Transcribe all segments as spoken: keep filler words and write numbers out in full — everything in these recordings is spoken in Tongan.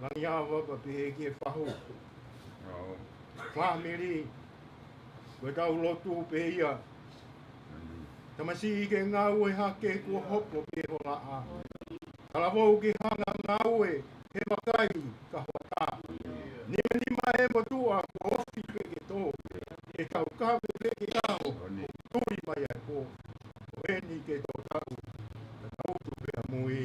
Langiava pea pehē ki he fahu. Fāmili, ko ʻetau lotu pē ia. Tamasiʻi, ke ngāue hake kuo hopo pē ho laʻā. Talavou ke hanga ngāue he vakai ka hoʻatā. Nimanima ʻe motuʻa kuo ofi pē ke tō. Ke tau kave pē ke tao. Tuli mai ai pō. Ko eni ke tō tau. Ka tau tu pē ʻamui.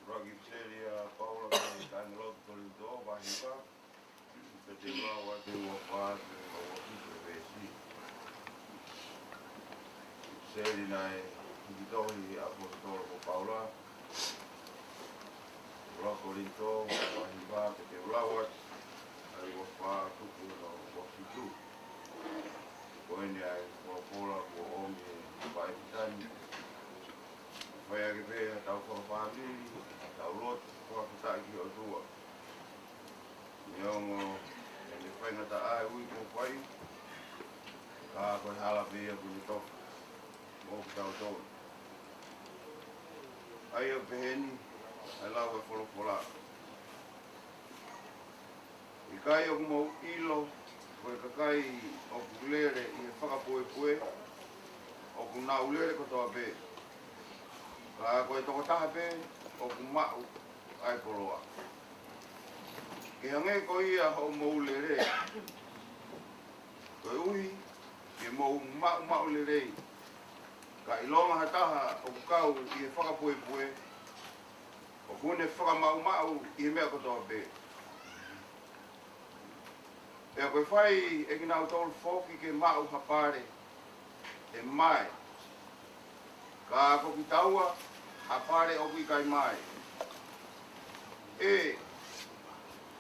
Ua ki seli ʻa Paula ki he kāingalotu Kolinitō, vahe hiva, pea te u lau atu e ua fā ki he ua fitu e veesi. Seli naʻe hiki tohi ʻe he ʻaposetolo ko Paula, ua Kolinitō, vahe hiva, pea te u lau atu ʻa e ua fā tuku ki hono ua fitu. Ko eni ʻa e folofola kuo ʻomi ʻe he faifekau ni. Fai ake pē ʻetau fakafāmili, ʻetau lotu, fakafetaʻi ki he ʻOtua. Neongo ʻene faingataʻa e ui kuo fai, ka ko e hala pē ia kuo ne tofa mo kitautolu. ʻA ia ʻoku pehē ni ʻa e lau ʻa e folofola. ʻIkai ʻoku mou ʻilo, ko e kakai ʻoku lele ʻi he fakapuepue, ʻoku nau lele kotoa pē. Ka ko e tokotaha pē ʻoku maʻu ʻa e koloa. Ke hangē ko ia hoʻomou lele, koeʻuhi ke mou maʻumaʻu lelei. Ka ʻilonga ha taha ʻoku kau ʻi he fakapuepue, ʻoku ne fakamaʻumaʻu ʻi he meʻa kotoa pē. Pea ko e fai ʻe kinautolu foki ke maʻu ha pale ʻe mae, ka ko kitaua ha pale ʻoku ʻikai mae. ʻE,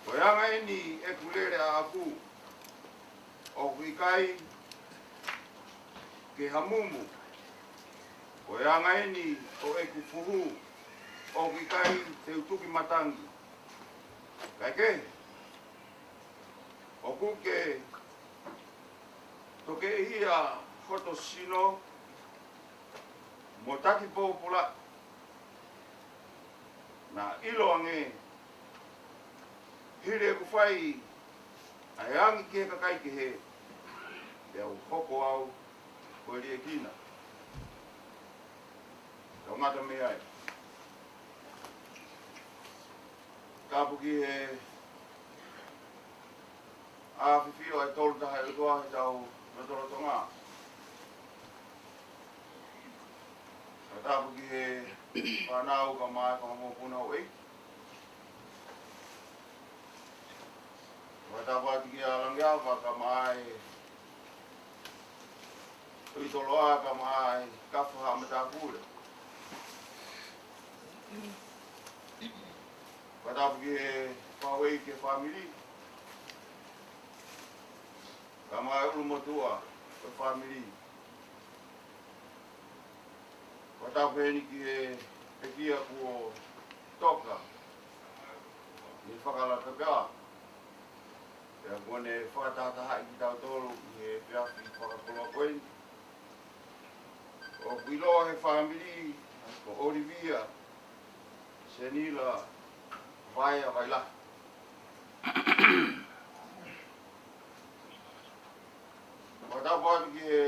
ko e anga eni ʻeku lele ʻaʻaku, ʻoku ʻikai ke hamumu. Ko e anga eni ʻo ʻeku fuhu, ʻoku ʻikai te u tuki matangi. Kaekehe, ʻoku ke tokeʻihia hoto sino mo taki pōpula, naʻa ʻiloange hili ʻeku fai ʻa e angi ki he kakai kehe, pea u hoko au ko e liʻekina. Tau ngata mei ai. Tapu ki he ʻafifio ʻa e Tolutahaʻi ʻOtua ʻi heʻetau lotolotonga. Fakatapu ki he fānau kae ʻumaʻā e fanga mokopuna ʻo e Fakatapu atu kia Langiava kae ʻumaʻā e Tuʻitoloa kae ʻumaʻā e Kafa Haʻamatapule. Fakatapu ki he Fauei ki he fāmili. Kae ʻumaʻā e ʻulumotuʻa ʻo e fāmili. Fakatapu heni ki he pekia kuo toka. He fakalata pea. Pea kuo ne fakatahatahaʻi kitautolu ʻi he efiafi fakakoloa ko eni. ʻOku ʻiloa he fāmili ko Olivia Senila Vaea Vailahi. Fakatapu atu ki he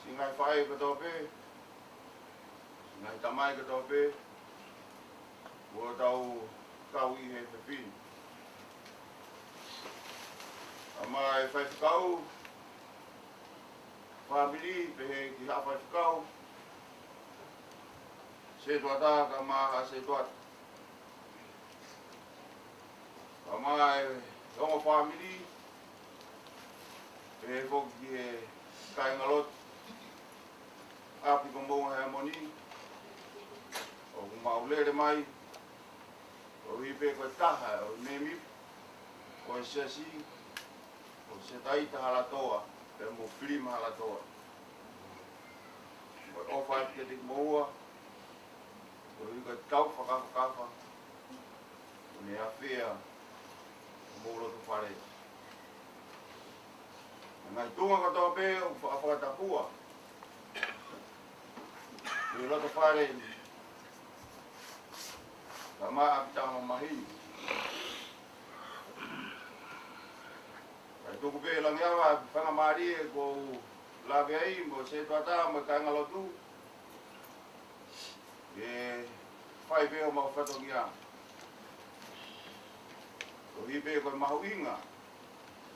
siʻi ngaahi faʻē kotoa pē, siʻi ngaahi tamai kotoa pē, kuo tau kau ʻi he efiafi ni. Kae ʻumaʻā e faifekau fāmili, pehē ki haʻa faifekau, sētuata kae ʻumaʻā haʻa sētuata. Kae ʻumaʻā e ongo fāmili, pehē foki ki he kāingalotu ʻapi ko Moʻunga Heamoni, ʻoku mau lele mai, koeʻuhi pē ko e taha ʻo e mēmipa ʻo e siasi, ko Setaita Halatoa, pea mo Filima Halatoa. Ko e ʻofa atu kiate kimoua, koeʻuhi ko e tau fakafakafa, kuo ne ʻafea homou loto fale. Ngaahi tuʻunga kotoa pē ʻoku faʻa fakatapua ʻi he loto fale ni, kae ʻumaʻā ʻapi tauhi maheni. Kae tuku pē Langiava faingamālie ʻoku ou lave ai mo e sētuata mo e kāingalotu, ke fai pē homau fatongia. Koeʻuhi pē ko e mahuʻinga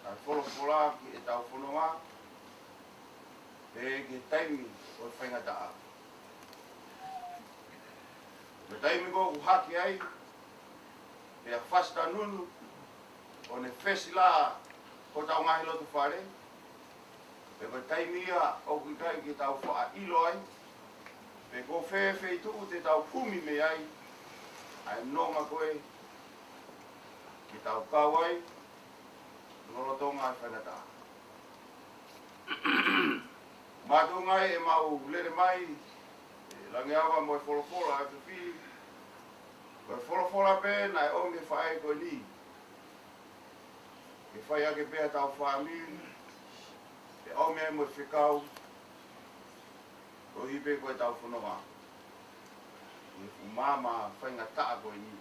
ʻa e folofola ki heʻetau fononga, pea ki he taimi ʻo e faingataʻa. Ko e taimi ko ē ʻoku hake ai, pea fasi tanunu, ʻo ne fesi lā hotau ngaahi loto fale, pea ko e taimi ia ʻoku ʻikai ke tau faʻa ʻilo ai pe ko fē feituʻu te tau kumi mei ai ʻa e nonga ko ē ke tau kau ai lolotonga e faingataʻa. Mātuʻaki ʻemau lele mai, ʻe Langiava, mo e folofola ʻa e efiafi ni, ko e folofola pē naʻe ʻomi ʻe he faʻē ko eni ke fai ʻaki pē ʻetau fāmili, pea ʻomi ai mo e fekau, koeʻuhi pē ko ʻetau fononga ʻi he fuʻu maama faingataʻa ko eni.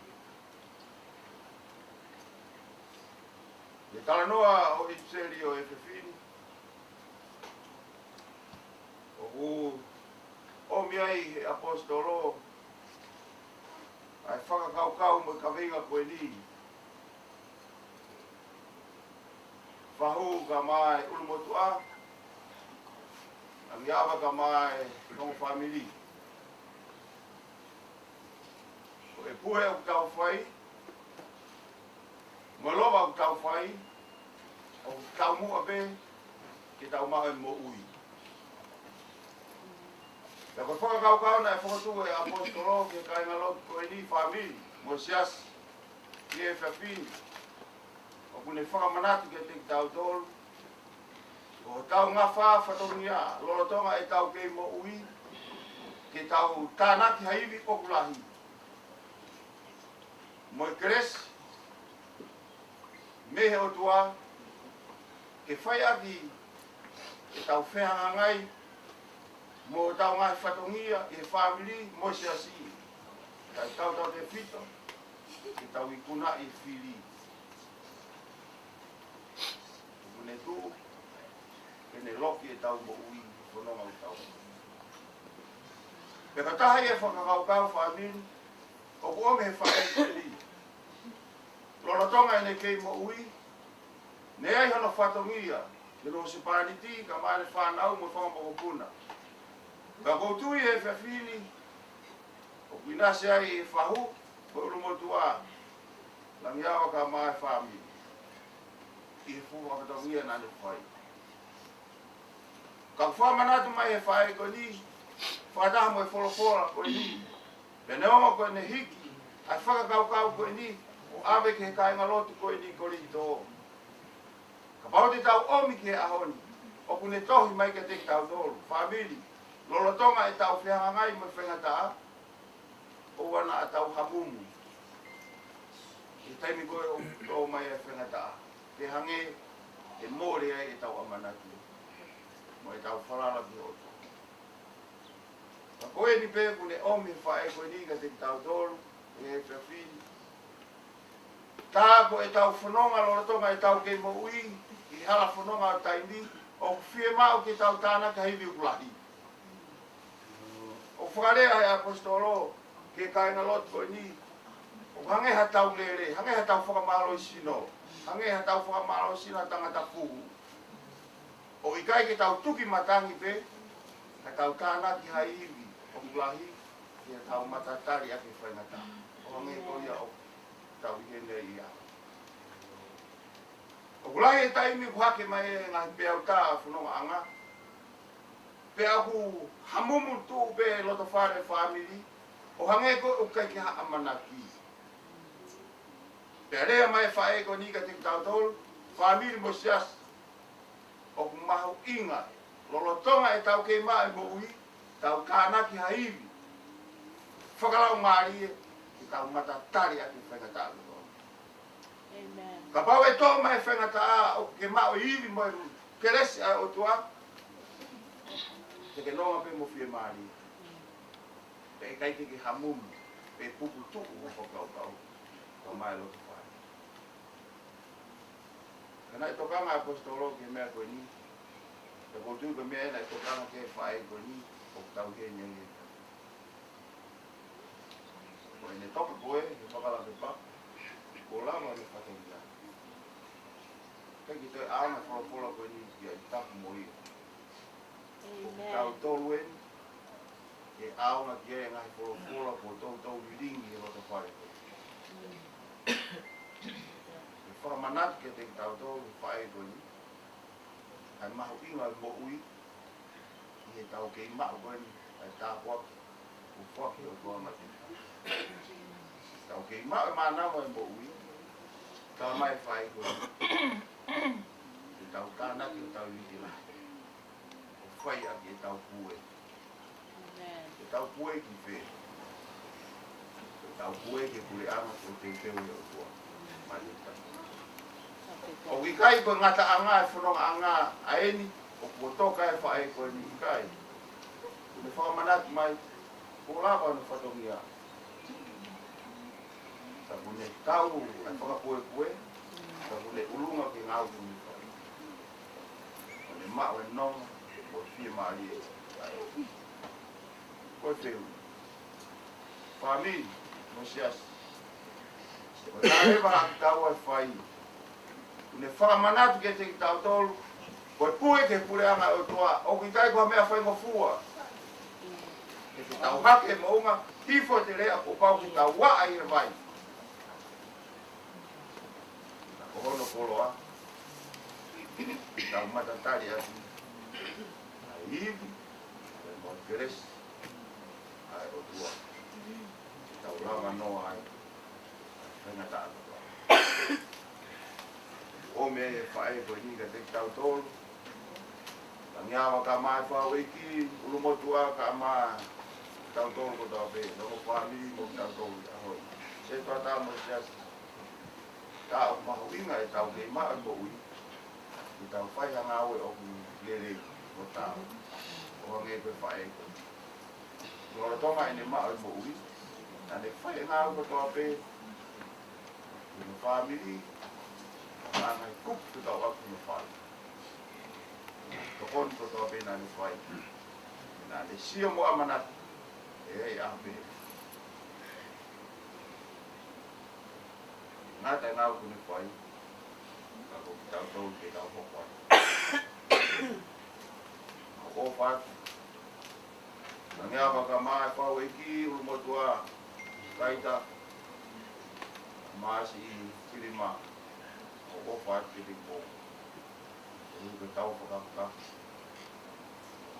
Ko e talanoa ʻo e ʻipiseli ʻo e efiafi ni, ʻoku ʻomi ai ʻe he ʻaposetolo ʻa e fakakaukau mo e kaveinga ko eni: Fahu kae ʻumaʻā e ʻulumotuʻa, Langiava kae ʻumaʻā e ongo fāmili. Ko e pule ʻoku tau fai, mo e lova ʻoku tau fai, ʻoku taumuʻa pē ke tau maʻu e moʻui. Pea ko e fakakaukau naʻe fokotuʻu ʻe he ʻaposetolo ki he kāingalotu ko eni, fāmili mo e siasi ʻi he efiafi ni, ʻoku ne fakamanatu kiate kitautolu ko hotau ngafa fatongia lolotonga ʻetau kei moʻui, ke tau tānaki ha ivi ʻoku lahi mo e kelesi mei he ʻOtua, ke fai ʻaki ʻetau fehangahangai mo hotau ngaahi fatongia ʻi he fāmili mo e siasi, kae tautautefito ke tau ikunaʻi e fili. Kuo ne tuʻu ke ne loki ʻetau moʻui, fononga ʻo tau. Pea ko e taha ia e fakakaukau, fāmili, ʻoku ʻomi ʻe he faʻē ko eni. Lolotonga ʻene kei moʻui, naʻe ʻi ai hono fatongia ki hono husepāniti kae ʻumaʻā ʻene fānau mo e fanga mokopuna. Ka ʻoku ou tui he efiafi ni, ʻoku ʻinasi ai ʻa e fahu mo e ʻulumotuʻa, Langiava kae ʻumaʻā e fāmili, ʻi he fuʻu fatongia naʻa ne fai. Ka ʻoku fakamanatu mai ʻe he faʻē ko eni, fakataha mo e folofola ko eni, pea neongo ko ʻene hiki ʻa e fakakaukau ko eni ʻo ʻave ki he kāingalotu ko eni Kolinitō, kapau te tau ʻomi ki he ʻaho ni, ʻoku ne tohi mai kiate kitautolu, fāmili, lolotonga ʻetau fehangahangai mo e faingataʻa, ʻoua naʻa tau hamumu. ʻI he taimi ko ē ʻoku tō mai ai e faingataʻa, ke hangē ʻe mole ai ʻetau ʻamanaki mo ʻetau falala ki he ʻOtua. Ka ko eni pē kuo ne ʻomi e faʻē ko eni kiate kitautolu he efiafi ni. Tā ko ʻetau fononga lolotonga ʻetau kei moʻui ʻi he hala fononga ʻo taimi, ʻoku fiemaʻu ke tau tānaki ha ivi ʻoku lahi. ʻOku fakalea ʻe he ʻaposetolo ki he kāinga Loti ko eni, ʻoku hangē ha tau lele, hangē ha tau fakamālohisino, hangē ha tau fakamālohisino ha tangata fuhu. ʻOku ʻikai ke tau tuki matangi pē, ka tau tānaki ha ivi ʻoku lahi, ke tau matatali ʻaki e faingataʻa. ʻO hangē ko ia ʻoku tau ʻi heni ai. ʻOku lahi e taimi ʻoku hake mai e ngaahi peau tā ʻa e fonongaʻanga, pea ʻoku hamumu tuʻu pē loto fale fāmili, ʻo hangē ko ē ʻoku ʻikai ke ha ʻamanaki. Pea lea mai e faʻē ko eni kiate kitautolu, fāmili mo e siasi, ʻoku mahuʻinga lolotonga ʻetau kei maʻu e moʻui, tau tānaki ha ivi fakalaumālie, ke tau matatali ʻaki e faingataʻa kotoa. ʻĒmeni. Kapau ʻe tō mai e faingataʻa ʻoku ke maʻu e ivi mo e kelesi ʻa e ʻOtua, te ke nonga pē mo fiemālie. Pea ʻikai te ke hamumu, pe puputuʻu ho fakakaukau, ka mai loto fale. Ka naʻe tokanga ʻa e ʻaposetolo ki he meʻa ko eni, pea ʻoku ou tui ko e meʻa ia naʻe tokanga ki ai e faʻē ko eni, ʻoku tau ʻi heni ai. Ko ʻene toka ko ē he fakalakepa, kuo lava ʻene fatongia. ʻIkai ke toe ʻaonga e folofola ko eni ki ai tapu mo ia. ʻĒmeni. Kitautolu eni, ʻe ʻaonga ki ai e ngaahi folofola kuo toutou lilingi he loto fale ko ē. ʻE fakamanatu kiate kitautolu, faʻē ko eni, ʻa e mahuʻinga ʻo e moʻui, ʻi heʻetau kei maʻu ko eni ʻa e tāpuaki kuo foaki ʻe he ʻOtua maʻatautolu. Tau kei maʻu e mānava ʻo e moʻui, tā mai e faʻē ko eni, ke tau tānaki hotau ivi lahi, ʻo fai ʻaki ʻetau pue. ʻĒmeni. ʻEtau pue ki fē? ʻEtau pue ki he puleʻanga kuo teuteu ʻe he ʻOtua maʻatautolu. ʻOku ʻikai ko e ngataʻanga e fonongaʻanga ʻa eni, ʻoku toka e faʻē ko eni, ʻikai. Kuo ne fakamanatu mai, kuo lava hono fatongia. Ka kuo ne tau ʻa e fakapuepue, ka kuo ne ʻulunga ki he ngāue kuo ne fai. Kuo ne maʻu e nonga mo e fiemālie. Ko e fehuʻi, fāmili mo e siasi, ko e hā leva haʻatau ʻai fai? Kuo ne fakamanatu kiate kitautolu, ko e pue ki he puleʻanga ʻo e ʻOtua, ʻoku ʻikai ko ha meʻa faingofua. Ke tau hake e moʻunga, hifo e teleʻa kuo pau ke tau vaʻa ʻi he vai. Ka ko hono koloa, ke tau matatali ʻaki ʻa e ivi mo e kelesi ʻa e ʻOtua, ke tau lava noa ai ʻa e faingataʻa kotoa. ʻOmi e faʻē ko eni kiate kitautolu. Langiava ka mai fāueiki, ʻulumotuʻa ka mai kitautolu kotoa pē, mo e fāmili mo kitautolu ʻi he ʻaho ni. Setuata mo e siasi. Tā ʻoku mahuʻinga ʻetau kei maʻu e moʻui, ke tau fai ha ngāue ʻoku lelei mo taau. ʻO hangē ko e faʻē ko eni. Lolotonga ʻene maʻu e moʻui, naʻa ne fai e ngāue kotoa pē ki hono fāmili, mo e ngaahi kupu fekauʻaki mo hono fāmili. Tokoni kotoa pē naʻa ne fai, naʻa ne sio mo ʻamanaki ʻe ʻi ai ʻa e pehē. Ngata e ngāue kuo ne fai, ka ko kitautolu ke tau hoko atu. Mau ʻofa atu. Langiava ka mai fāueiki, ʻulumotuʻa, kaita, Masi, Filima, mau ʻofa atu kiate kimoutolu. ʻOku ke tau fakafaka.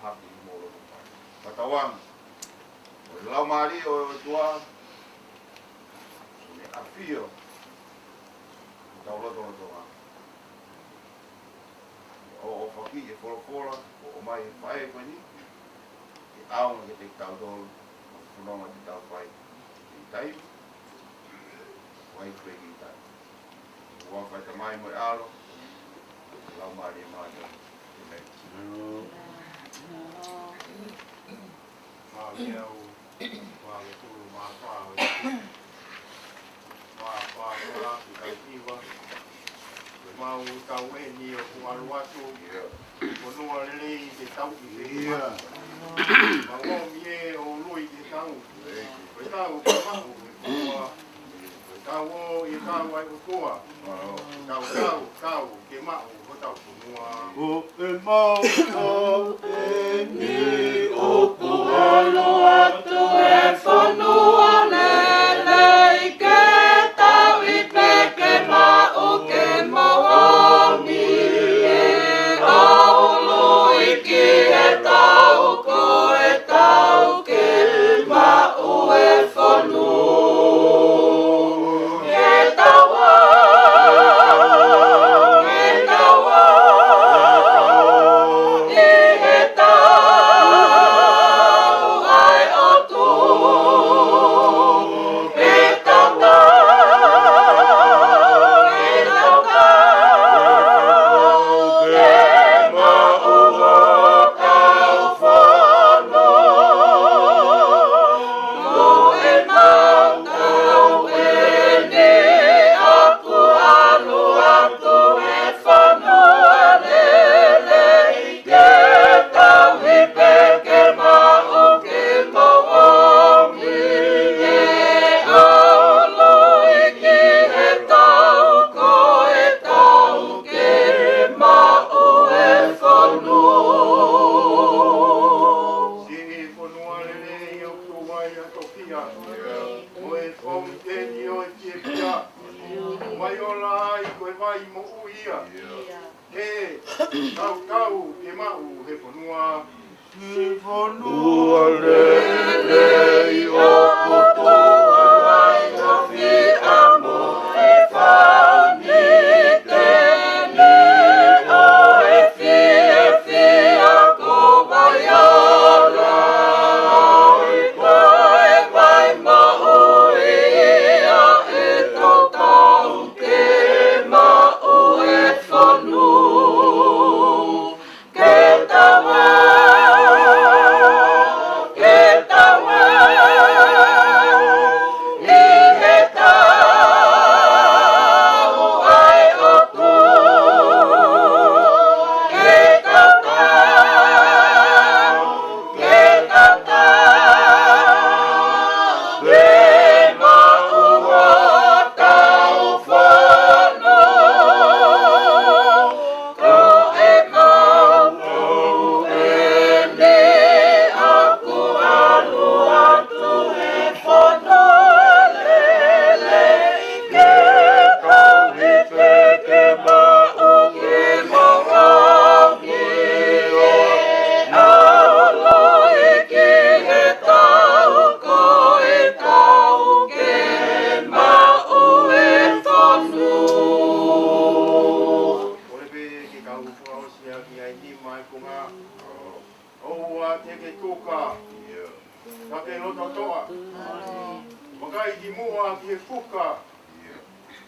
Haki mo lo ko pai. Fakatauange, ko e Laumālie ʻo e ʻOtua, ʻoku ne ʻafio ʻi hotau lotolotonga. ʻO ʻofaʻi e folofola kuo ʻomai ʻe he faʻē ko eni, ke ʻaonga kiate kitautolu, mo e fononga te tau fai ʻi he taimi. Mai pē ki tai. ʻOfa ʻa e Tamai mo e ʻAlo, Laumālie Māʻoniʻoni. ʻĒmeni. Māʻoniʻoni au, ua ngeau tolu mā fā ʻo e, mā fā fā ki he taʻu hiva. Ke mau tau eni ʻoku ʻalu atu. Fonua lelei ke tau ʻi he, ʻio, mā. Mau ʻomi ē ʻo ului ke tau. Ko e tau ke maʻu he fonua. Ko e tau ʻo e tau ʻa e ʻOtua. Tau, tau, tau ke maʻu hotau fonua. Ko e mau tau eni ʻoku ʻalu atu he fonua lelei ke tau ʻi pē ke maʻu ke mau ʻomi ē ʻo ului ki he tau ko e tau ke maʻu e fonua. Ke tau ō, ke tau ō, ʻi he tau ʻa e ʻOtua. Ke tau ō, ke tau ō, ke maʻu hotau fonua. Ko e mau tau eni ʻoku ʻalu atu he fonua lelei ke tau ʻi pē ke maʻu ke mau ʻomi ē ʻo ului ki he tau ko e tau ke maʻu e fonua. Siʻi fonua lelei ʻoku ʻi ai ʻa Tofia, mo e fauniteni ʻo e fiefia. Mai ola ai ko e vai moʻui ia. Ke tau tau ke maʻu he fonua. Siʻi fonua lelei ʻoku ʻi ai ʻa Tofia mo e fauniteni ʻo e fiefia, ko mai ola ai ko e vai moʻui ia, ʻe tau tau ke maʻu e fonua. Ke tau ō, ke tau ō, ʻi he tau ʻa e ʻOtua. Ke tau ō, ke tau ō, ke maʻu hotau fonua. Ko e mau tau eni ʻoku ʻalu atu he fonua lelei ke tau ʻi pē ke maʻu ke mau ʻomi ē ʻo ului ki he tau ko e tau ke maʻu e fonua. Kole pē ke kau fakaʻosi ʻaki ʻa e nima ʻo e konga. ʻOua te ke tuka. Ka ke loto toʻa. Vakai ki muʻa ki he fuka.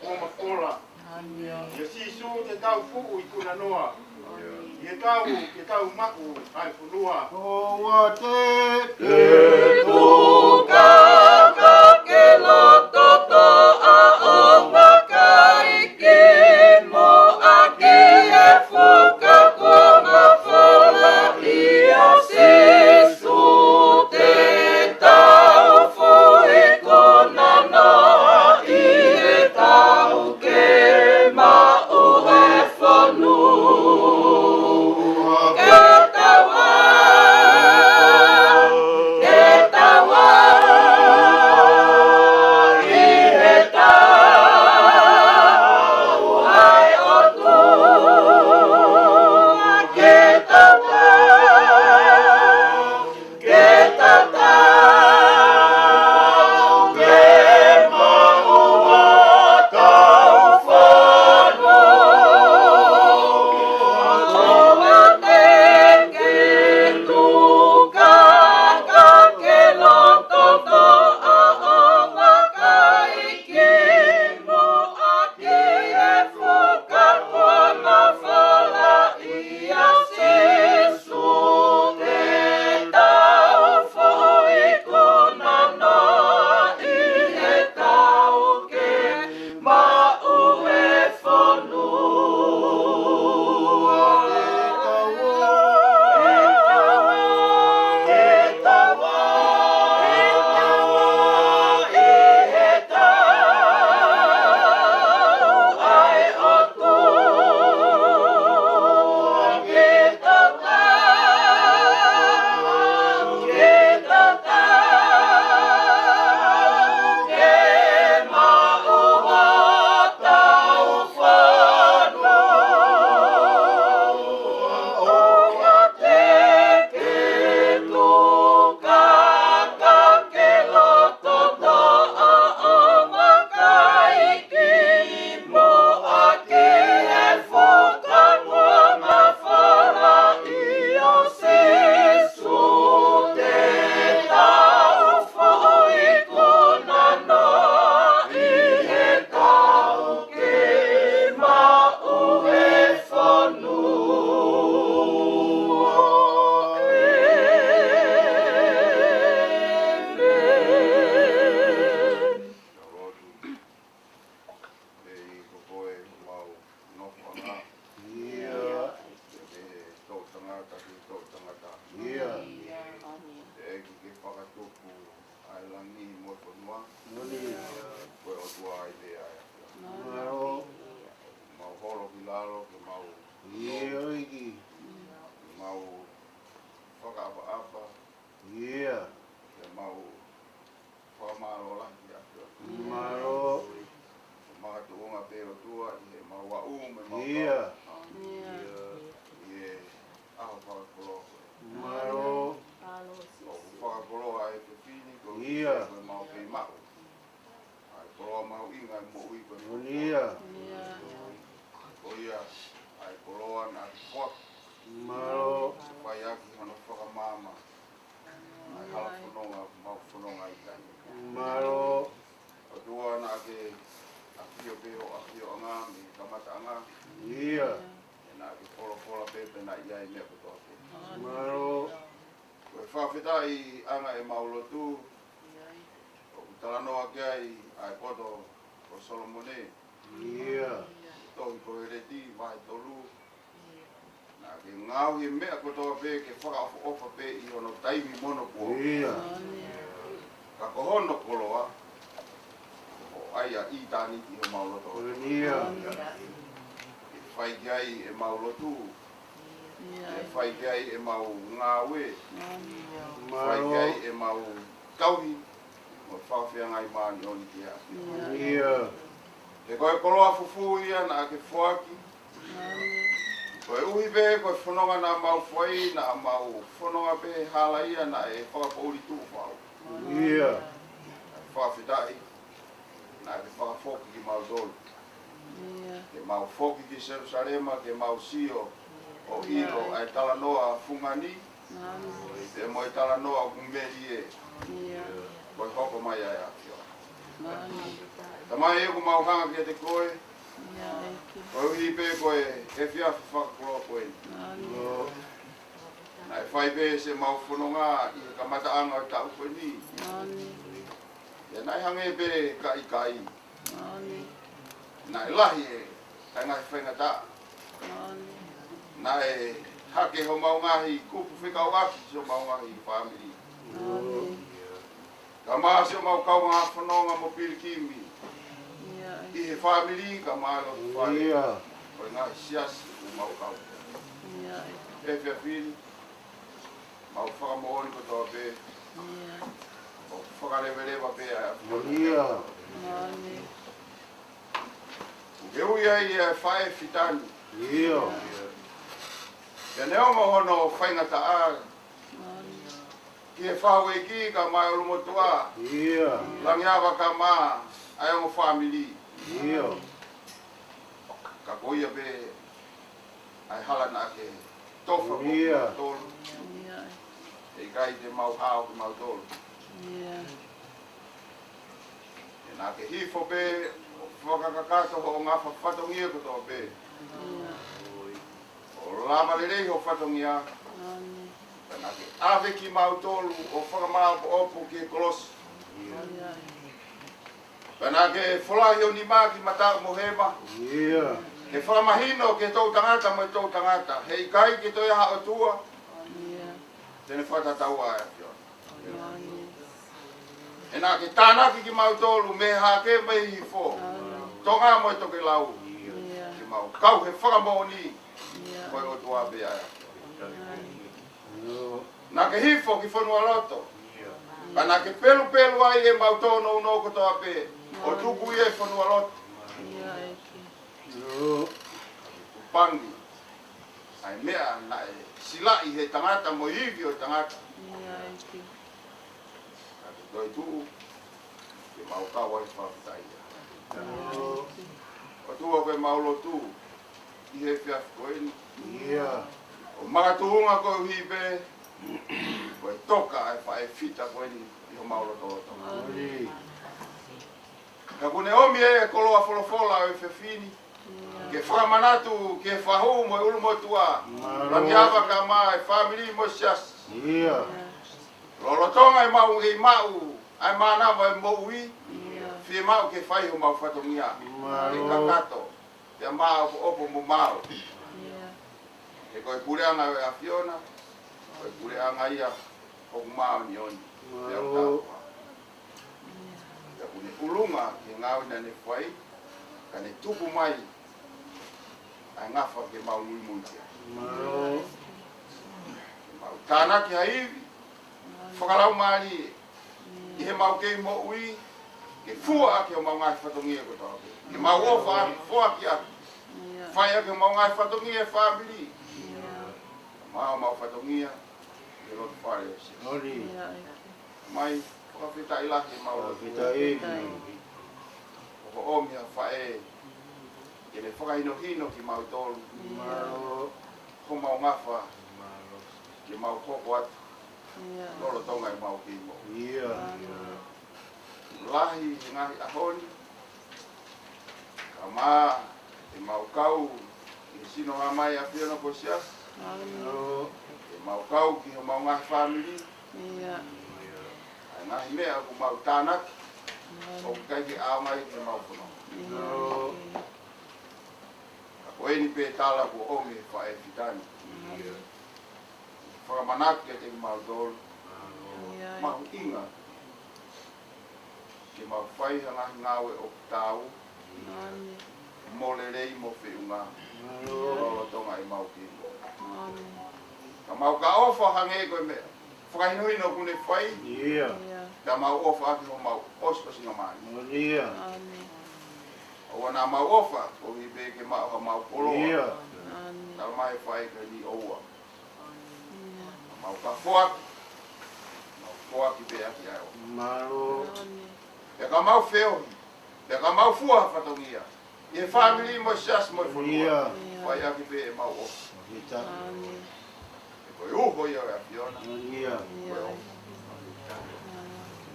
ʻO mafola. ʻIa Sīsū te tau fuʻu ʻi kona noa. ʻI he tau ke tau maʻu ʻa e fonua. ʻOua te ke tuka ka ke loto toʻa ʻo vakai ki muʻa ki he fuka kuo mafola. ʻIa Sīsū te tau fuʻu ʻi kona noa ʻi he tau ke maʻu e fonua. Ke tau ō, ke Lalo ke mau, ʻio ʻEiki, ke mau fakaʻapaʻapa, ʻio, ke mau fakamālō lahi ki he ʻAfiona. Mālō. Ko e makatuʻunga pē ʻOtua ʻi heʻemau aʻu mo ʻemau, ʻio, kau ʻi he ʻaho fakakoloa ko eni. Mālō. ʻOku fakakoloa ʻa e efiafi ni ko, ʻio, ko ʻemau kei maʻu ʻa e koloa mahuʻinga ʻo e moʻui ko e, ʻio, ko ia ʻa e koloa naʻa ke foaki, mālō, fai ʻaki hono fakamaama ʻa e hala fononga ʻoku mau fononga ai he taimi ni. Mālō. ʻOtua, naʻa ke ʻafio pē hoʻo ʻafioʻanga mei he kamataʻanga. ʻIo. He naʻa ke folofola pē pea naʻe ʻi ai e meʻa kotoa pē. Mālō. Ko e fakafetaʻi ʻanga ʻemau lotu, ʻoku talanoa ki ai ʻa e poto ko Solomone. ʻIo. Tohi Koheleti vahe tolu. Naʻa ke ngaohi e meʻa kotoa pē ke fakaʻofoʻofa pē ʻi hono taimi mo hono kuonga. ʻIo. Ka ko hono koloa, ko hoʻo ʻai ʻa ʻitāniti ʻi homau loto. ʻIo. Ke fai ki ai ʻemau lotu. Ke fai ki ai ʻemau ngāue. Mālō. Fai ki ai ʻemau tauhi mo e fakafeangai māʻoniʻoni ki he ʻAfiona. ʻIo. He ko e koloa fufū ia naʻa ke foaki. Koeʻuhi pē ko e fononga naʻa mau fai, naʻa mau fononga pē he hala ia naʻe fakapoʻuli tuʻu fau. ʻIo. Fakafetaʻi, naʻa ke fakafoki kimautolu. Ke mau foki ki Selusalema, ke mau sio ʻo ʻilo ʻa e talanoa fungani, pea mo e talanoa ʻoku melie, ko e hoko mai ʻa e ʻAfiona. Tamai, ʻoku mau hanga kiate koe, koeʻuhi pē ko e efiafi fakakoloa ko eni. Naʻe fai pē siʻemau fononga ʻi he kamataʻanga ʻo e taʻu ko eni. Pea naʻe hangē pē ka ʻikai. Naʻe lahi e ngaahi faingataʻa. Naʻe hake homau ngaahi kupu fekauʻaki siʻomau ngaahi fāmili. Kae ʻumaʻā siʻomau kaungā fononga mo pilikimi ʻi he fāmili kae ʻumaʻā e loto fale. Ko e ngaahi siasi ʻoku mau kau. He efiafi ni, mau fakamoʻoni kotoa pē, ʻoku fakaleveleva pē ʻa e ʻAfiona. ʻOku ke ui ai ʻa e faʻē fitani. Pea neongo hono faingataʻa ki he fāueiki kae ʻumaʻā e ʻulumotuʻa, Langiava kae ʻumaʻā ʻa e ongo fāmili. Ka ko ia pē ʻa e hala naʻa ke tofa mo kimautolu. ʻE ʻikai te mau hao kimautolu. He naʻa ke hifo pē ʻo fakakakato hoʻo ngafa fatongia kotoa pē, ʻo lava lelei ho fatongia. Pea naʻa ke ʻave kimautolu ʻo fakamāʻopoʻopo ki he kolosi. Pea naʻa ke folahi ho nima ki mataʻu mo hema, ke fakamahino ki he toʻutangata mo e toʻutangata, he ʻikai ke toe ʻi ai ha ʻOtua te ne fakatatau ai ʻa e ʻAfiona. He naʻa ke tānaki kimautolu mei he hahake mei hifo, tonga mo e tokelau, ke mau kau he fakamoʻoni ko e ʻOtua pē ʻa e ʻAfiona. Naʻa ke hifo ki fonualoto, ka naʻa ke pelupelu ai ʻemau tōnounou kotoa pē ʻo tuku ia ʻi fonualoto. Kupangi ʻa e meʻa naʻe silaʻi he tangata mo e ivi ʻo e tangata. Ka ke toetuʻu ke mau kau ai fakafetaʻi. ʻOtua, ko ʻemau lotu ʻi he efiafi ko eni, ʻoku makatuʻunga koeʻuhi pē ko e toka ʻa e faʻē fita ko eni ʻi homau lotolotonga. Ka kuo ne ʻomi e koloa folofola ʻo e efiafi ni ke fakamanatu ki he fahu mo e ʻulumotuʻa, Langiava kae ʻumaʻā e fāmili mo e siasi. Lolotonga ʻemau kei maʻu ʻa e mānava ʻo e moʻui, fiemaʻu ke fai homau fatongia ke kakato, pea māʻopoʻopo mo maau. He ko e puleʻanga ʻo e ʻAfiona, ko e puleʻanga ia ʻoku māʻoniʻoni, pea ʻoku tāpuhā. Pea kuo ne ʻulunga ki he ngāue naʻa ne fai, ka ne tuku mai ʻa ngafa ke mau muimui ki ai. Mālō. Ke mau tānaki ha ivi fakalaumālie ʻi heʻemau kei moʻui, ke fua ʻaki homau ngaahi fatongia kotoa pē. Ke mau ʻofa ʻaki, foaki ʻaki, fai ʻaki homau ngaahi fatongia ʻi he fāmili, kae ʻumaʻā homau fatongia ʻi he loto fale ʻo e siasi. Mai, fakafetaʻi lahi ʻemau lotu. Fakafetaʻi. ʻOku ʻomi ha faʻē ke ne fakahinohino kimautolu. Mālō. Ko homau ngafa ke mau hoko atu lolotonga ʻemau kei moʻui. Lahi he ngaahi ʻaho ni, kae ʻumaʻā ʻemau kau ʻi he sino hā mai ʻa e ʻAfiona ko e siasi. Mālō. ʻEmau kau ki homau ngaahi fāmili. ʻA e ngaahi meʻa ʻoku mau tānaki, ʻoku ʻikai ke ʻaonga ia ki heʻemau fononga. Ka ko eni pē tala kuo ʻomi ʻe he faʻē fitani. Fakamanatu kiate kimautolu mahuʻinga ke mau fai ha ngaahi ngāue ʻoku taau mo lelei mo feʻunga lolotonga ʻemau kei moʻui. Ka mau ka ʻofa hangē ko e meʻa fakahinohino ʻoku ne fai, ka mau ʻofa ʻaki homau ʻosiʻosingamālie. ʻOua naʻa mau ʻofa koeʻuhi pē ke maʻu hamau koloa. Talamai ʻe he faʻē ko eni ʻoua. Mau ka foaki, mau foaki pē ʻaki ʻa e ʻofa. Mālō. Pea ka mau feohi, pea ka mau fua ha fatongia ʻi he fāmili mo e siasi mo e fonua, fai ʻaki pē ʻemau ʻofa. He ko e uho ia ʻo e ʻAfiona. Ko e ʻofa.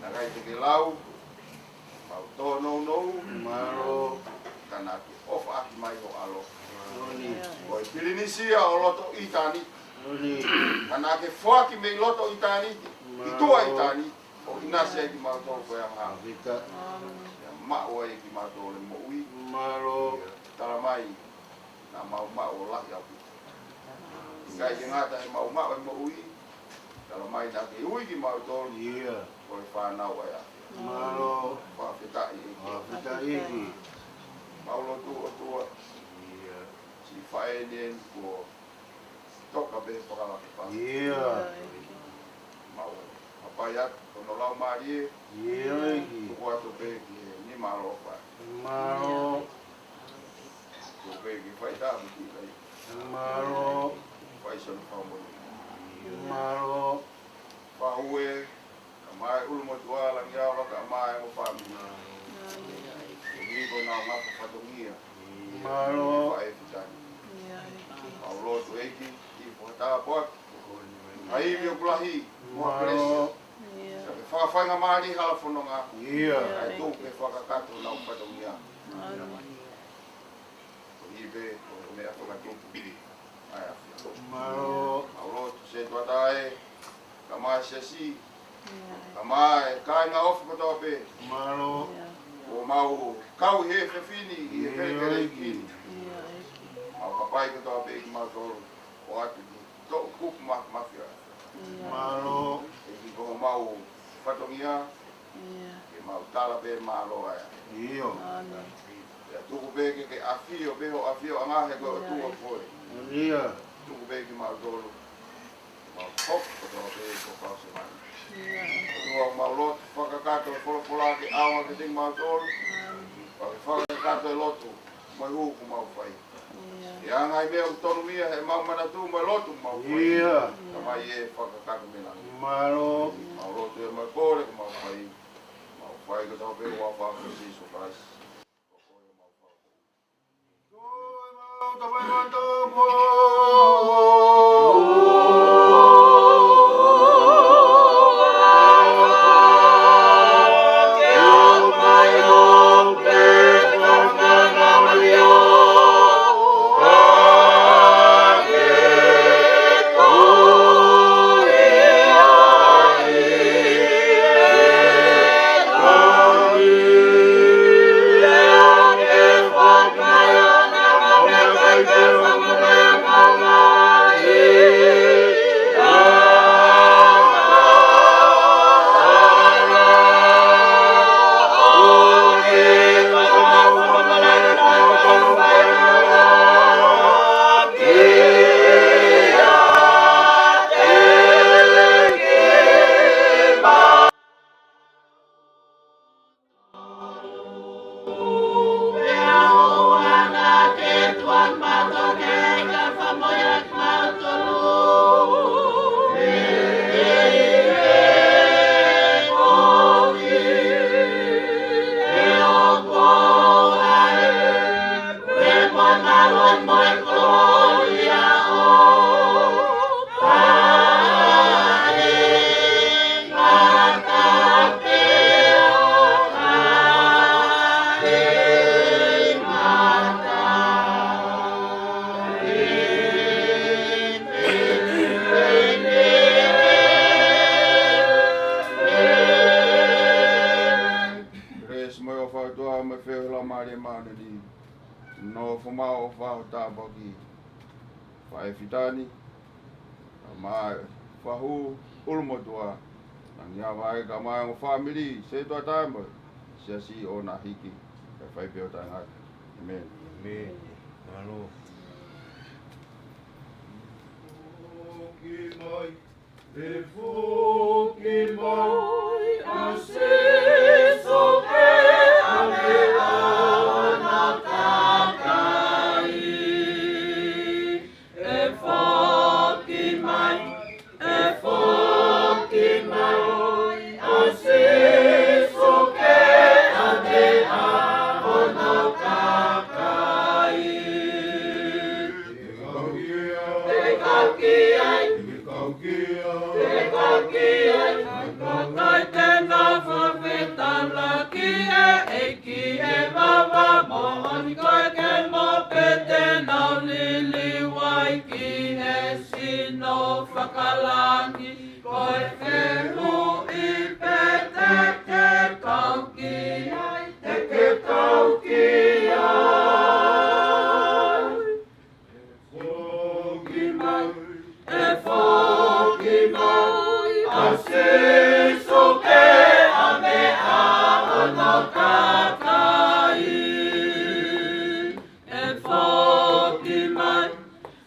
Naʻe ʻikai te ke lau, mau tōnounou. Mālō. Ka naʻa ke ʻofa ʻaki mai ho ʻAlo. Ko e Pilinisi ia ʻo loto ʻitāniti. Ka naʻa ke foaki mei loto ʻitāniti ki tuʻa ʻitāniti, ʻo ʻinasi ai kimautolu ko e angahala. Pea maʻu ai kimautolu e moʻui. Mālō. Talamai naʻa mau maʻu ʻo lahi ʻaupito. ʻIkai ke ngata heʻemau maʻu e moʻui, talamai naʻa ke ui kimautolu ko e fānau ʻa e ʻAfiona. Mālō. Fakafetaʻi ʻEiki. Fakafetaʻi ʻEiki. Mau lotu ʻOtua, siʻi faʻē ni eni kuo toka pē he fakalakepa. Mau hapai atu hono laumālie, tuku atu pē ki he nima ʻaloʻofa. Mālō. Tuku pē ke fai tāpuekina ia. Mālō. Fai siʻono fakamoʻoni. Mālō. Faʻē, kae ʻumaʻā e ʻulumotuʻa, Langiava, kae ʻumaʻā e ongo fāmili. Koeʻuhi ko ʻenau ngaahi fatongia. Mālō. Faʻē fitani. Mau lotu ʻEiki, ke ke fakatāpuaki ha ivi ʻoku lahi mo ha kelesi. Ka ke fakafaingamālie hala fononga. ʻA e tuku ke fakakakato honau fatongia. Koeʻuhi pē ko e meʻa fakatupu ʻa e ʻAfiona. Mālō. Mau lotu Setuata ē, kae ʻumaʻā e siasi, kae ʻumaʻā e kāinga ʻofa kotoa pē. Mālō. Kuo mau kau he efiafi ni ʻi he kelekele ʻEiki ni. Mau hapai kotoa pē kimautolu ʻo ʻoatu ki he toʻukupu māfimafi ʻa e ʻAfiona. Mālō. ʻEiki, ko homau fatongia ke mau tala pē mālō ʻa e ʻAfiona. Pea tuku pē ke ke ʻafio pē ho ʻafioʻanga he ko e ʻOtua koe. Tuku pē kimautolu ke mau hoko kotoa pē ko e kau Sēmani. ʻOtua, mau lotu fakakakato e folofola ke ʻaonga kiate kimautolu. Pea ke fakakakato e lotu mo e hū ʻoku mau fai. ʻI he ngaahi meʻa ʻoku tonu mei heʻemau manatu mo e lotu ʻoku mau fai. Talamai ʻe fakakakato mei langi. Mālō. Mau lotu ē mo e kole ʻoku mau fai, mau fai kotoa pē ʻi he huafa ʻo Sīsū Kalaisi. Ko koe homau Fakamoʻui. Mau ʻofa ʻo tāpuaki Faifitani, kae ʻumaʻā e fahu ʻulumotuʻa, Langiava, kae ʻumaʻā e ongo fāmili, Setuata mo e siasi ʻo na hiki, kae fai pē ʻo taʻengata. ʻĒmeni. ʻĒmeni. Mālō. Foki mai, ʻe foki mai ʻa Sīsū ke ʻave ʻa hono kakai. ʻE foki mai, ʻe foki mai ʻa Sīsū ke ʻave ʻa hono kakai. Te kau ki ai, te kau ki ai, te kau ki ai, ʻa e kakai te nau fakafetaulaki ʻEiki he vavā moʻoni ko ē ke mo pē te nau liliu ai ki he sino fakalangi, ko e fehuʻi pē te ke kau ki ai, te ke kau ki ai. Foki mai, ʻe foki mai ʻa Sīsū ke ʻave ʻa hono kakai. ʻE foki mai,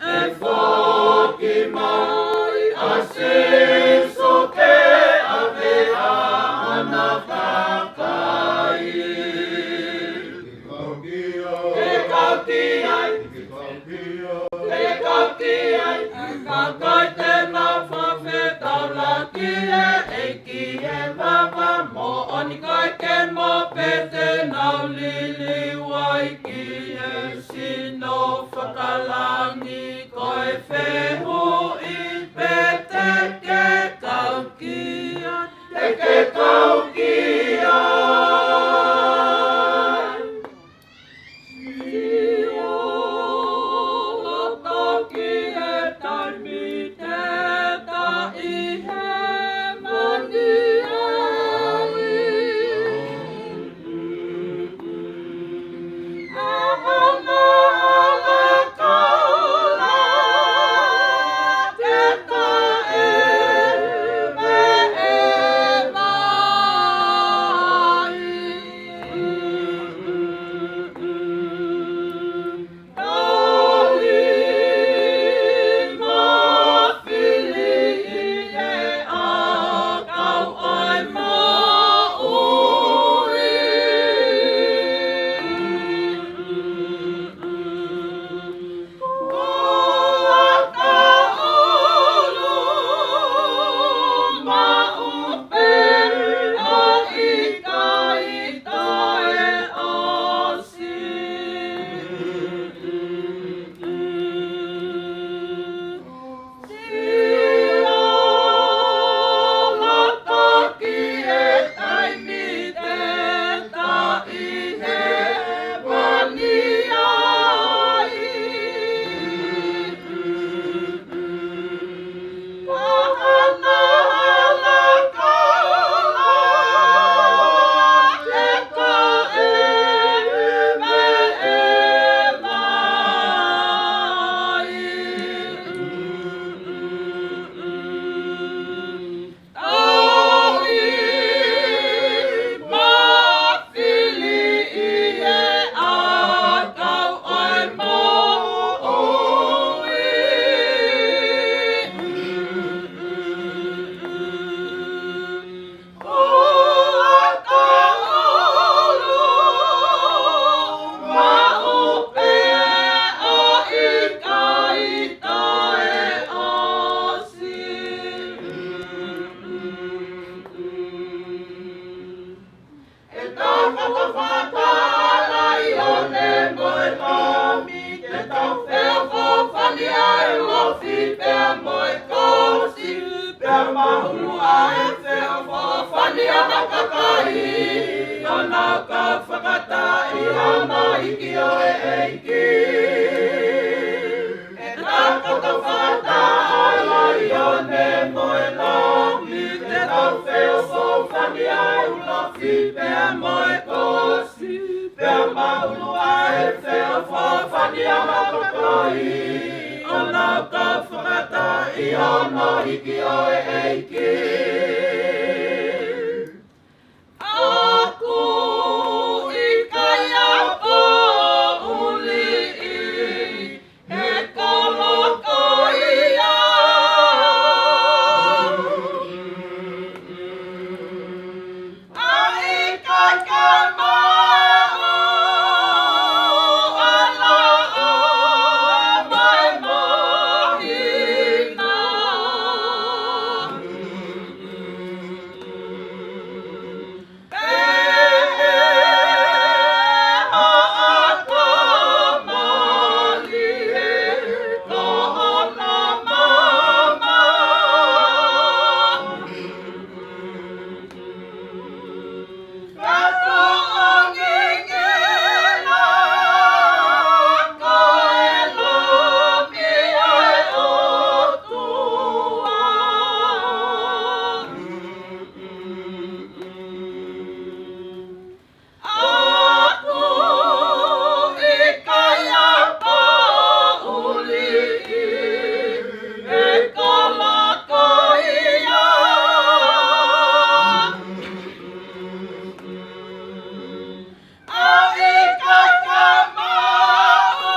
ʻe foki mai ʻa Sīsū ke ʻave ʻa hono kakai. Te kau ki ai, te kau ki ai, te kau ki ai, ʻa e kakai te nau fakafetaulaki ʻEiki he vavā moʻoni ko ē ke mo pē te nau liliu ai ki he sino fakalangi, ko e fehuʻi pē te ke kau ki ai, te ke kau ki ai. Sio ʻo taki e taimi te ta ʻi hēvani ai. ʻA hono ʻAlo kaula ke ta ʻeveʻeva ai. Tali mo fili ʻi he ʻakau ʻo e moʻui. Kuo ta ʻulu maʻu pē ʻo ʻikai toe ʻosi. Sio ʻo taki e taimi te ta ʻi hēvani ai. ʻA hono ʻAlo kaula ke ta ʻeveʻeva ai. Tali mo fili ʻi he ʻakau ʻo e moʻui. Kuo ta ʻulu maʻu pē ʻo ʻikai toe ʻosi. ʻE tau fakafataʻa ʻa e laione mo e lami, te tau feʻofoʻofani ʻa e ulofi pea mo e kosi, pea mahulu ʻa e feʻofoʻofani ʻa e kakai, ʻo nau kau fakataha ʻi hono hiki ʻo e ʻEiki. ʻE tau fakafataʻa ʻa e laione mo e lami, te tau feʻofoʻofani ʻa e ulofi pea mo e kosi, pea mahulu ʻa e feʻofoʻofani Hono hiki ʻo e ʻEiki. ʻOku ʻikai ha poʻuli ʻi he kolo ko ia. ʻA e ʻikai ke maʻu ʻa e lao mo e mahino. Pehē ʻa e ʻatamai ʻi he kolo mama. Ka tuʻu ngingila ko e lomi ʻa e ʻOtua. ʻOku ʻikai ha poʻuli ʻi he kolo ko ia. ʻA e ʻikai ke maʻu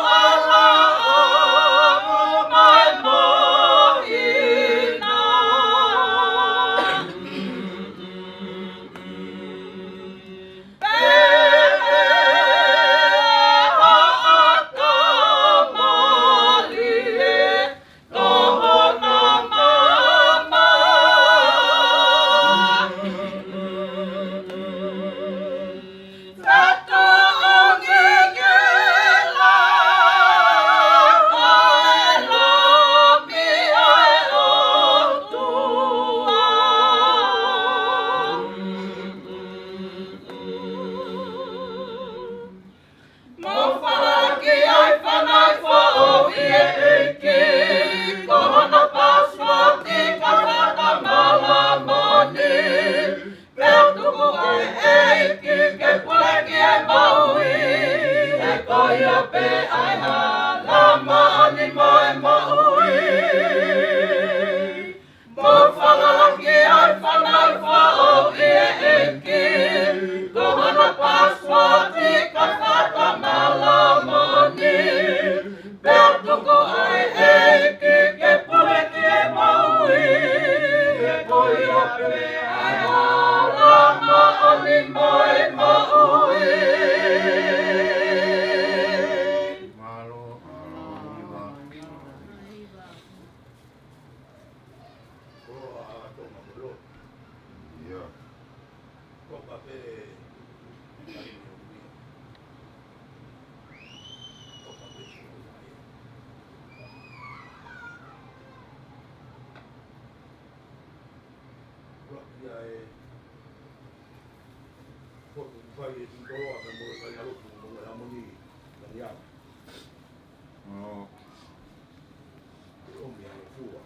ʻa e lao mo e mahino. Pehē ʻa e ʻatamai ʻi he kolo mama. Ka tuʻu ngingila ko e lomi ʻa e ʻOtua. Mou falala ki ai fanau foʻou ʻi he ʻEiki, ko hono pāsipooti ka fakatamala moʻoni. Pea tuku ʻa e ʻEiki ke pule ki he moʻui, he ko ia pē ʻa e hala, māʻoniʻoni mo e moʻui. Mou falala ki ai fanau foʻou ʻi he ʻEiki, ko hono pāsipooti ka fakatamala moʻoni. Pea tuku ʻa e ʻEiki ke pule ki he moʻui, he ko ia pē ʻa e hala, māʻoniʻoni mo e moʻui. Mālō, mālō, mālō. Ko a Tonga mo Lotu. Ia. Ko ka pē. Ko ka pē. Ko ia e. Ko ka pē e tū tō a ka mo e kai a lotu mo e hamoni. Ka ni a. ʻO. ʻO mea ʻo fua.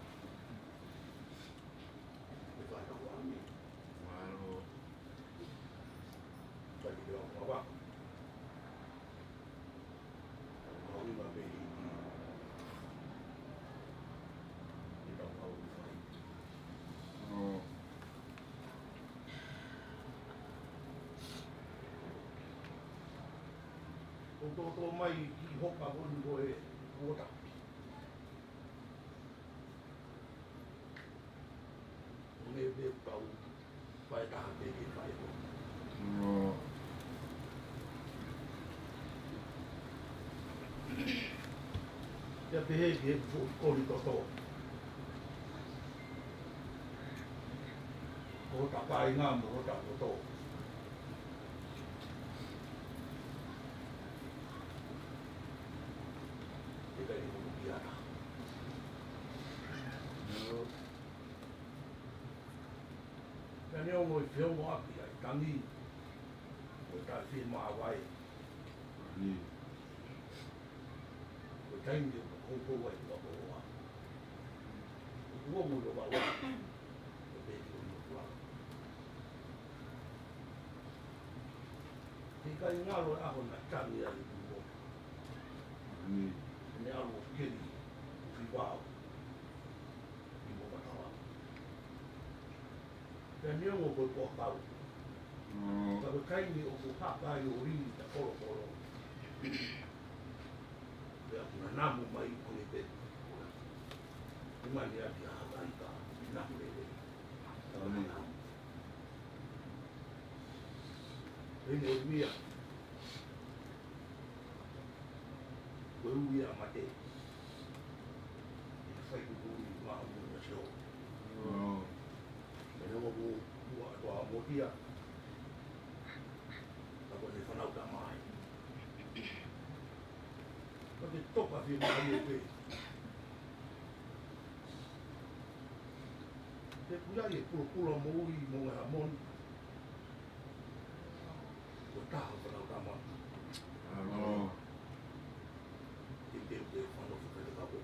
ʻE fai ka wami. Mālō. Fai ki te waka waka. Mālō i ma pē i. ʻI ka mau i fai. ʻO. ʻO tō tō mai ki hoka ko ni ko e kuota. ʻO ne pē kau fai taha pē ke fai ko. ʻO. Ia pehē ki he fuʻu koli toto. Ko hota kāinga mo hota koto. ʻIkai ke hoko ki ata. Ka neongo e feongoʻaki ʻa e tangi, ko e taʻefie māvae. Ko e taimi ʻoku houhou ai ʻa e ʻOtua. ʻOku ongo ʻa e ʻOtua. Ko e pē ki ʻo ʻOtua. He ʻikai ngalo e ʻaho naʻa tangi ai ʻa e ʻOtua. Ne ʻalu ʻo keli. Wow. ʻI mo matala. Pea neongo ko e puakau. Mm. Ka ko e taimi ʻoku haka ai ʻo lili ta kolokolo. Pea kuna namu mai ko e pe. Kuma ni ati a haka ika. Namu lele. Mm. Pea ne mia. Ko e ui a mate. ʻI he fai kuku ui ma ui na sio. Mm. Pea ne mo ku, ua toa mo ia. Ka ko ne fanau ta mai. Ka te toka fie mai e pe. Te kuia e pulopula mo ui mo ngā moni. Ko taha fanau ta mai. Mm. Te te te fanau fakatakako.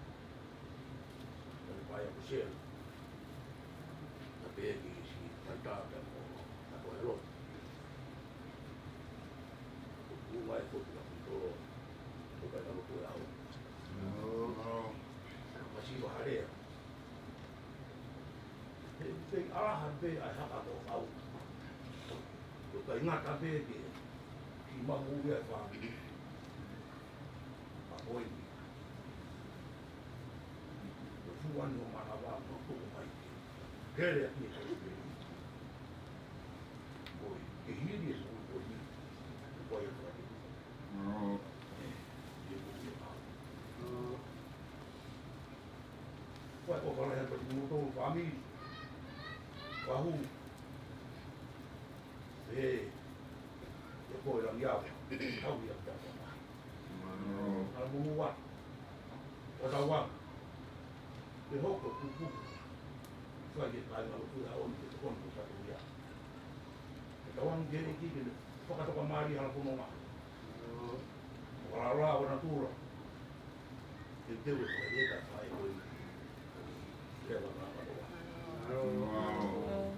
Ka ne paia ko Sel. Ka pea ki si taita pea ko ka ko elo. Ko mai ko ka ko tolo. Ko ka ko ko au. Mm. Masiva harea. He, he, ala ha pe ai haka ko au. Ko ka ingata pe ke. Ki mamu ia e fāmili. Ma ko e ni. Ko fuani o manava no toko mai ke. Kere aki e kau pe. Ko e, ke hili e sulu ko e ni. Ko e fāmili. Mm. E, e ko e fāmili. Ko e ko kala he pati mo tō fāmili. Wahu. He, he ko e langi au. Kau ia kia kua mai. Mm. Ala mo mua. O tau au. He hoko kuku. Fai e kai malo kui a oni ke tokon ko sa ia. He tau au ke ne ki ke ne. Fakatoka mali ala kono ma. Mm. Wala wala wana tula. Ke te ue ko e ka fai ko e. Leva na ka loa. Wow.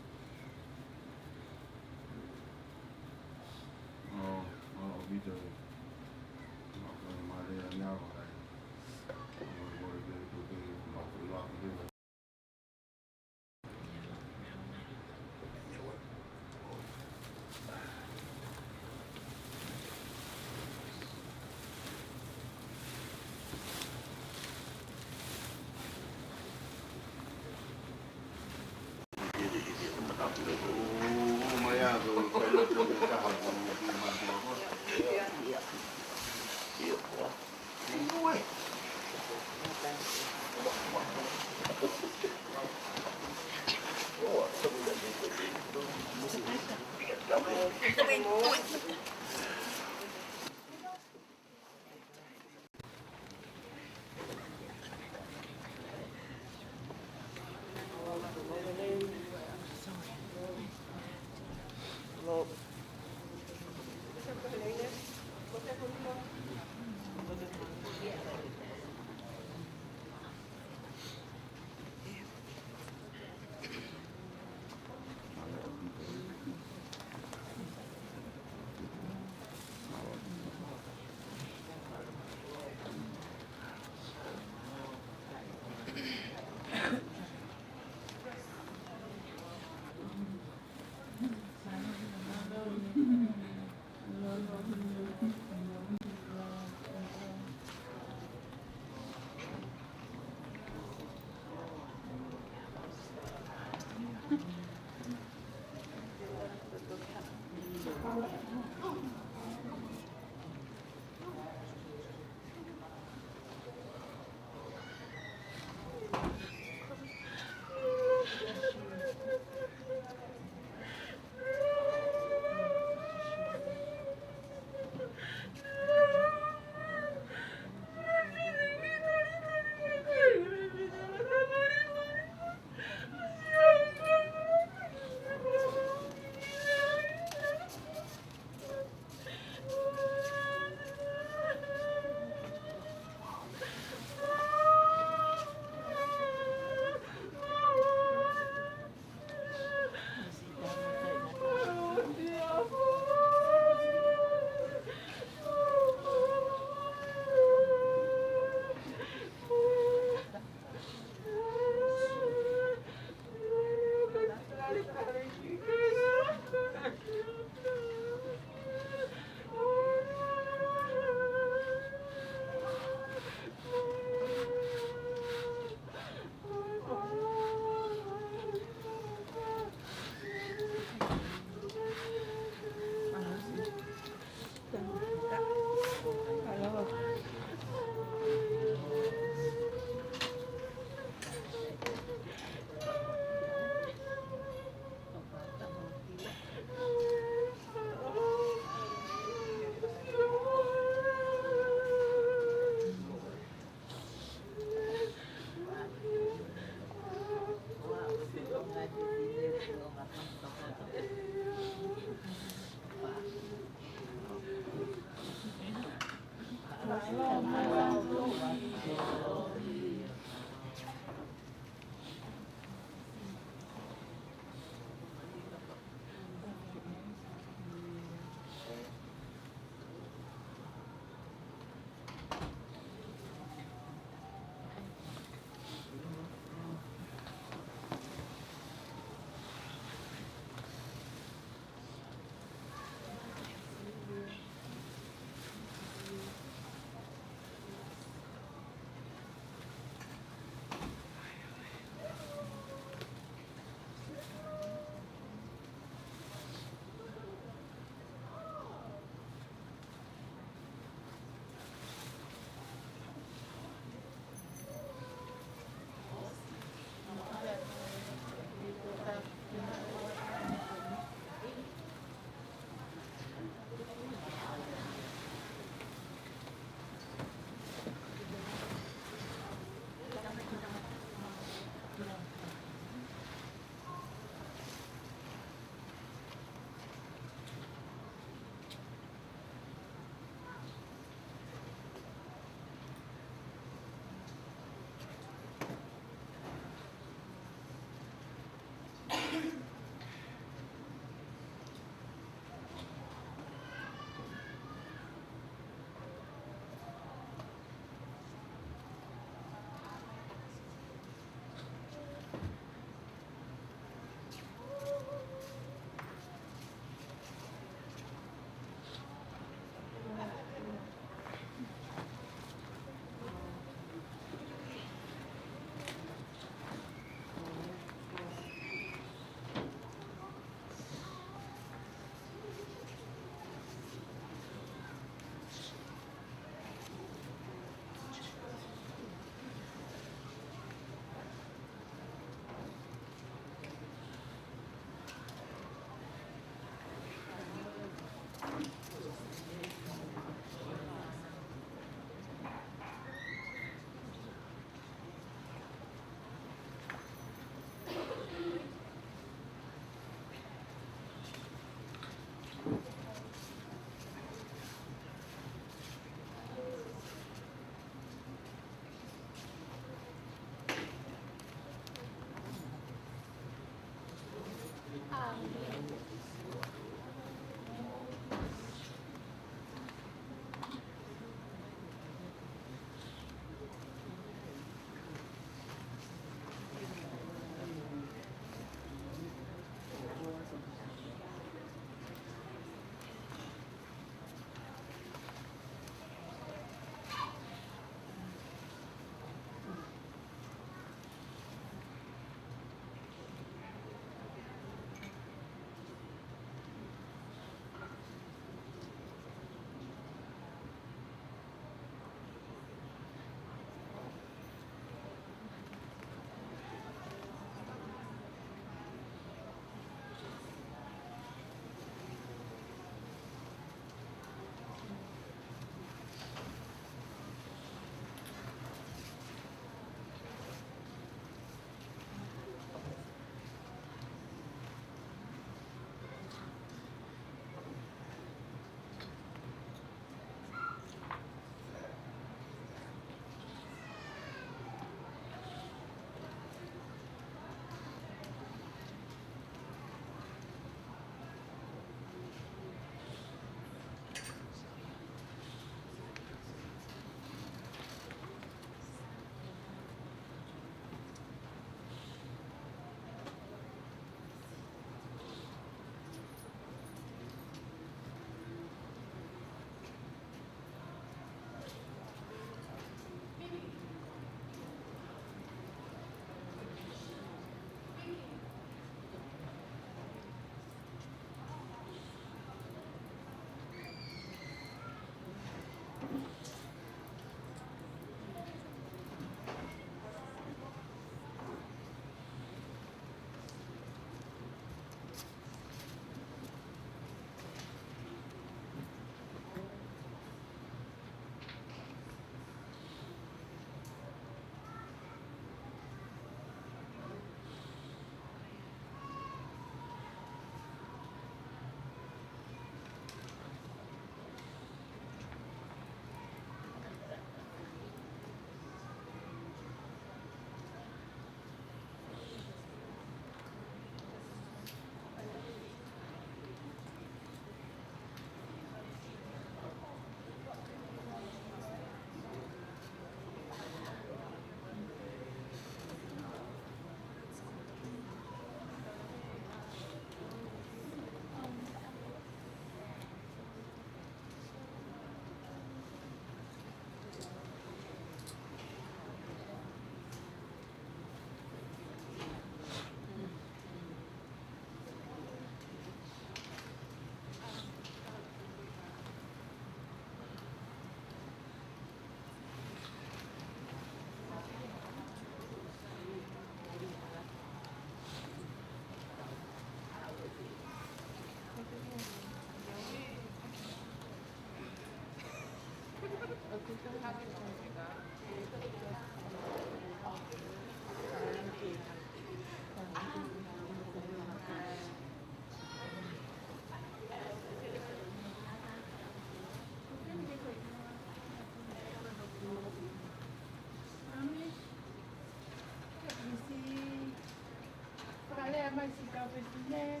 Mai si ka pesi ne. Eh?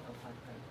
Ko fakakoe.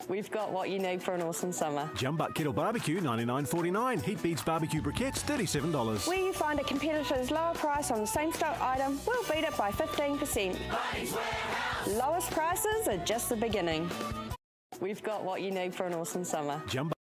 We've got what you need for an awesome summer. Jumbo Kettle Barbecue, ninety-nine forty-nine. Heat Beads Barbecue Briquettes, thirty-seven dollars. Where you find a competitor's lower price on the same stock item, we'll beat it by fifteen percent. Lowest prices are just the beginning. We've got what you need for an awesome summer. Jumbo.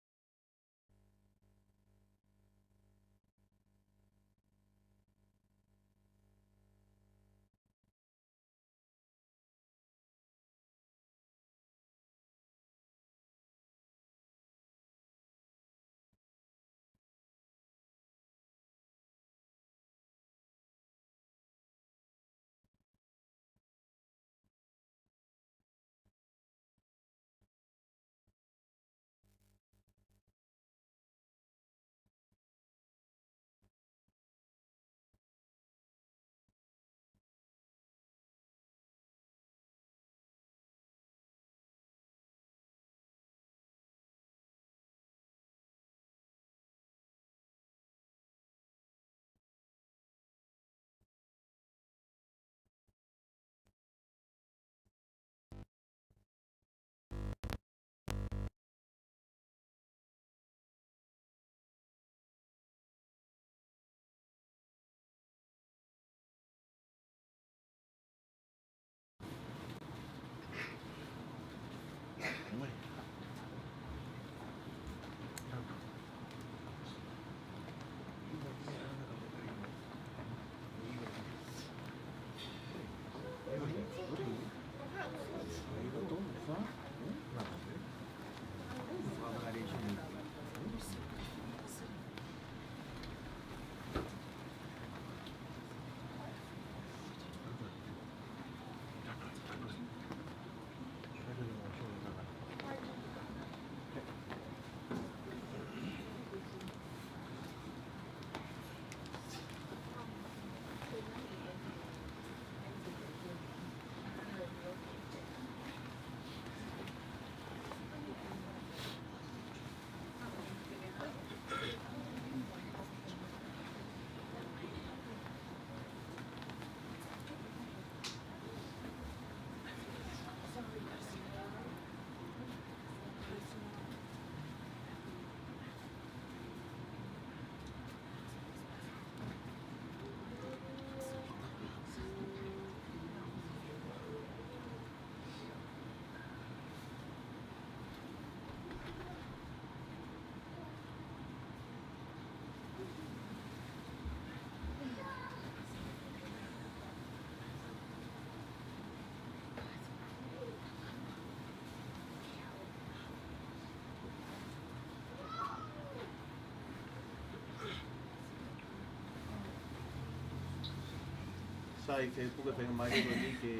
Sai, ke puke faingamālie ko eni ke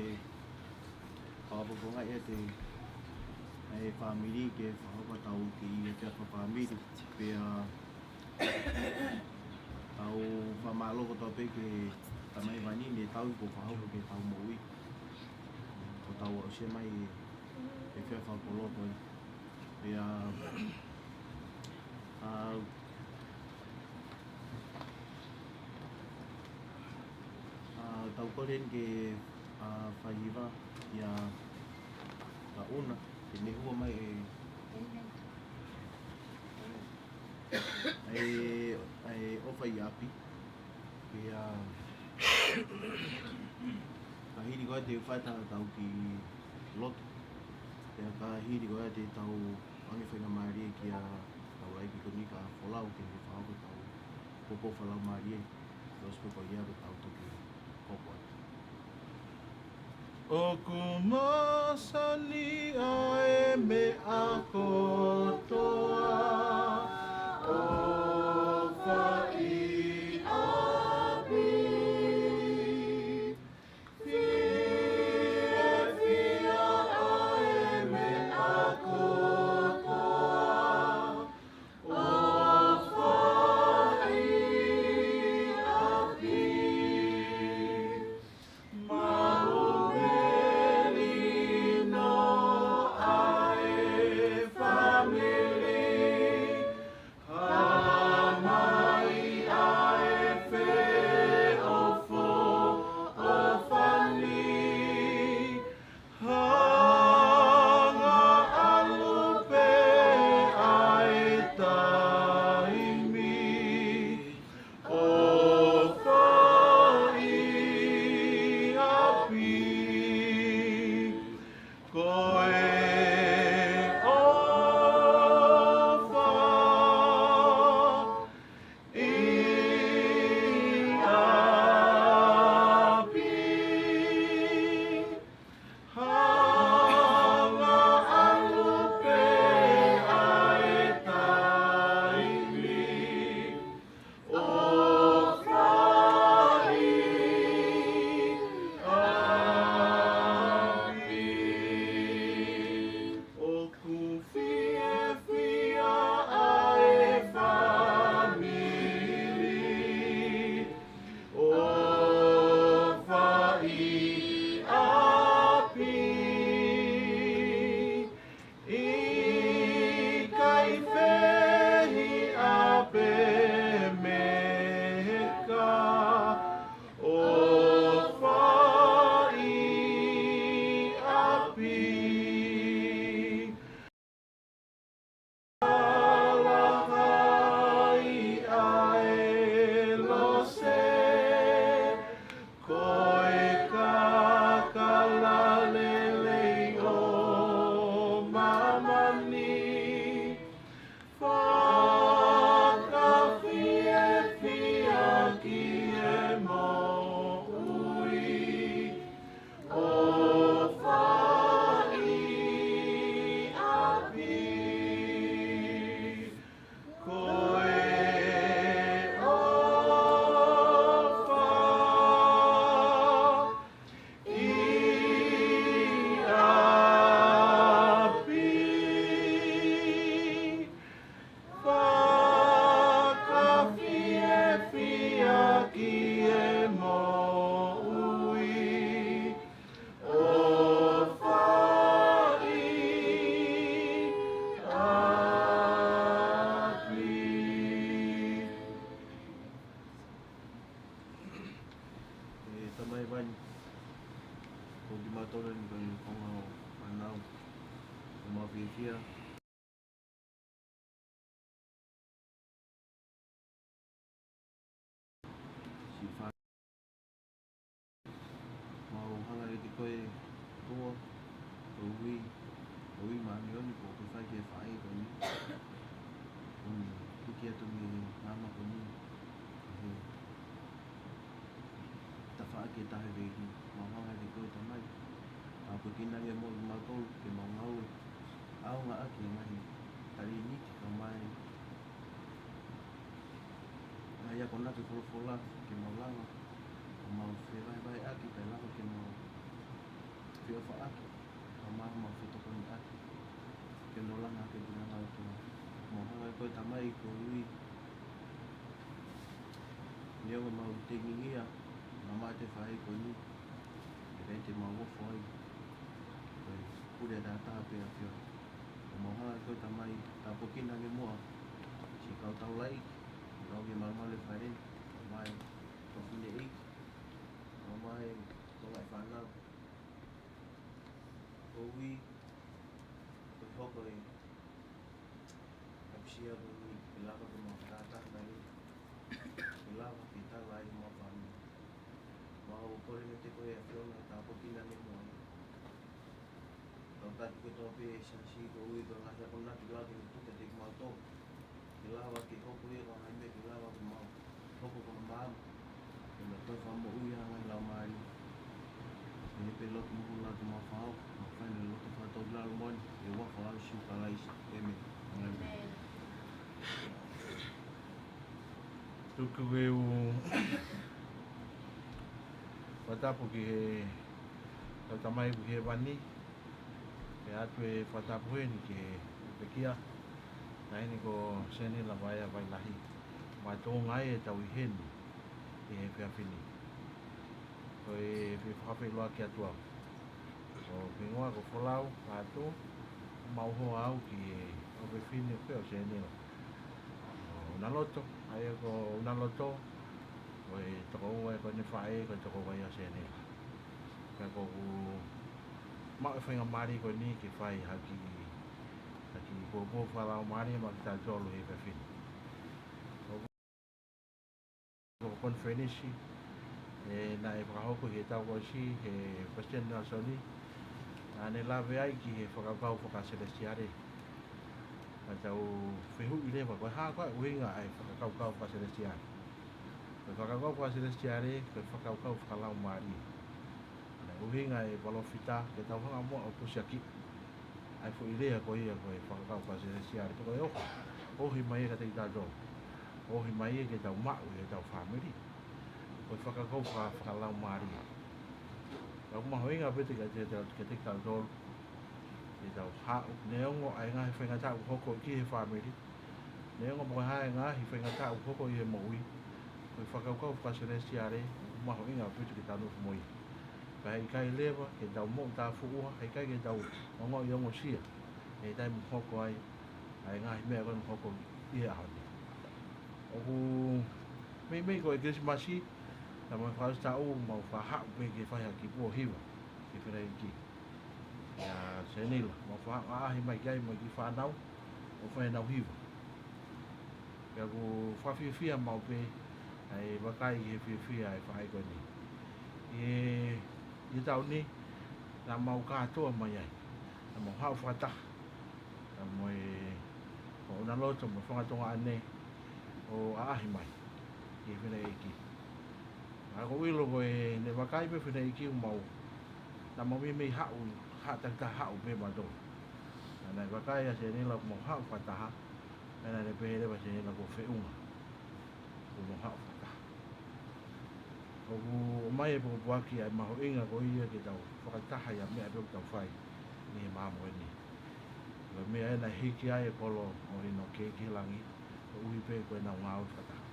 fakapopongaʻi ʻa e, ʻa e fāmili ke fakahoko ʻetau kiʻi efiafi fakafāmili. Pea tau fakamālō kotoa pē ki he tamai vani ne tau i ko fakahoko ke tau moʻui. Ko tau aʻusia mai e efiafi fakakoloa ko ē. Pea, ʻa, ʻa, tau kole eni ke, ʻa, fai hiva ʻia Kaʻuna, ke ne hū mai e, e, e ʻofa ʻi ʻapi. Pea, ka hili ko ia te u fai ʻetau kiʻi lotu. Pea ka hili ko ia te tau ʻoange faingamālie kia Taulaipi ko eni ka folau ke ne fakahoko Poupou fakalaumālie, ʻosi pē ko ia pea tau toki hoko atu. ʻOku masani ʻa e meʻa kotoa, ʻofa ʻi ʻapi. Fiefia ʻa e meʻa kotoa, ʻofa ʻi ʻapi. Mau melino ʻa e fāmili, hā mai ʻa e feʻofoʻofani, hanga ʻalu pē ʻa e taimi, ʻofa ʻi ʻapi. Ko e ʻofa ʻi ʻapi. Hanga ʻalu pē ʻa e taimi, ʻofa ʻi ʻapi. ʻOku fiefia ʻa e fāmili, ʻofa ʻi ʻapi. ʻIkai fehiʻa pe meheka, ʻofa ʻi ʻapi. Alahai ʻa e lose, ko e kakala lelei ʻo māmani. Fakafiefia ki he moʻui, ʻofa ʻi ʻapi. Ko e ʻofa ʻi ʻapi. Fakafiefia ki he moʻui, ʻofa ʻi ʻapi. ʻE Tamai Vani, ko kimautolu ni ko e konga ʻo e fānau, ʻoku mau fiefia. Siʻi fā-, mau hanga ʻiate koe ʻOtua, ko e ui, ko e ui māʻoniʻoni kuo ke fai ki he faʻē ko eni. ʻOku ne hiki atu mei he maama ko eni, ki he tafaʻaki ʻe taha ʻi he veili. Mau hanga ʻiate koe Tamai, tāpuekina ange muʻa kimautolu ke mau ngāue ʻaonga ʻaki e ngaahi tali ʻi he ʻaho ni, kae ʻumaʻā e ngaahi akonaki ʻa e folofola ke mau lava ʻo mau fevahevaheʻaki, kae lava ke mau feʻofaʻaki, kae ʻumaʻā ʻemau fetokoniʻaki ke nau langa hake ki he ngaahi ʻOtua. Mau hanga ʻiate koe Tamai, ko e ui, neongo ʻemau tenginia, maama ʻa e faʻē ko eni, ʻe lelei te mau ofo ai, ko e pule ʻa e taha pē ʻa e ʻAfiona. Mau hanga ʻiate koe Tamai, tāpuekina ange muʻa siʻi kau taulaʻeiki, lau ki he malumalu ʻo e faʻē ni, kae ʻumaʻā e tofiʻeiki, kae ʻumaʻā e kau fānau. Ko e ui, ko e hoko e ʻapisia ko eni, ke lava ke mau fakataha mai, ke lava ke tala ai ʻemau fānau. Mau kole meiate koe ʻAfiona ke tāpuekina ange muʻa. Kau taki kotoa pē ʻa e siasi, ko e ui, ko e ngaahi akonaki, lava ke ne tuku kiate kimautolu, ke lava ke hoko ia ko e ngaahi meʻa ke lava ke mau Ko e fakamoʻui ʻa e ngaahi laumālie. Pehē pē lotu mo e lotu mo e fao, mo e fai ʻene lotu fakatōkilalo moʻoni, ʻi he huafa ʻo Sīsū Kalaisi. ʻĒmeni. ʻĒmeni. Tuku ke u fakatapu ki he ʻetau Tamai ʻoku ʻi hēvani, pea ʻoatu e fakatapu heni ki he pekia, taʻahine ko Senila Vaea Vailahi, mo e tuʻunga ʻetau ʻi heni ʻi he efiafi ni. Ko e fie fakafeʻiloaki atu au. Ko hoku hingoa ko Folau Pātū, mau hoa au ki he ʻofefine pē ʻo Senila. Ko ʻUnaloto, ʻa ia ko ʻUnaloto, ko e tokoua ia ko ʻene faʻē, ko e tokoua ia ʻo Senila. Pea ʻoku ou maʻu e faingamālie ko eni ke fai ha kiʻi, ha kiʻi pōpō fakalaumālie maʻa kitautolu he efiafi ni. Ko e konifelenisi, ē, naʻe fakahoko he taʻu kuo ʻosi ʻe Palesiteni Nalesoni, naʻa ne lave ai ki he fakakaukau fakasilesitiale. Ka tau fehuʻi leva, ko e hā koā e ʻuhinga ʻa e fakakaukau fakasilesitiale? Ko e fakakaukau fakasilesitiale, ko e fakakaukau fakalaumālie. Naʻe ʻuhinga e palōfita ke tau hanga muʻa ʻo pusiakiʻi ʻa e foʻi lea ko ia ko e fakakaukau fakasilesitiale, pe ko e ohi, ohi mai ia kiate kitautolu. Ohi mai ia ke tau maʻu ʻi heʻetau fāmili. Ko e fakakaukau faka-, fakalaumālie. Ka ʻoku mahuʻinga pē kiate, kiate, kiate kitautolu ke tau haʻu, neongo ʻa e ngaahi faingataʻa ʻoku hoko ki he fāmili, neongo mo e hā e ngaahi faingataʻa ʻoku hoko ʻi he moʻui, ko e fakakaukau fakasilesitiale ʻoku mahuʻinga ʻaupito ke tau nofo mo ia. Ka heʻikai leva ke tau moʻutāfuʻua, heʻikai ke tau ongoʻi ongosia ʻi he taimi ʻoku hoko ai ʻa e ngaahi meʻa ko eni ʻoku hoko ʻi he ʻaho ni. ʻOku meimei ko e Kilisimasi, ka mo e fakaʻosi taʻu, mau faʻa haʻu pē ke fai ha kiʻi pō hiva ki he fineʻeiki, ʻia Senila, mau faʻa ʻaʻahi mai ki ai mo e kiʻi fānau, ʻo fai ʻenau hiva. Pea ʻoku fakafiefia maʻu pē ʻa e vakai ki he fiefia ʻa e faʻē ko eni. ʻI he, ʻi he taʻu ni, naʻa mau kātoa mai ai, naʻa mau haʻu fakataha, ka mo e, ko ʻUnaloto mo e fanga tuongaʻane, ʻo ʻaʻahi mai ki he fineʻeiki. Ka ʻoku ou ʻilo ko ʻene vakai pē fineʻeiki ʻoku mau, naʻa mau meimei haʻu, haʻu takitaha haʻu pē mautolu. Naʻa ne vakai ʻa Senila ʻoku mau haʻu fakataha, pea naʻa ne pehē leva ʻa Senila kuo feʻunga, kuo mau haʻu fakataha. ʻOku ʻomai e pōpoaki ʻa e mahuʻinga ko ia ke tau fakataha ʻi ha meʻa pē ʻoku tau fai ʻi he māmani ni. Ko e meʻa ē naʻe hiki ai e kolo ʻo ʻInoke ki langi, koeʻuhi pē ko ʻenau ngāue fakataha.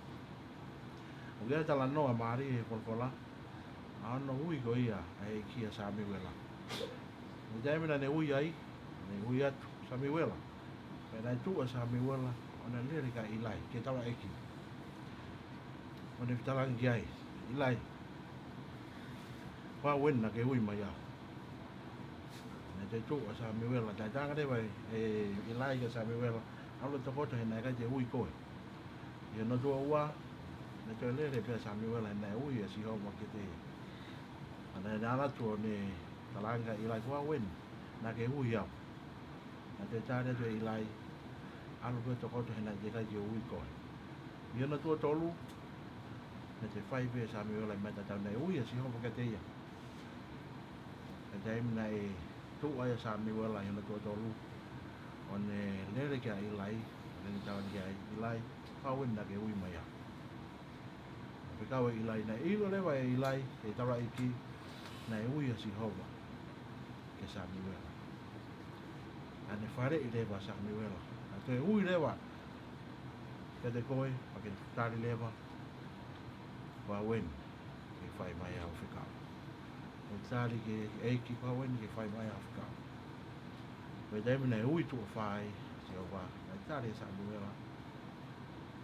ʻOku ʻi ai e talanoa mālie he folofola, ʻa hono ui ko ia ʻa e ʻEiki ʻa Samiuela. Ko e taimi naʻa ne ui ai, naʻa ne ui atu, Samiuela. Pea naʻe tuʻu ʻa Samiuela ʻo ne lele kia ʻIlai, ki he taulaʻeiki, ʻo ne fetalanoaʻaki ki ai, ʻIlai, ko au eni naʻa ke ui mai au. Naʻe toe tuʻu ʻa Samiuela, taʻe talaange leva ʻe ʻIlai kia Samiuela, ʻalu ʻo tokoto he naʻe ʻikai te u ui koe. ʻI hono tuʻo ua, naʻe toe lele pē ʻa Samiuela he naʻe ui ʻa Sihova kiate ia. Pea naʻa ne ala atu ʻo ne talaange kia ʻIlai, ko au eni naʻa ke ui au. Naʻe toe tali atu ʻe ʻIlai, ʻalu pē ʻo tokoto he naʻe teʻeki ai ke u ui koe. ʻI hono tuʻo tolu, naʻe toe fai pē ʻe Samiuela e meʻa tatau, naʻe ui ʻa Sihova kiate ia. Ko e taimi naʻe tuʻu ai ʻa Samiuela ʻi hono tuʻo tolu, ʻo ne lele kia ʻIlai, ʻo ne talaange ki ai, ʻIlai, ko au eni naʻa ke ui mai au. Fekau ʻe ʻIlai, naʻe ʻilo leva ʻe ʻIlai, ʻe he taulaʻeiki, naʻe ui ʻa Sihova kia Samiuela. Naʻa ne faleʻi leva ʻa Samiuela. Naʻe toe ui leva kiate koe, pea ke tali leva, ko au eni, ke fai mai au fekau. Ke tali ki he ʻEiki, ko au eni ke fai mai au fekau. Ko e taimi naʻe ui tuʻo fā ai ʻa Sihova, naʻe tali ʻe Samiuela,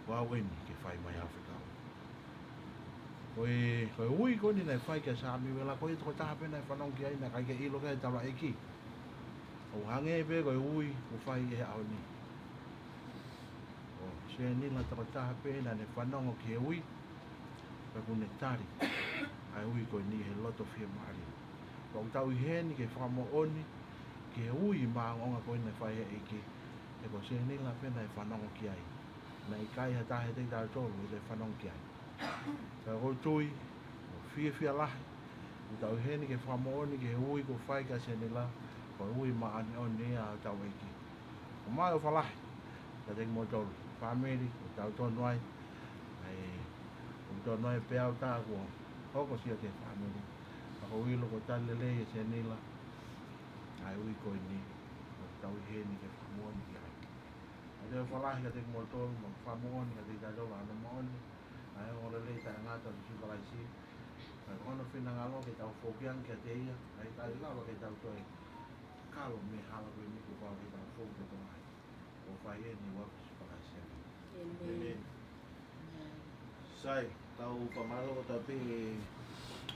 ko au eni ke fai mai au fekau. Ko e, ko e ui ko eni naʻe fai kia Samiuela, ko e tokotaha pē naʻe fanongo ki ai, naʻe ʻikai ke ʻilo ki ai e taulaʻeiki. ʻOku hangē pē ko e ui ʻoku fai he ʻaho ni. Ko Senila tokotaha pē naʻa ne fanongo ki he ui, pea kuo ne tali ʻa e ui ko eni he loto fiemālie. Pea ʻoku tau ʻi heni ke fakamoʻoni ki he ui maʻongoʻonga ko eni naʻe fai ʻe he ʻEiki, he ko Senila pē naʻe fanongo ki ai. Naʻe ʻikai ha taha ʻiate kitautolu ʻe toe fanongo ki ai. Ka ʻoku ou tui, Fiefia lahi ʻi heʻetau ʻi heni ke fakamoʻoni ki he ui kuo fai kia Senila, ko e ui māʻoniʻoni ia ʻa hotau ʻEiki. ʻOmai ʻofa lahi kiate kimoutolu fāmili, ʻoku tau tonu ai. ʻAi, ʻoku tonu ai pē ʻa e ʻuta kuo hoko siʻi ʻa e fāmili. Ka ʻoku ou ʻilo kuo tali lelei ʻe Senila ʻa e ui ko eni, ʻoku tau ʻi heni ke fakamoʻoni ki ai. ʻOku ou ʻofa lahi kiate kimoutolu, mo fakamoʻoni kiate kitautolu ʻa hono moʻoni ʻa e ongoongolelei taʻengata ʻo Sīsū Kalaisi. Ka ko hono finangalo ke tau foki ange kiate ia, ʻa ia ʻikai lava ke tau toe kalo mei he hala ko eni, kuo pau ke tau foki ki Tonga. ʻOku fai eni ʻi he huafa ʻo Sīsū Kalaisi. ʻĒmeni. ʻĒmeni. Sai, tau fakamālō atu pē he,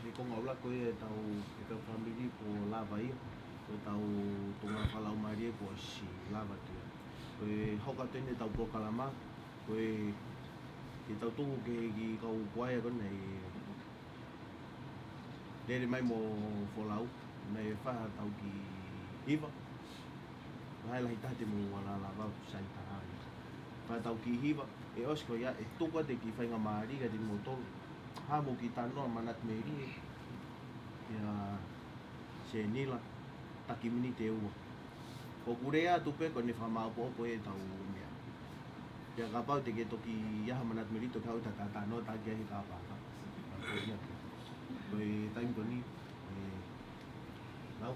he konga ʻuluaki ko ia ʻetau, ʻetau fāmili kuo lava ia, ko ʻetau tuʻunga fakalaumālie kuo ʻosi lava atu ia. Ko e hoko atu eni ʻetau polokalama, ko e, ke tau tuku ki he kiʻi kau kuaea ko eni ʻe lele mai mo folau, naʻe fai haʻatau kiʻi hiva. Lahi lahi taha te mou ala lava ʻo sai taha ia. Fai haʻatau kiʻi hiva, ʻe ʻosi ko ia ʻe tuku atu e kiʻi faingamālie kiate kimoutolu. Haʻamou kiʻi talanoa manatu melie kia Senila, taki miniti ʻe ua. ʻOku ou lea atu pē ko ʻene fakamāʻopoʻopo ʻetau meʻa. Pea kapau te ke toki ʻi ai ha manatu melie, toki haʻu ʻo ta talanoa taki ai he kapau. Ka ko ia pē. Ko e taimi ko eni, ē, lau.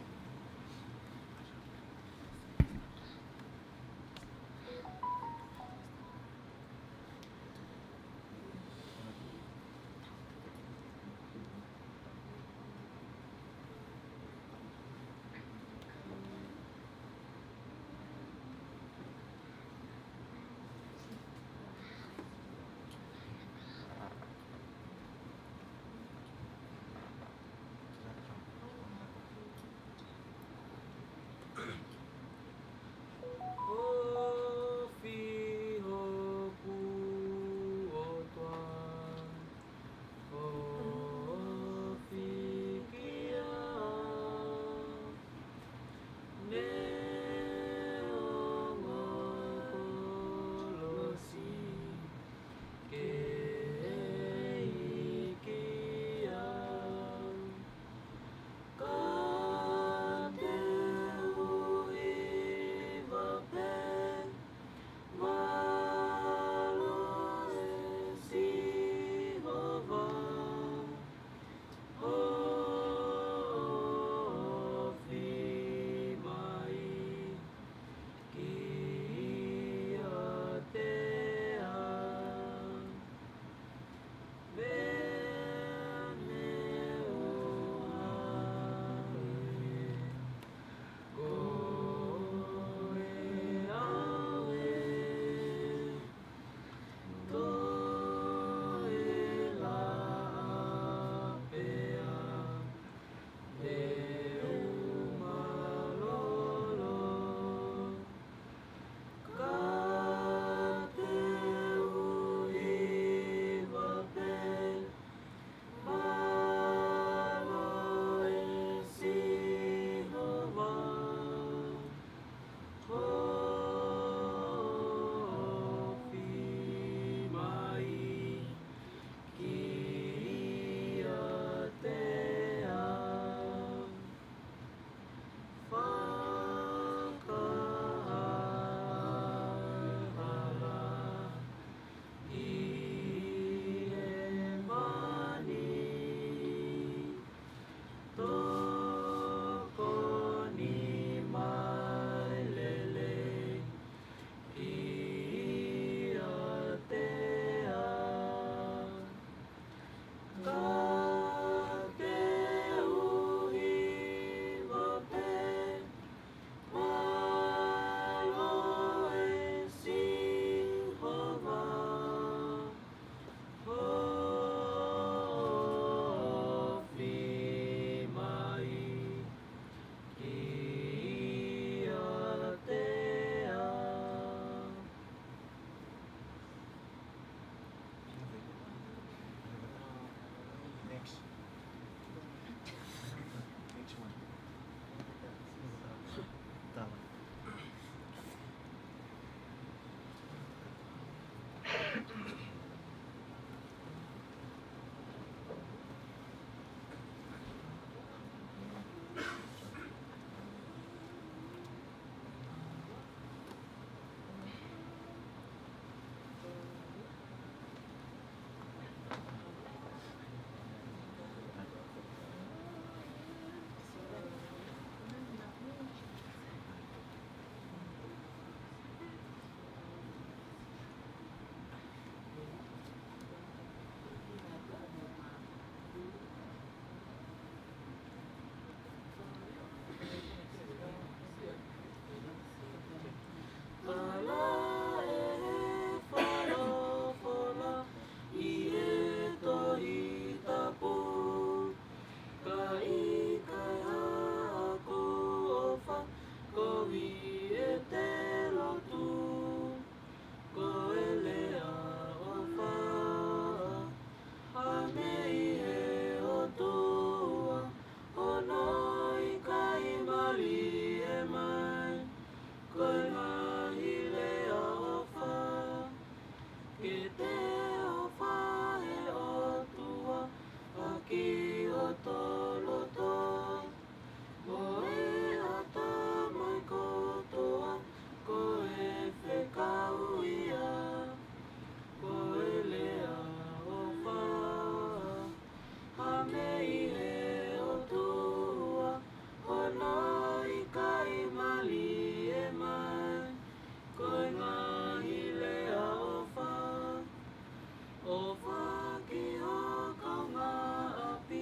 ʻOfa ki ho kaungāʻapi,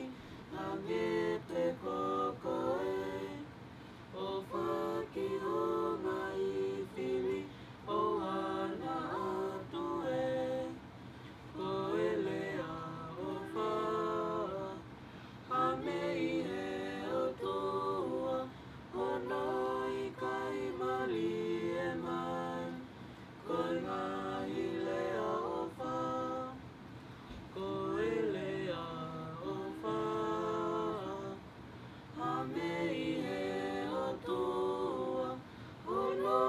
hangē pē ko koe. ʻOfa ki ho ngaahi fili, ʻo hana atu ē. Ko e lea ʻofa, hā mei he ʻOtua, hono ʻikai mālie mai. Ko e ngaahi lea ʻofa, ko e lea ʻofa, hā mei he ʻOtua, hono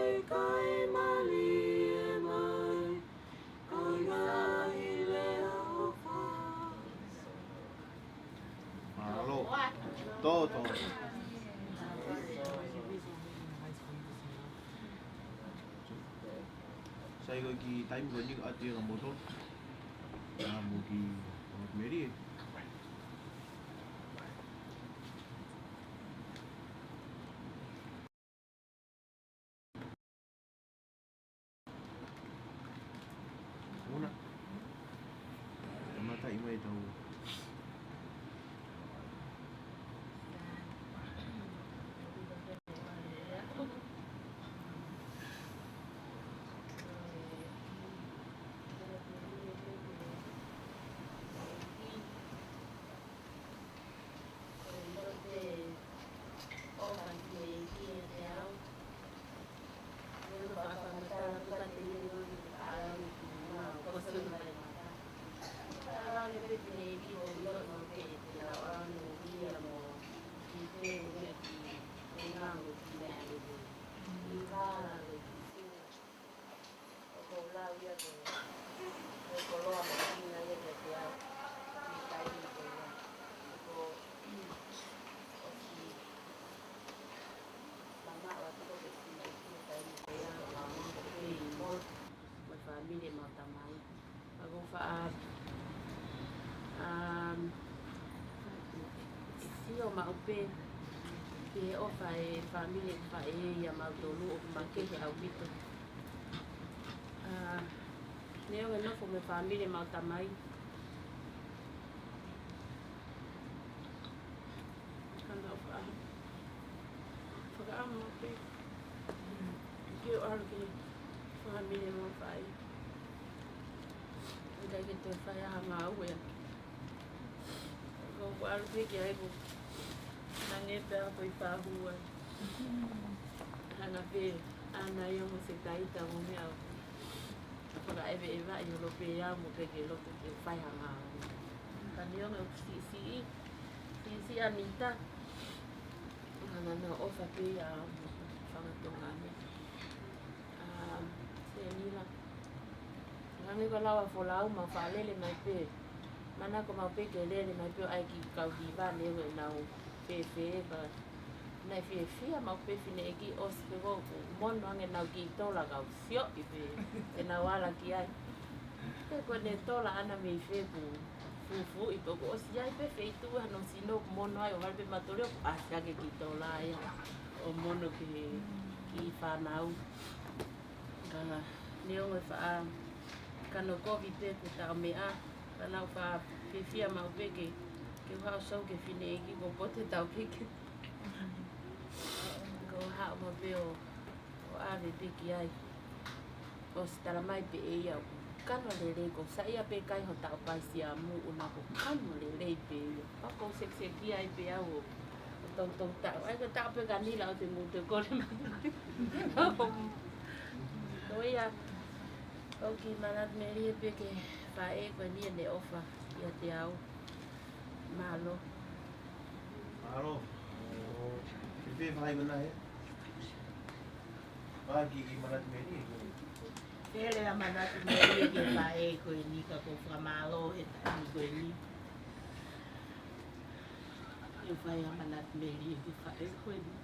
ʻikai mālie mai. Ko e ngaahi lea ʻofa. Mālō. Tō, tō. Sai, ko e kiʻi taimi ko eni ʻoku ʻoatu ia kia Moto. Ā, mo ki, mo ki Meli, ē. Ona. Kamata ʻi mai tau. ʻOku ou lau ia ko e, ko e koloa mahuʻinga ia kiate au ʻi he taimi ko ia. ʻOku ou ʻosi mamaʻo atu ko e sinaʻi ki he taimi ko ia, ʻo aʻu mai ko e pei mo, mo e fāmili ʻemau tamai. Pea ʻoku ou faʻa, um, sio maʻu pē ki he ʻofa ʻa e fāmili ʻeku faʻē ia mautolu ʻoku makehe ʻaupito. Ā, neongo e nofo mo e fāmili ʻemau tamai. Ka naʻa ku faʻa, fakaʻamu pē ke u ʻalu ki he fāmili ʻemau faʻē. ʻIkai ke toe fai ha ngāue. Ko u ʻalu pē ki ai ʻoku hangē pē ʻa e pō ʻi pāhū ai. Hangē pē ʻa ʻAna ia mo Setaita mo meʻa ʻoku fakaʻeveʻeva ʻi holo pē au mo ke ke loto ke fai ha ngāue. Ka neongo ʻeku siʻisiʻi, siʻisiʻi ʻa Nita. Hangē naʻa na ʻofa pē ia mo e fanga Tonga ni. Um, Senila. Hangē ko e lau ʻa Folau, mau faʻa lele mai pē. Manako maʻu pē ke lele mai pē ʻo ʻai ki he kau hiva neongo ʻenau fēfē, ka naʻe fiefia maʻu pē fineʻeiki ʻosi pē ko ē ʻoku mono ange ʻenau kiʻi tola, kau sioʻi pē ʻenau ala ki ai. Pea ko ʻene tola ʻaʻana mei fē ʻoku fufuuʻi pē, ʻoku ʻosi ʻi ai pē feituʻu hano sino ʻoku mono ai, ʻo hali pē mautolu ʻoku ʻasi hake kiʻi tola ia ʻo mono ki he kiʻi fānau. Ka neongo e faʻa kanokovi pē ʻeku taʻomeʻa, ka naʻa ku faʻa fiefia maʻu pē ke, ke u haʻu ʻo sio ki he fineʻeiki kuo pote taukeke. Ko u haʻu maʻu pē ʻo, ʻo ʻave pē ki ai. ʻOsi tala mai pē ʻe ia ʻoku kano lelei, ko e saiʻia pē kai ho taʻu paisiamu, ʻuna ko e kano lelei pē ia. Pea ko u sekiseki ai pē au ʻo, ʻo toutou taʻu. ʻAi ko e taʻu pē ka Nila ʻoku te mou toe kole mai. Ko ia, ʻoku ou kiʻi manatu melie pē ki he faʻē ko eni ʻene ʻofa ʻiate au. Mālō. Mālō. ʻOku fēfē fai ko ena ē? Pea kiʻi manatu melie. Pea lea manatu melie ki he faʻē ko eni, ka ʻoku ou fakamālō he taimi ko eni. ʻOku ou fai ha manatu melie ki he faʻē ko eni.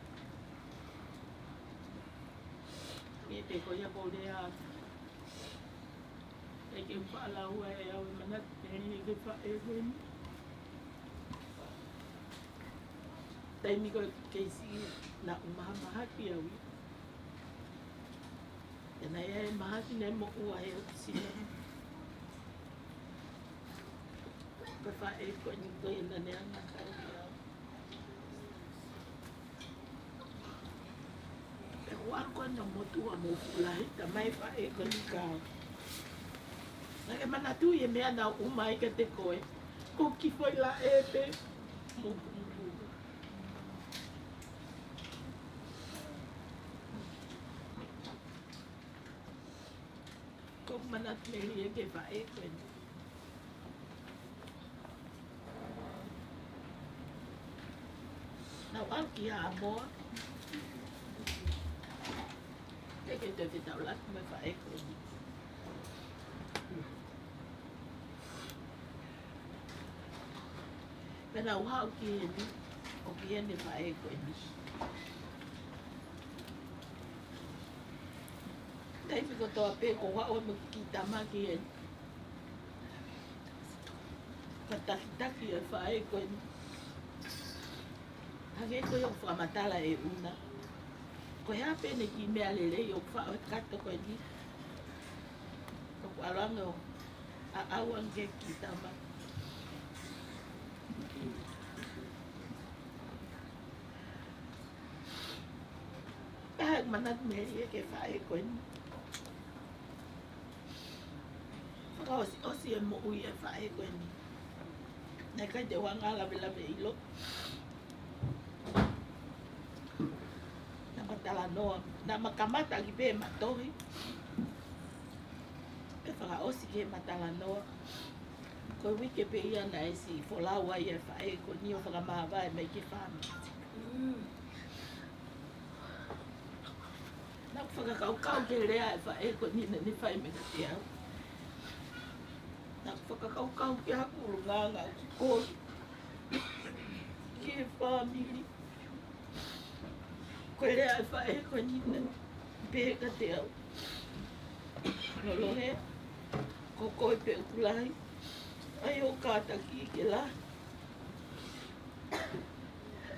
Mei he pē ko ia ʻoku ou lea atu. ʻIkai ke u faʻa lau ʻe au e manatu melie ki he faʻē ko eni. Taimi ko ē ʻeku kei siʻi naʻa ku mahamahaki au ia. Pea naʻe ʻi ai e mahaki naʻe moʻua ai hoku sino. Ko e faʻē ko eni ko ē naʻa ne hanga ʻo tauhi au. Pea ko au ko ena motuʻa mo fuʻu lahi, talamai faʻē ko eni kia au, naʻa ke manatuʻi e meʻa naʻa ku ʻomai kiate koe? Ko e kiʻi foʻi laʻe pē mo e muku. ʻOku ou manatu melie ki he faʻē ko eni. Naʻa ku ʻalu ki Haʻamoa, teʻeki ke toe fetaulaki mo e faʻē ko eni. Pea naʻa ku haʻu ki heni, ʻo ki heni e faʻē ko eni. Taimi kotoa pē ʻoku ou haʻu mo e kiʻi tama ki heni, ka takitaki e faʻē ko eni. Hangē ko ia ʻoku fakamatala ʻe ʻUna, ko e hā pē ʻene kiʻi meʻa lelei ʻoku faʻo he kato ko eni. ʻOku ʻalu ange ʻo ʻaʻau ange ki he kiʻi tama. Pea ʻoku ou manatu melie ki he faʻē ko eni. Fakaʻosiʻosi e moʻui e faʻē ko eni. Naʻe ʻikai te u hanga ʻo lavelave ʻilo. Naʻa ma talanoa, naʻa ma kamata ʻaki pē ʻema tohi, pea fakaʻosi ki heʻema talanoa. Ko e uike pē ia naʻe siʻi folau ai e faʻē ko eni ʻo fakamāvae mai ki he fāmili. Mm. Naʻa ku fakakaukau ki he lea e faʻē ko eni naʻa ne fai mai kiate au. Naʻa ku fakakaukau ki haku ʻulungaanga ʻoku kole ki he fāmili. Ko e lea e faʻē ko eni naʻa ne pehē kiate au: Lolohe, ko koe pē ʻoku lahi, ʻai hoʻo kātaki ke lahi.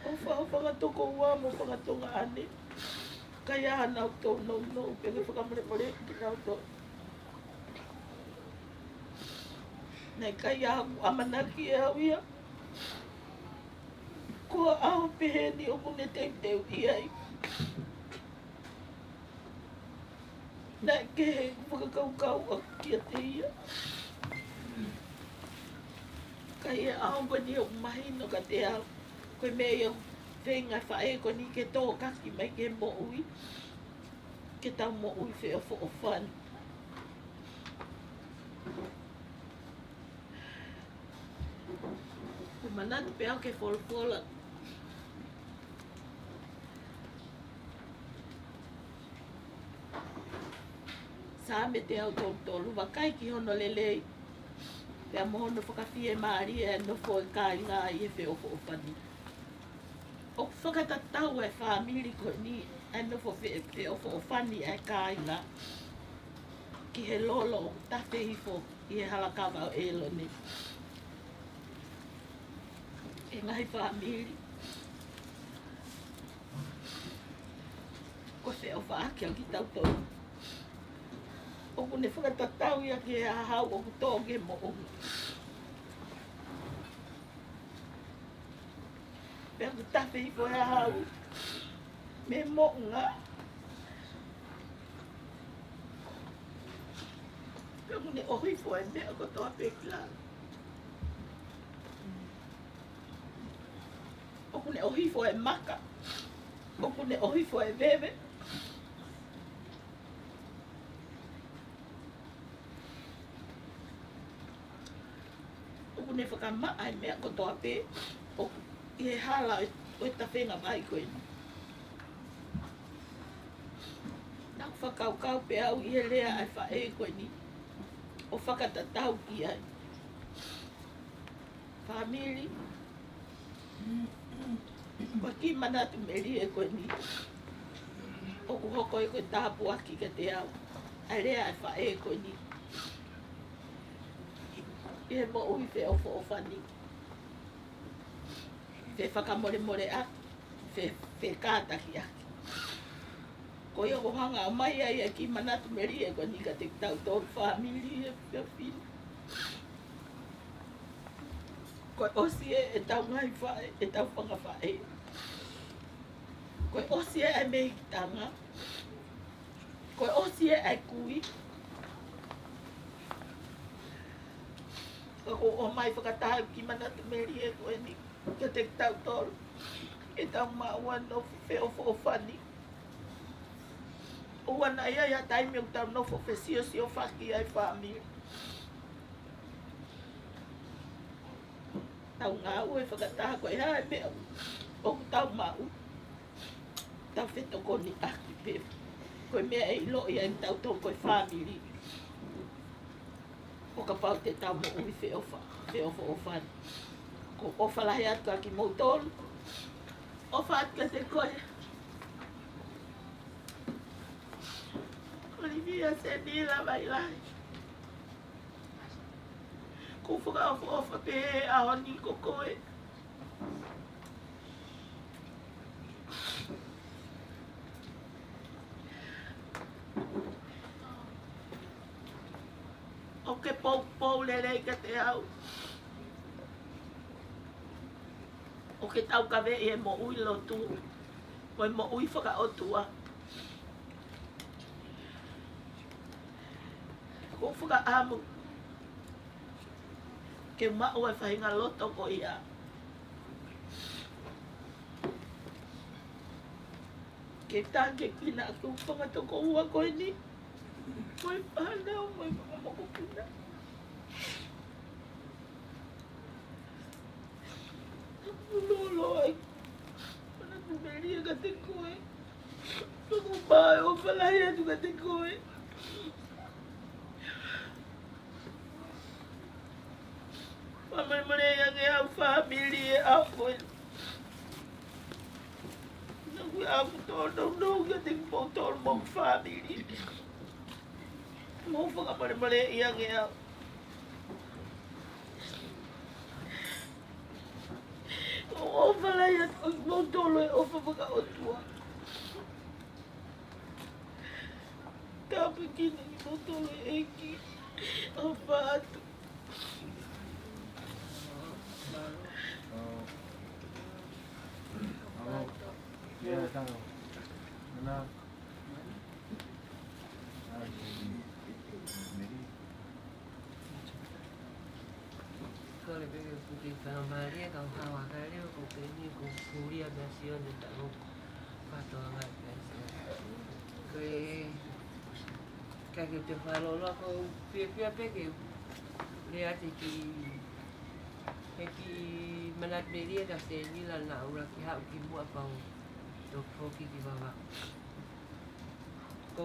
ʻOfa ho fakatokoua mo ho fakatokanga ʻanenai, ka ʻi ai haʻanau tounou, pea ke fakamolemoleʻi kinautolu. Naʻe ʻikai haʻaku ʻamanaki ʻe au ia. Ko e ʻaho pehē ni ʻoku ne teuteuʻi ai, naʻe kehe ʻeku fakakaukau ʻaʻaku kiate ia. Ka ʻi he ʻaho ko eni ʻoku mahino kiate au, ko e meʻa ia ʻoku feinga e faʻē ko eni ke tōkaki mai ki he moʻui, ke tau moʻui feʻofoʻofani. ʻOku ou manatu pē au ki he folofola Saame teau tolu tolu: Vakai ki hono lelei, pea mo hono fakafiemālie ʻa e nofo ʻo e kāinga ʻi he feʻofoʻofani. ʻOku fakatatau e fāmili ko eni, ʻa e nofo fe-, feʻofoʻofani ʻa e kāinga, ki he lolo ʻoku tafe hifo ʻi he Halakava ʻo ʻĒlone. ʻE ngaahi fāmili, ko e feʻofaʻaki ʻa kitautolu. ʻOku ne fakatatau ia ki he hahau ʻoku tō ki he moʻunga. Pea ʻoku tafe hifo e hahau mei he moʻunga, pea ʻoku ne ʻohifo e meʻa kotoa pē ki lalo. ʻOku ne ʻohifo e maka, ʻoku ne ʻohifo e veve, ʻoku ne fakamaʻa e meʻa kotoa pē ʻoku ʻi he hala ʻo e, ʻo e tafenga vai ko eni. Naʻa ku fakakaukau pē au ʻi he lea ʻa e faʻē ko eni ʻo fakatatau ki ai. Fāmili, ko e kiʻi manatu melie ko eni ʻoku hoko ia ko e tāpuaki kiate au, ʻa e lea ʻa e faʻē ko eni ʻi he moʻui feʻofoʻofani, fefakamolemoleʻaki, fe-, fekātakiʻaki. Ko ia ʻoku hanga ʻo ʻomai ai e kiʻi manatu melie ko eni kiate kitautolu fāmili he efiafi ni. Ko e ʻosi ē ʻetau ngaahi faʻē, ʻetau fanga faʻē. Ko e ʻosi ē ʻa e mehikitanga. Ko e ʻosi ē ʻa e kui. Ka ʻoku ou ʻomai fakataha ki Manatu Melie ko eni kiate kitautolu. ʻEtau maʻu ʻa e nofo feʻofoʻofani. ʻOua naʻa ʻi ai ha taimi ʻoku tau nofo fesiosiofaki ai fāmili. Tau ngāue fakataha ko e hā e meʻa ʻoku tau maʻu. Tau fetokoniʻaki pē. Ko e meʻa ʻe ʻiloʻi ai kitautolu ko e fāmili. ʻO kapau te tau moʻui feʻofa, feʻofoʻofani. ʻOku ou ʻofa lahi atu kiate kimoutolu. ʻOfa atu kiate koe. Olivia Senila Vailahi. ʻOku ou fakaʻofoʻofa pē he ʻaho ni ko koe ʻoku ke poupou lelei kiate au. ʻOku ke taukaveʻi e moʻui lotu, mo e moʻui fakaʻotua. ʻOku ou fakaʻamu ke maʻu e faʻahinga loto ko ia. Ke taki kinautolu fanga tokoua ko eni. Ko e fānau, ko e fanga mokopuna. Lolo ai. Manatu Melie kiate koe. Tuku mai ʻofa lahi atu kiate koe. Fakamolemole ange au fāmili ʻe au ko e. Naʻa ku ʻaku tōnounou kiate kimoutolu mo e fāmili. Mou fakamolemoleʻi ange au. ʻOku ou ʻofa lahi atu kiate kimoutolu he ʻofa fakaʻotua. Tāpuekina kimoutolu ʻe he ʻEiki. ʻOfa atu. Kole pē ke u puke fakamālie kau hawa ka leo ko peni ko Pulia mea Sione tau patoa ngai pē Sione. Ko e ka ke te whālolo ko u pia pia pē ke u lea te ki he ki Manatu Melie ka Senila naʻa ʻuluaki haʻu ki muʻa pau tō poki ki Vavaʻu. Ko,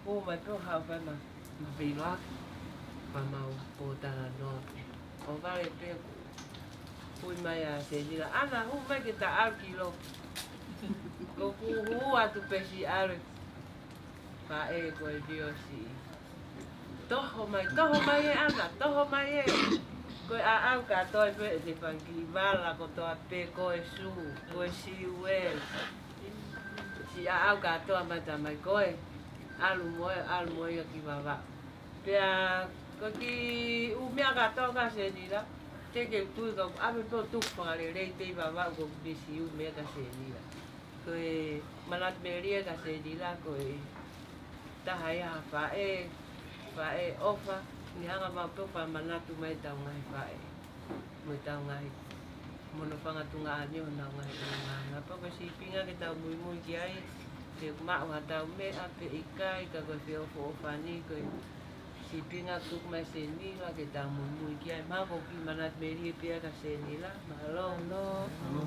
ko mai pē ʻo haʻu pē ma, ma peiloaki. Pea mau ko talanoa pē. ʻO vale pē ko, hui mai ʻa Senila. ʻAna, hū mai ke ta ʻalu ki loki. Ko ku hū atu pē siʻi ʻalu. Faʻē ko e viosi. Toho mai, toho mai ē ʻAna, toho mai ē. Ko e ʻaʻau kātoa pē ʻe te fanga kiʻi vala kotoa pē ko e sū, ko e siueli. Siʻi ʻaʻau kātoa mai tā mai ko e. ʻAlu mo e, ʻalu mo ia ki Vavaʻu. Pea ko e kiʻi ʻū meʻa kātoa ka Senila. Te ke tui ka ʻave pē ʻo tuku fakalelei pē ʻi Vavaʻu ko e kiʻi siʻi ʻū meʻa ka Senila. Ko e Manatu Melie ka Senila ko e taha ia ha faʻē, faʻē ʻofa, ne hanga mai pē ʻo fakamanatu mai ʻetau ngaahi faʻē. Mo ʻetau ngaahi, mo hono fanga tuongaʻane ʻo honau ngaahi tuongaʻane. Pea ko e sīpinga ke tau muimui ki ai, ke maʻu ha tau meʻa pe ʻikai ka ko e feʻofoʻofani ko e sīpinga tuku mai Senila ke tau muimui ki ai. Mahalo ko e kiʻi Manatu Melie pē ia ka Senila. Mālō. Mālō.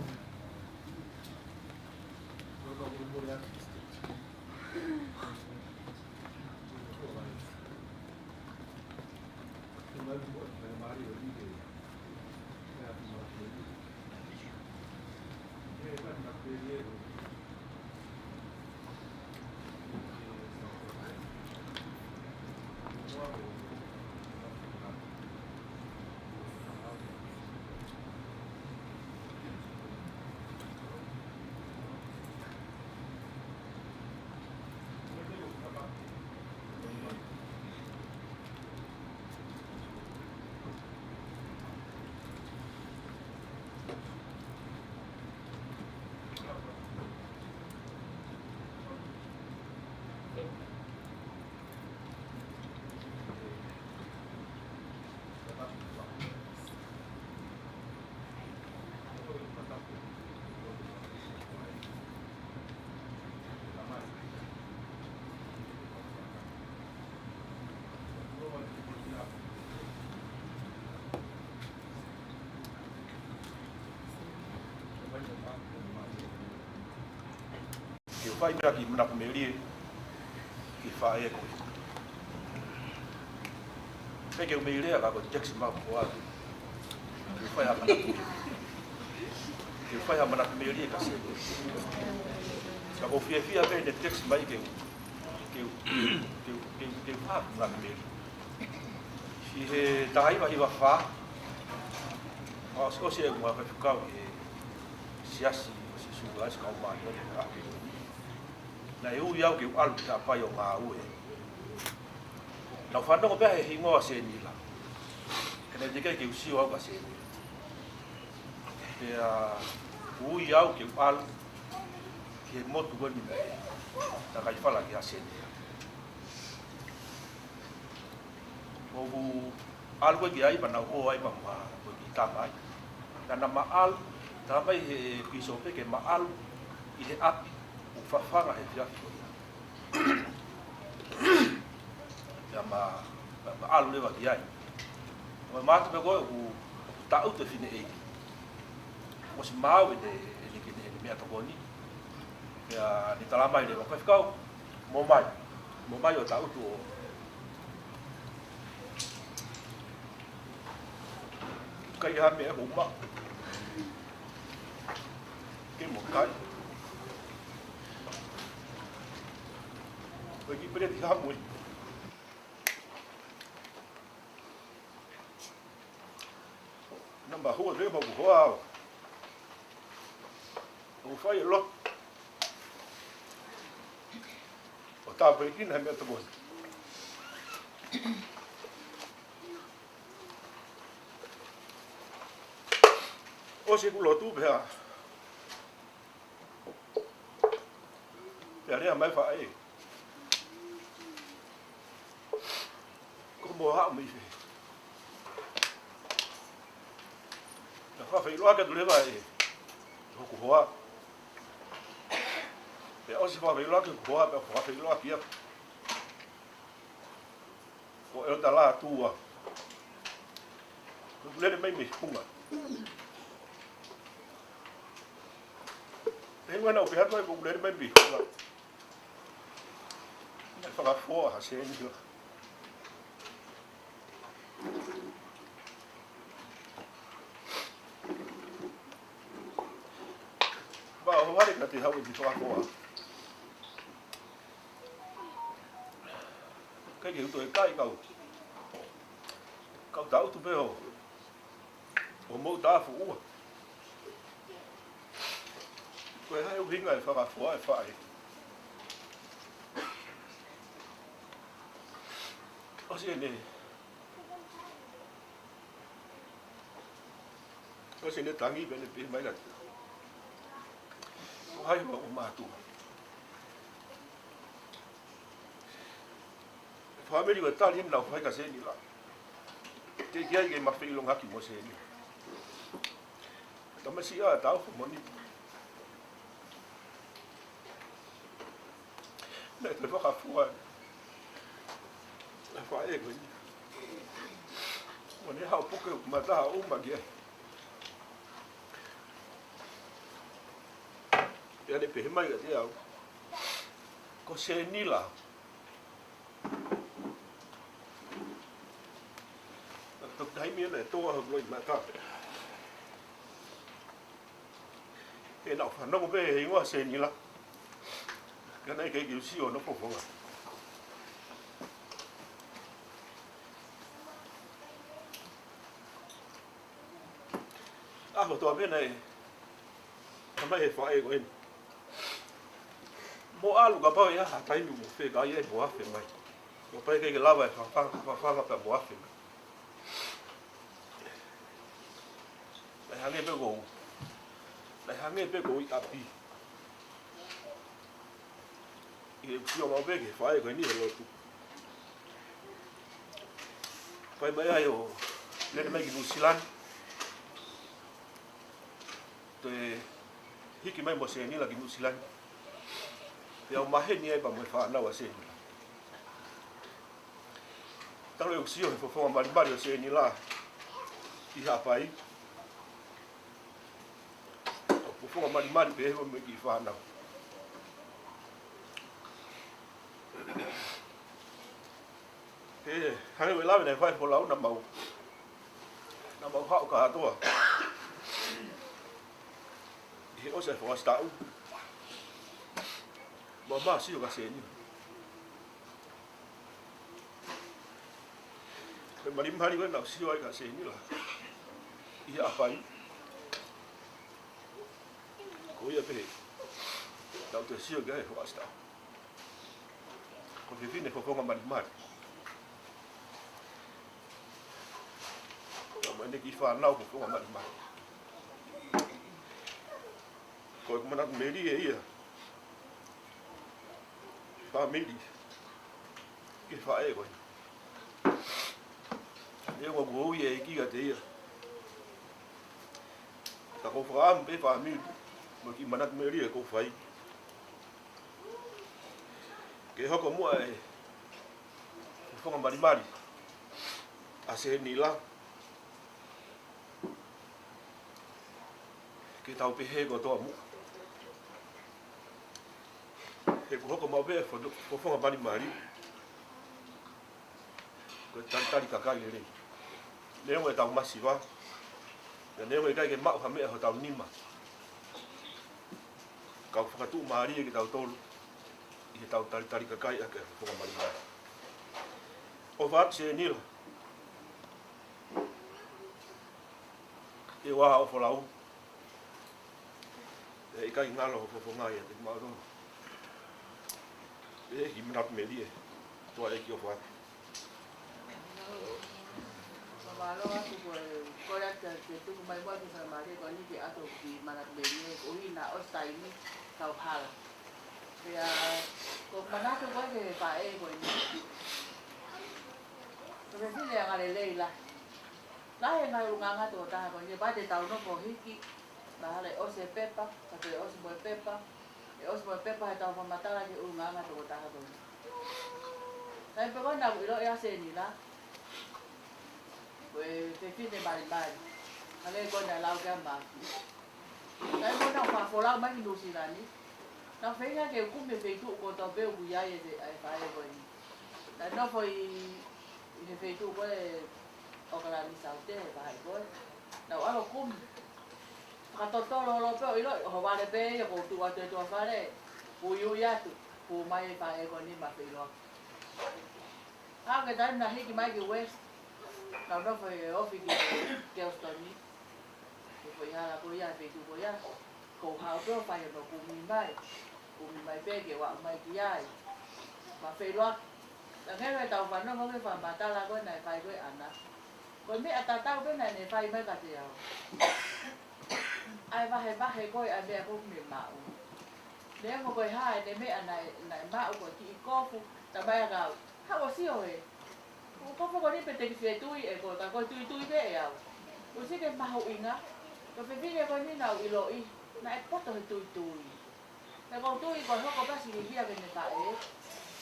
Fai pē ha kiʻi manako melie ki he faʻē ko ē. Pea ke u melie ka ko e text mai ko ē. Ke u fai ha manako melie. Ke u fai ha manako melie ka se. Ka ʻoku ou fiefia pē ʻene text mai ke u, ke u, ke u, ke u, ke u fai ha manako melie. ʻI he taha hiva hiva fā, ʻosi, ʻosi ʻeku ngāue fakafaifekau he siasi, ʻosi sū ai si kau mai, ʻo te ake. Naʻe ui au ke u ʻalu ki Haʻapai ʻo ngāue. Naʻa ku fanongo pē he hingoa Senila. Ka naʻe teʻeki ai ke u sio au kia Senila. Pea ui au ke u ʻalu ki he motu ko eni naʻe, naʻe kai fala kia Senila. ʻOku ou ʻalu ko ē ki ai, pea naʻa ku ō ai pea mo e kiʻi tama ai. Naʻa ma ʻalu, tala mai he pīsope ke ma ʻalu ʻi he ʻapi ʻoku fafanga he efiafi ko ia. Pea ma, ma, ma ʻalu leva ki ai. Ma, ma ʻatu pē ko ē ʻoku, ʻoku taʻutu e fineʻeiki. ʻOsi maau ʻene, ʻene, ʻene, ʻene meʻatokoni. Pea ne tala mai leva, fakafaifekau, mou ō mai. Mou ō mai ʻo taʻutu ʻo kai ha meʻa ʻoku ou maʻu. Ke mou kai. Ko e kiʻi peleti hamu ē. Naʻa ma hua leva ʻo hoa au. ʻO fai e lotu. ʻO tāpuekina he meʻatokoni. ʻOsi ʻeku lotu pea pea lea mai e faʻē. Ko mo haʻu mei fē? Naʻe fakafeʻiloaki atu leva ʻe hoku hoa. Pea ʻosi fakafeʻiloaki hoku hoa, pea fakafeʻiloaki au. Ko e ʻeleta Lātū au. Ko ʻeku lele mai mei Hunga. He ʻuhinga naʻa ku pehē atu ai ko ʻeku lele mai mei Hunga, naʻe fakafoa ha Senila. Pea ʻohovale ka te haʻu e kiʻi fakafoa. Kai ke u toe kai kau. Kau taʻutu pē ʻo, ʻo mou tafu ua. Ko e hā e ʻuhinga e fakafoa e faʻē? ʻOsi ʻene ʻOsi ʻene tangi pea ne pehē mai leva, ko hai hoʻo mātuʻa? Fāmili ʻoku tali heni naʻa ku fai kia Senila. Teʻeki ai ke ma feʻilongaki mo Senila. Tamasiʻi ʻa e tau fo moni. Naʻe toe fakafoa e faʻē ko eni. Mo ne haʻu puke ʻeku mata ʻo uma ki ai. Pea ne pehē mai kiate au, ko Senila. Naʻe toki taimi ʻena ʻe tō ai hoku loʻimata. He naʻa ku fanongo pē he hingoa Senila. Ka naʻe ʻikai ke u sio hono fofonga. ʻAho kotoa pē naʻe tala mai he faʻē ko eni, mou ʻalu kapau ʻe ʻi ai ha taimi ʻoku mou fekau ai mo afe mai. Kapau ʻe ʻikai ke lava e fafanga, fafanga pea mo afe mai. Naʻe hangē pē ʻoku ou, naʻe hangē pē ʻoku ou ʻi ʻapi. ʻI heʻeku sio maʻu pē ki he faʻē ko eni he lotu. Fai mai ai ʻo lele mai ki Nuʻusila ni. Toe hiki mai mo Senila ki Nuʻusila ni. Pea u maheni ai pea mo e fānau ʻa Senila. Talu ʻeku sio he fofonga malimali ʻo Senila ʻi Haʻapai. ʻO fofonga malimali pē he mo e kiʻi fānau. He, hangē ko e lave naʻe fai ʻe Folau, naʻa mau, naʻa mau haʻu kātoa ʻi he ʻosi ʻa e fakasitaʻu. Mau mā sio kia Senila. Ko e malimali ko ē naʻa mau sio ai kia Senila ʻi ʻapi, ko ia pē naʻa mau toe sio ki ai he fakasitaʻu. Ko e fefine fofonga malimali. Ka mo ʻene kiʻi fānau fofonga malimali. Ko ʻeku manatu melie ia. Fāmili. Ki he faʻē ko ē. Neongo kuo ui e ʻEiki kiate ia, ka ʻoku ou fakaʻamu pē fāmili mo e kiʻi manatu melie ʻoku ou fai, ke hoko muʻa e fofonga malimali ʻa Senila, ke tau pehē kotoa muʻa. He ʻoku hoko maʻu pē e fo-, fofonga malimali ko e talitali kakai lelei. Neongo ʻetau masiva, pea neongo ʻikai ke maʻu ha meʻa hotau nima, ka ʻoku fakatuʻumālie kitautolu ʻi heʻetau talitali kakai ʻaki e fofonga malimali. ʻOfa atu Senila, ʻe ua ʻo Folau, ʻe ʻikai ngalo ho fofonga ia te mautolu. ʻE kiʻi manatu melie, tuʻa ʻEiki, ʻofa atu. Fakamālō atu ko e, ko e ʻata ke tuku mai muʻa ki he faingamālie ko eni ke ʻoatu kiʻi manatu melie, koeʻuhi naʻe ʻosi taimi kau hala. Pea ko e manatu ko ē ki he faʻē ko eni, ko e fefine angalelei lahi. Lahi e ngaahi ʻulungaanga tokotaha ko eni, pea te tau nofo hiki, mahalo ʻe ʻosi e pepa, ka toe ʻosi mo e pepa, ʻe ʻosi mo e pepa heʻetau fakamatala ki he ʻulungaanga tokotaha ko eni. Taimi pē ko ē naʻa ku ʻiloʻi ʻa Senila, ko e fefine malimali, hangē ko ʻena lau kia Maki. Taimi ko ē naʻa ku fakafolau mai ki Nuʻusila ni, naʻa ku feinga ke u kumi e feituʻu kotoa pē ʻoku ʻi ai e, e faʻē ko eni. Naʻe nofo ʻi, ʻi he feituʻu ko ē ʻAokalani Saute, he vahaʻa ko ē. Naʻa ku ʻalu ʻo kumi. Fakatotolo holo pē ʻo ʻiloʻi, ʻohovale pē ia ʻoku ou tuʻu atu he tuʻa fale, uiui atu, hū mai e faʻē ko eni mo e feʻiloaki. Aʻu ki he taimi naʻa hiki mai ki West, naʻa ku nofo he ofi ki Kelston ni. Ko e foʻi hala ko ia, feituʻu ko ia. Ko u haʻu pē ʻo fai hono kumi mai. Kumi mai pē ke u aʻu mai ki ai. Mo e feʻiloaki. Ka ngelo ʻetau fanongo ki he fakamatala ko ē naʻe fai ko ē ʻe ʻAna. Ko e meʻa tatau pē naʻa ne fai mai kiate au. ʻA e vahevahe ko ē ʻa e meʻa ko ē ʻoku ne maʻu. Neongo ko e hā ʻene meʻa naʻe, naʻe maʻu, ko e kiʻi kofu, talamai ʻe au, haʻu ʻo sio ē. Ko e kofu ko eni pē te ke fie tui ʻe koe, ka ko e tuitui pē ʻe au. ʻOsi ke mahuʻinga, ko e fefine ko eni naʻa ku ʻiloʻi, naʻe poto he tuitui. He ʻoku ou tui ko e hoko pē ʻa Silivia ki heʻene faʻē,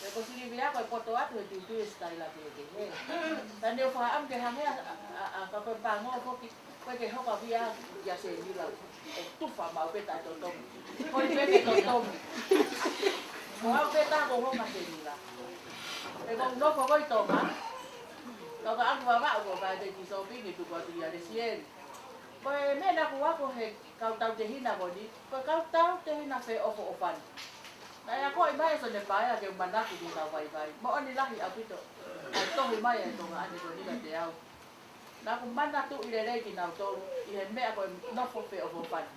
he ko Silivia ko e poto atu he tuitui e sitaila kehekehe. Ka ne u fakaʻamu ke hangē ʻa, ʻa, ʻa, ka ko e pango foki, ko e ke hoko via kia Senila, ʻo tufa maʻu pē taʻetotongi. Ko e pē ke totongi. Ko au pē tā ko hoko kia Senila. He ʻoku ou nofo ko ē ʻi Tonga. Ka u ka ʻalu vavaʻu ko e vai te ki sōpingi tuku atu kia Lesieli. Ko e meʻa naʻa ku ako he kau tautehina ko eni, ko e kau tautehina feʻofoʻofani. Naʻe akoʻi mai ʻe Sione Paea ke u manatu ki he kau vaivai. Moʻoni lahi ʻaupito ʻa e tohi mai ʻa e Tonga ʻane ko eni kiate au. Naʻa ku manatuʻi lelei kinautolu ʻi he meʻa ko e nofo feʻofoʻofani.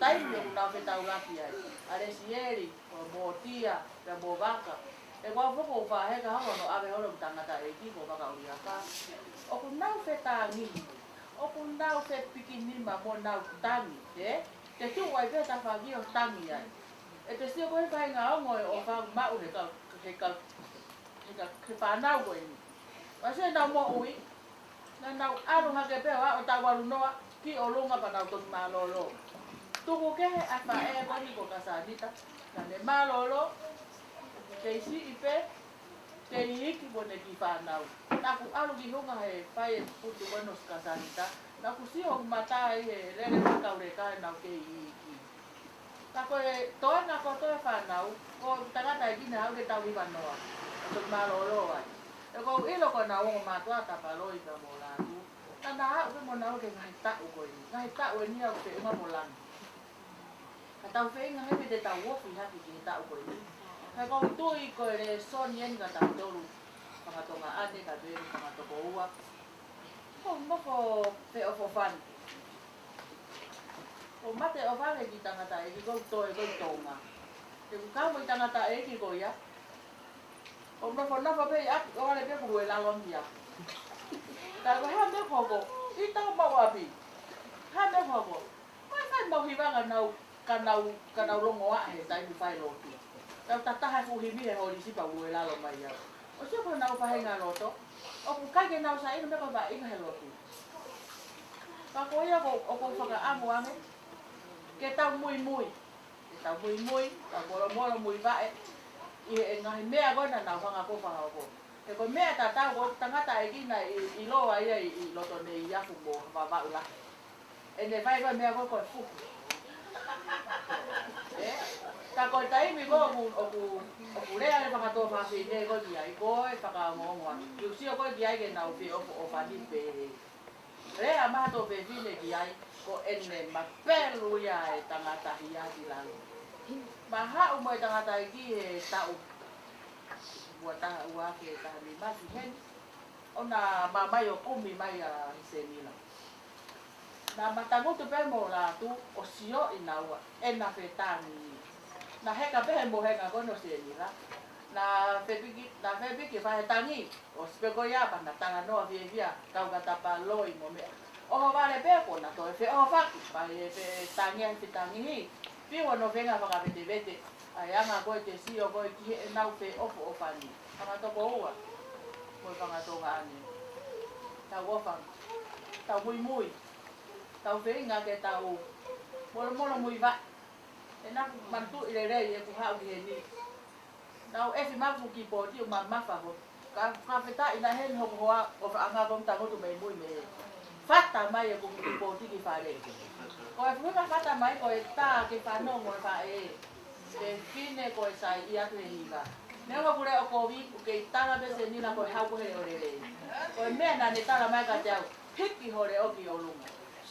Taimi ʻoku nau fetaulaki ai, ʻa Lesieli, ko Motia, pea mo Vaka. He ko au foki ʻoku ou faʻa heka holo hono ʻave holo ʻeku tangataʻeiki ko Vaka ʻUliaka. ʻOku nau fetāngihi, ʻoku nau fepikinima mo nau tangi, ē? Te tuʻu ai pē tafaʻaki ʻo tangi ai. ʻE te sio ko e faʻahinga ongo e ʻofa ʻoku maʻu he kau, he kau, he kau, he fānau ko eni. Pea sio ʻenau moʻui, naʻa nau ʻalu hake pē ʻo aʻu ʻo tau ʻalu noa ki ʻolunga pea nau toki mālōlō. Tuku kehe ʻa e faʻē ko eni ko Kasanita, naʻa ne mālōlō, kei siʻi pē, kei iiki mo ʻene kiʻi fānau. Naʻa ku ʻalu ki Hunga he fai e putu ko eni ʻo Kasanita. Naʻa ku sio hoku mata ʻi he lele mo e kau leka ʻenau kei iiki. Ka ko e toenga kotoa e fānau, ko e tangataʻeiki naʻe haʻu ke tau hiva noa. Ka toki mālōlō ai. He ʻoku ou ʻilo ko ʻenau ongo mātuʻa Tapaloi pea mo Lātū, naʻa nau aʻu pē mo nau ki he ngaahi taʻu ko eni, ngaahi taʻu eni ʻoku feʻunga mo langi. Ka tau feinga he meʻa te tau ofi hake ki he taʻu ko eni. He ʻoku ou tui ko e lēsoni eni kia tautolu, fanga Tonga ʻaʻane ka pehē fanga tokoua. ʻOku ou nofo feʻofoʻofani. ʻOku mate ʻohovale ki he tangataʻeiki ʻoku toe ko e Tonga. He ʻoku kau mo e tangataʻeiki ko ia. ʻOku nofonofo pē ʻi ʻapi, ʻohovale pē ʻoku lue lalo ange ia. Ka ko e hā e meʻa ʻoku hoko, ʻi heʻetau maʻu ʻapi. Hā e meʻa ʻoku hoko. Ko e fai maʻu hiva ka nau, ka nau, ka nau longo ʻa he taimi fai lotu. Tau tataha e fuʻu himi he holisi pea lue lalo mai ia. ʻOsi ko ʻenau faʻahinga loto. ʻOku ʻikai ke nau saiʻia mo e meʻa ko e faʻahinga he lotu. Ka ko ia ʻoku, ʻoku ou fakaʻamu ange. Ke tau muimui. Ke tau muimui, tau molomolo muivaʻe. ʻI he ngaahi meʻa ko ē naʻa nau hanga ko ē ʻo fakahoko. He ko e meʻa tatau ko e tangataʻeiki naʻe ʻi, ʻiloa ia ʻi, ʻi loto nei ʻi Afu mo Vavaʻu lahi. ʻEne fai ko e meʻa ko ē ko e fuku. Ē? Ka ko e taimi ko ē ʻoku, ʻoku, ʻoku lea e fanga tuofāfine ko ē ki ai, ko e fakaongoongo. ʻOku ou sio ko ē ki ai ke nau feʻofoʻofani pē. Lea mai ha tuofāfine ki ai, ko ʻene mapelu ia e tangata hia ki lalo. Ma haʻu mo e tangataʻeiki he taʻu ua taha ua afe taha nima heni. ʻO na ma mai ʻo kumi mai ʻa Senila. Naʻa ma tangutu pē mo Lātū ʻo sio ʻi naua, ʻena fetangi. Naʻe heka pē he mohenga ko eni ʻo Senila. Naʻe fepiki, naʻe fepiki fai he tangi. ʻOsi pē ko ia pea na talanoa fiefia, kau kia Tapaloi mo meʻa. ʻOhovale pē kuo na toe feʻohofaki, pea ʻe fetangi ai fetangi hē. Fiu hono feinga fakavetevete, ʻa e anga ko ē te sio ko ē ki heʻenau feʻofoʻofani. Fanga tokoua, mo e fanga Tonga ʻaʻane. Tau ʻofa, tau muimui, tau feinga ke tau molomolo muivaʻe. ʻE naʻa ku manatuʻi lelei ʻeku haʻu ki heni. Naʻa ku ʻefi mai ʻeku kīpooti ʻo mamafa ko. Ka, ka fetaʻi naʻe heni hoku hoa ʻofaʻanga ko e tangutu mei mui mei hē. Fata mai ʻeku kīpooti ki fale. Ko e fuʻu ʻuhinga fata mai ko e tā ke fanongo e faʻē. Fefine ko e saiʻia atu he hiva. Neongo ʻoku leʻo kovi, ʻoku kei tala pē Senila ko e hau ko ē he leʻo lelei. Ko e meʻa naʻa ne tala mai kiate au, hiki ho leʻo ki ʻolunga.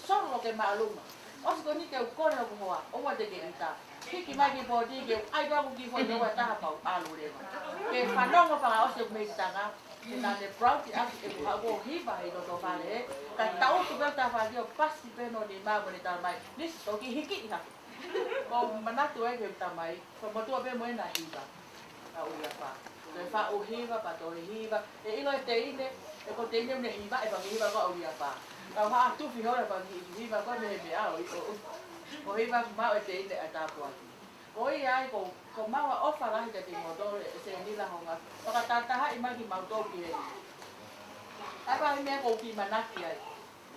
Solo ke māʻolunga. ʻOsi ko eni te u kole hoku hoa, ʻoua te ke ʻita. Hiki mai kīpooti ke u ʻai atu ʻeku kīfoʻi ʻoua taha pau ʻalu leva. Ke fanongo fakaʻosi ʻeku mei tanga, ke naʻa ne proud ʻaki ʻeku haʻu ʻo hiva ʻi loto fale, ka tau tu pē tafa ki ʻo pasi pē hono nima mo ne tala mai, nisi toki hiki ʻi hake. ʻOku ou manatu ai ki he tamai, ko e motuʻa pē mo ʻena hiva. ʻA ʻUliafa. Toe faʻu hiva, pea toe hiva. ʻE ʻilo e teine, ʻe ko e teine ʻoku ne hiva, ʻe pea ke hiva ko ʻUliafa. Kau haʻa tufi holo pea ke hiva ko e meʻa meʻa ʻo, ʻo, ʻo hiva maʻu e teine ʻa e tāpuaki. Ko ia ai ko, ko maua ʻofa lahi kiate kimoutolu ʻe Senila Honga. Fakatahatahaʻi mai kimautolu ki heni. ʻA e pā meʻa ʻoku ou kiʻi manaki ai.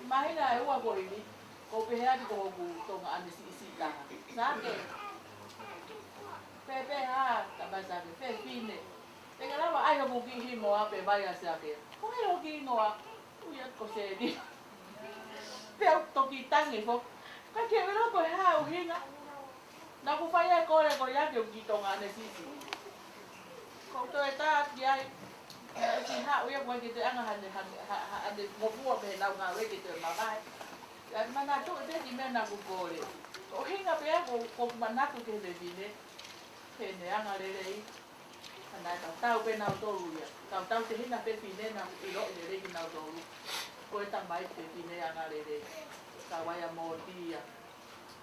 ʻI māhina ʻe ua kuo hili, ʻoku ou pehē atu ko hoku Tonga ʻaʻane siʻisiʻi taha. Sake. Pehē pē ha, tamai Sake, fefine. Te ke lava ʻai hoku kiʻi himo ʻa pē mai ʻa Sake. Ko e hoki hingoa, ui atu ko Seni. Pea u toki tangi foki. Ka ke ʻilo ko e hā ʻuhinga. Naʻa ku fai e kole ko ia ke u kiʻi Tonga ʻaʻane siʻisiʻi. Ko u toe tā atu ki ai. Naʻe ʻosi haʻu ia ko e ke te anga hane, hane, ha, ha, hane ngofua mei he nau ngāue ke te mavahe. Ia manatuʻi pē kiʻi meʻa naʻa ku kole. Ko e ʻuhinga pē ia ko, ko hoku manatu ki he fefine. Ke ne anga lelei. Ka naʻe tautau pē nautolu ia. Tautau te hina fefine naʻa ku ʻiloʻi lelei kinautolu. Ko e tamai fefine anga lelei. Ka vaia mo tia.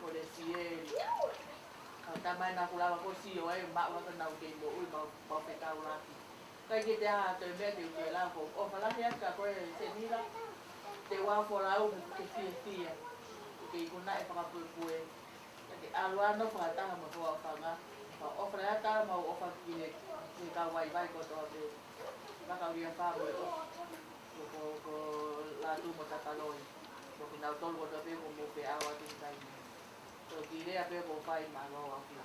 Ko Lesieli. Kau tamai naʻa ku lava ko e sio ai, maʻu ʻa ka nau kei moʻui, mau, mau fetaulaki. ʻIkai ke te ʻai ha toe meʻa te u toe lau ko. ʻOfa lahi atu kia koe Senila. Te u ʻai folau ke fiefia. Ke ikunaʻi fakapuepue. Ke ʻalu ʻo nofo fakataha mo e hoa ʻofaʻanga. Mau ʻofa lahi atu, mau ʻofa ki he, ki he kau vaivai kotoa pē. Fakaulia fā mo e ko, ko, ko Lātū mo Tapaloi. Mo kinautolu kotoa pē ʻoku mou feʻao atu ki he taimi ni. Ko e kiʻi lea pē ʻoku ou fai, mālō ʻaupito.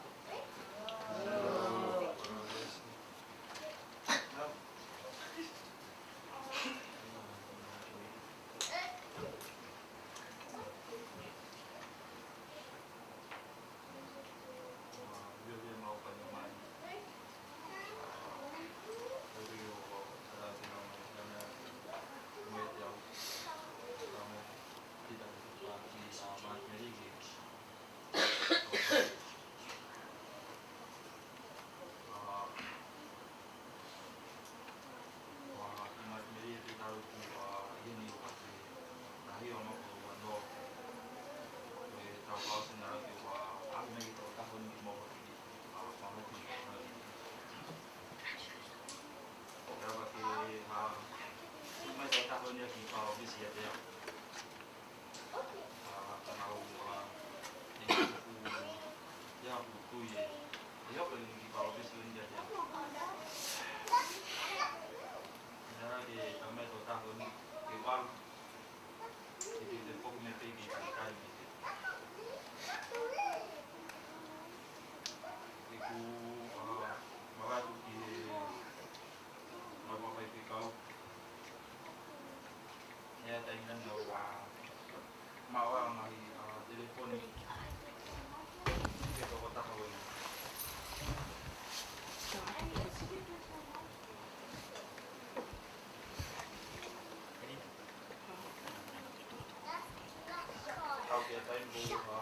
Taimi ko ē, ʻa,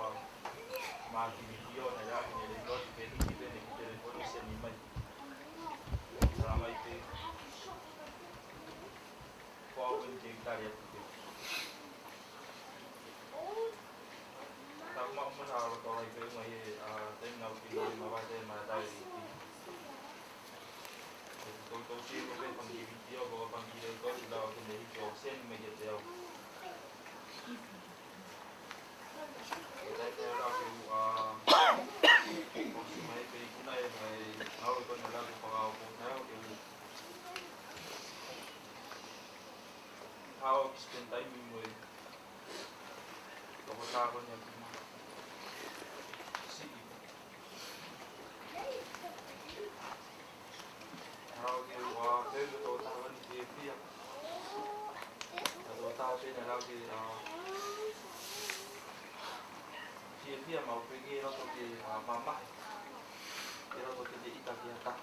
maʻa ki Mitiona, ʻa ia naʻe lele atu pē, hiki pē ʻene kiʻi telefoni, send mai. Talamai pē ko au eni ke tali atu pē. Taku maʻu mo na ʻalu tō ai pē mai ē, ʻa, taimi naʻa ku ʻi Mavae, taimi naʻa tau ʻi Viti. Ko e toutou sio ko ē pē pangikē Viti ʻo, ko e pangikē ko ē ʻi lalo ke ne hiki ʻo send mai kiate au. Ko e taimi naʻe lava ke u, ʻa, ʻosi mai pē ikuna ē, mai, naʻa ku ʻi kona lava ke fakaʻopo, naʻa ku hao ki spend time mo e tokotaha ko eni ʻa Kima. Siʻi. Naʻa ku ʻi ai, ʻa, pē mo e tokotaha ko eni fiefia. Ko e tokotaha pē naʻa ku, ʻa, fiefia maʻu pē ki he loto ke, ʻa, mamahi. Ke loto ke te ʻita ki ha taha.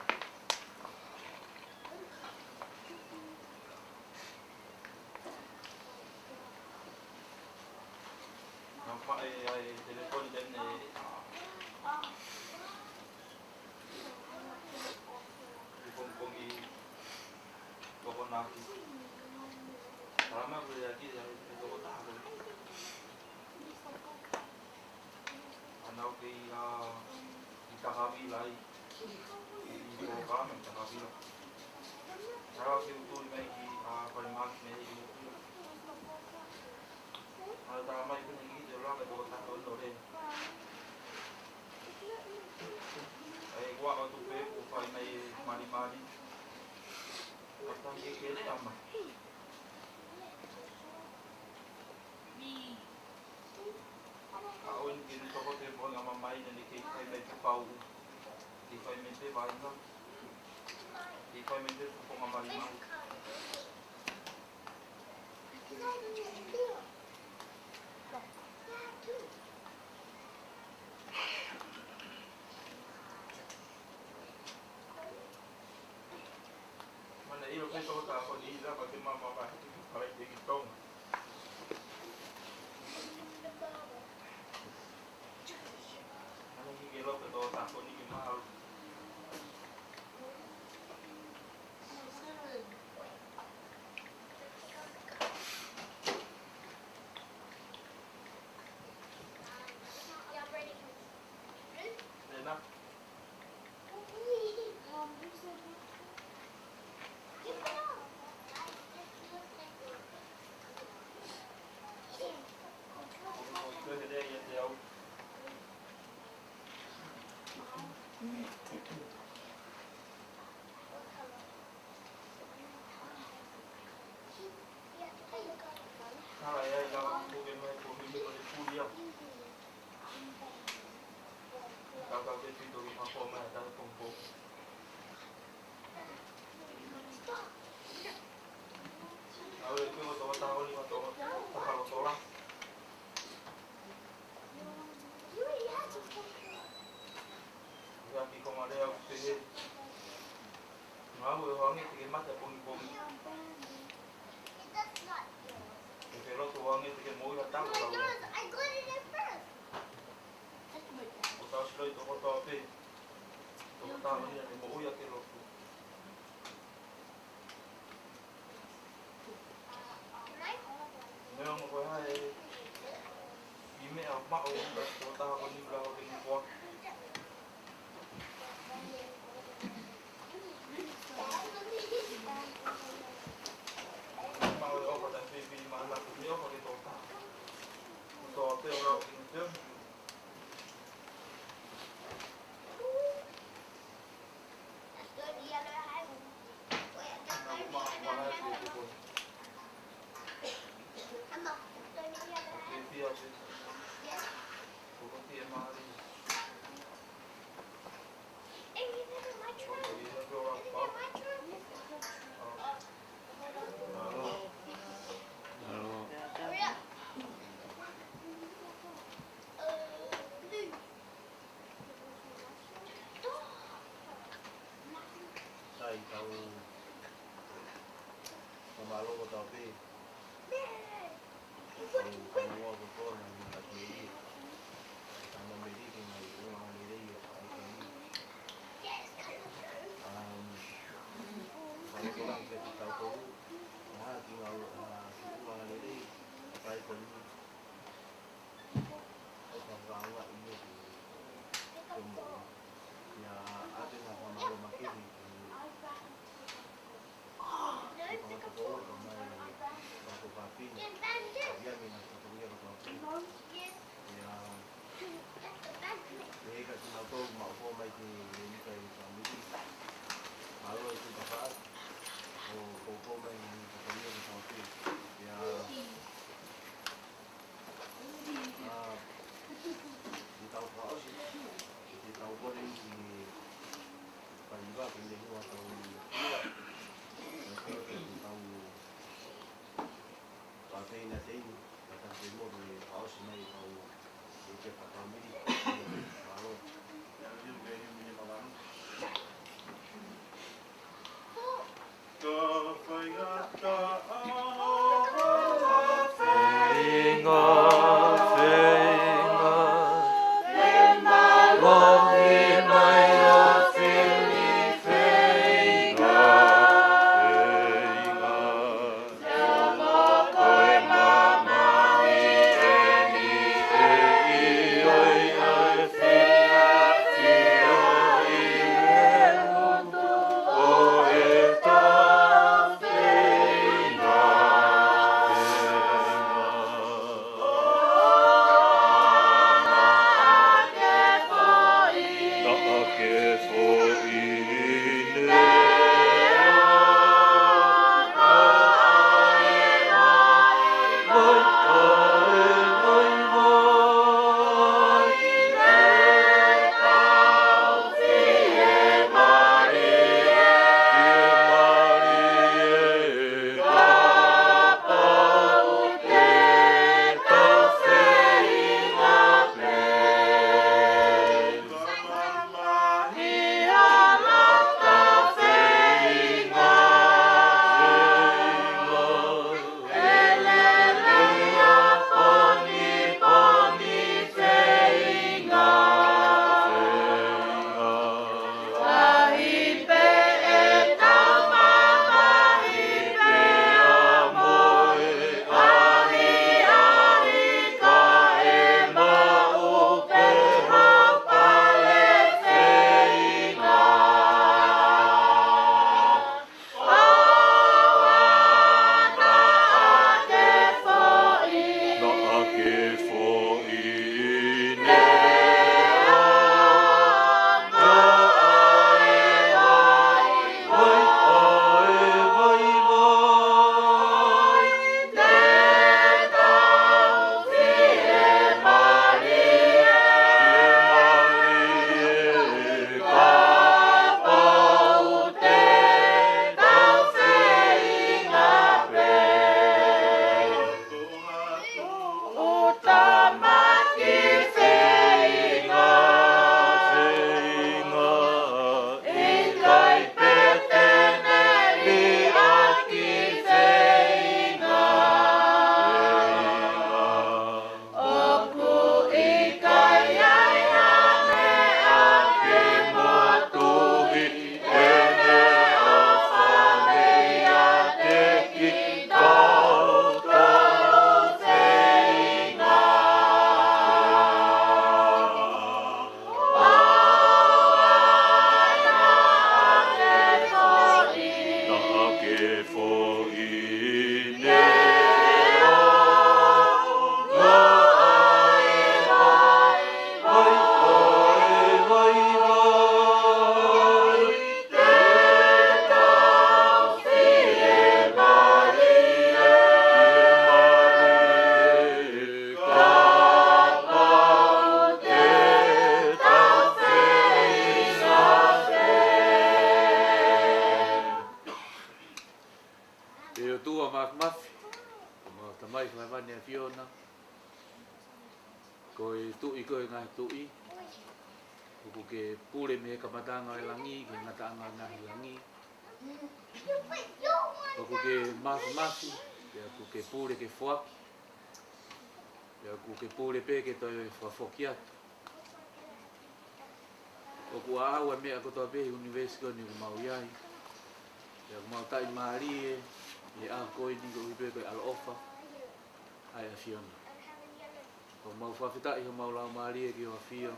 Naʻa ku maʻu ai e telefoni taimi naʻe ʻi pongipongi Tokonaki. Talamai ko e ʻaʻaku ia e tokotaha ko ē. ʻA, naʻa ku kei, ʻa, ʻi Takavila ai. ʻI, ʻi Tokama ʻi Takavila. Naʻa ku kei tuli mai ki, ʻa, Palemaki mei ʻIlipila. ʻA, talamai pē naʻe ʻikai te u lava e tokotaha ko ē ʻo lele. ʻA ia, ʻoku ʻatu pē kuo fai mai e malimali. ʻA, tangi ke le ama. ʻA, ʻo eni ke ne toko te ponga mamahi naʻe kei fai mai pē pau. Kei fai mai pē vaʻinga. Kei fai mai pē ponga malimali. Mana ilo pē tokotaha ko eni lava ke mamahi pē ki Tonga. Mana ki ke lope tokotaha ko eni ke maʻu. Ena. Hala e ai lava ko ke mai ko himi ko le pulia. Kaka ke pito ke mako mai ata pongpo. Au e ke o tokotaha ʻo ni ma tokotaha ʻo tola. Ia ki ko mare au pehē. Ngau e hoange te ke mate pongipongi. Ke ke loto hoange te ke moʻui ha taha ko tau. ʻO tau siloi tokotaha pē. Tokotaha ʻo ni ʻa te moʻui ʻa ke loto. Neongo ko e hā e kiʻi meʻa ʻoku maʻu ʻe he tokotaha ko eni ʻoku lava ke ne koa. Maʻu e ʻofa taʻefilifilimānako, ne ʻofa ki he tokotaha. Ko e tokotaha pē ʻoku lava ke ne teu. Sai, tau. Ko mālō ko tau pē. Tau, tau ua ko tona, ni ka ke i. Tau kou, ʻa, ki ngā, ʻa, ki ngā lelei, ʻa, kai ko ni. ʻO ka ngā ngā i me ki, ki mo. Ia, ʻa te ngā whanau ma ki ni, ki, ki whanau ko ko, ka mai, ka ko ka pini. Ia me ngā ka ko ia ka ko pini. Ia, Mei he ka tuna tau ma o mai ki he ni kai family. Mālō e tuka wha. ʻO ko ko mai ni ka tau ia ka tau pē. Ia. ʻA, i tau wha ʻosi. I tau kore ki Paliva, ki he hua tau ia. Ia, ko ko tau Pāpē na teini, ka tau te mo ke ʻaosi mai kau, ke ke pāpā mili, mālō. Ka faingataʻa, feinga, feinga, lohi mai ʻa Fili, feinga, feinga. ʻOku ʻikai ai ha meʻa ke motuhi ʻene ʻofa meiate kitautolu feinga. ʻO ʻa naʻa ke foʻi. Naʻa ke foʻi. ʻE ʻOtua Māfimafi, ko homau Tamai Fakaʻeiki ʻa e ʻAfiona, ko e Tuʻi koe ʻo e ngaahi tuʻi, ʻoku ke pule mei he kamataʻanga ʻo e langi ki he ngataʻanga ʻo e ngaahi langi. ʻOku ke māfimafi, pea ʻoku ke pule ke foaki, pea ʻoku ke pule pē ke toe fakafoki atu. ʻOku ʻaʻau ʻa e meʻa kotoa pē ʻi he ʻunivēsi ko eni ʻoku mau ʻi ai. Pea ʻoku mau taʻimālie ʻi he ʻaho ko eni koeʻuhi pē ko e ʻaloʻofa ʻa e ʻAfiona. ʻOku mau fakafetaʻi homau laumālie ki hoʻo ʻAfio,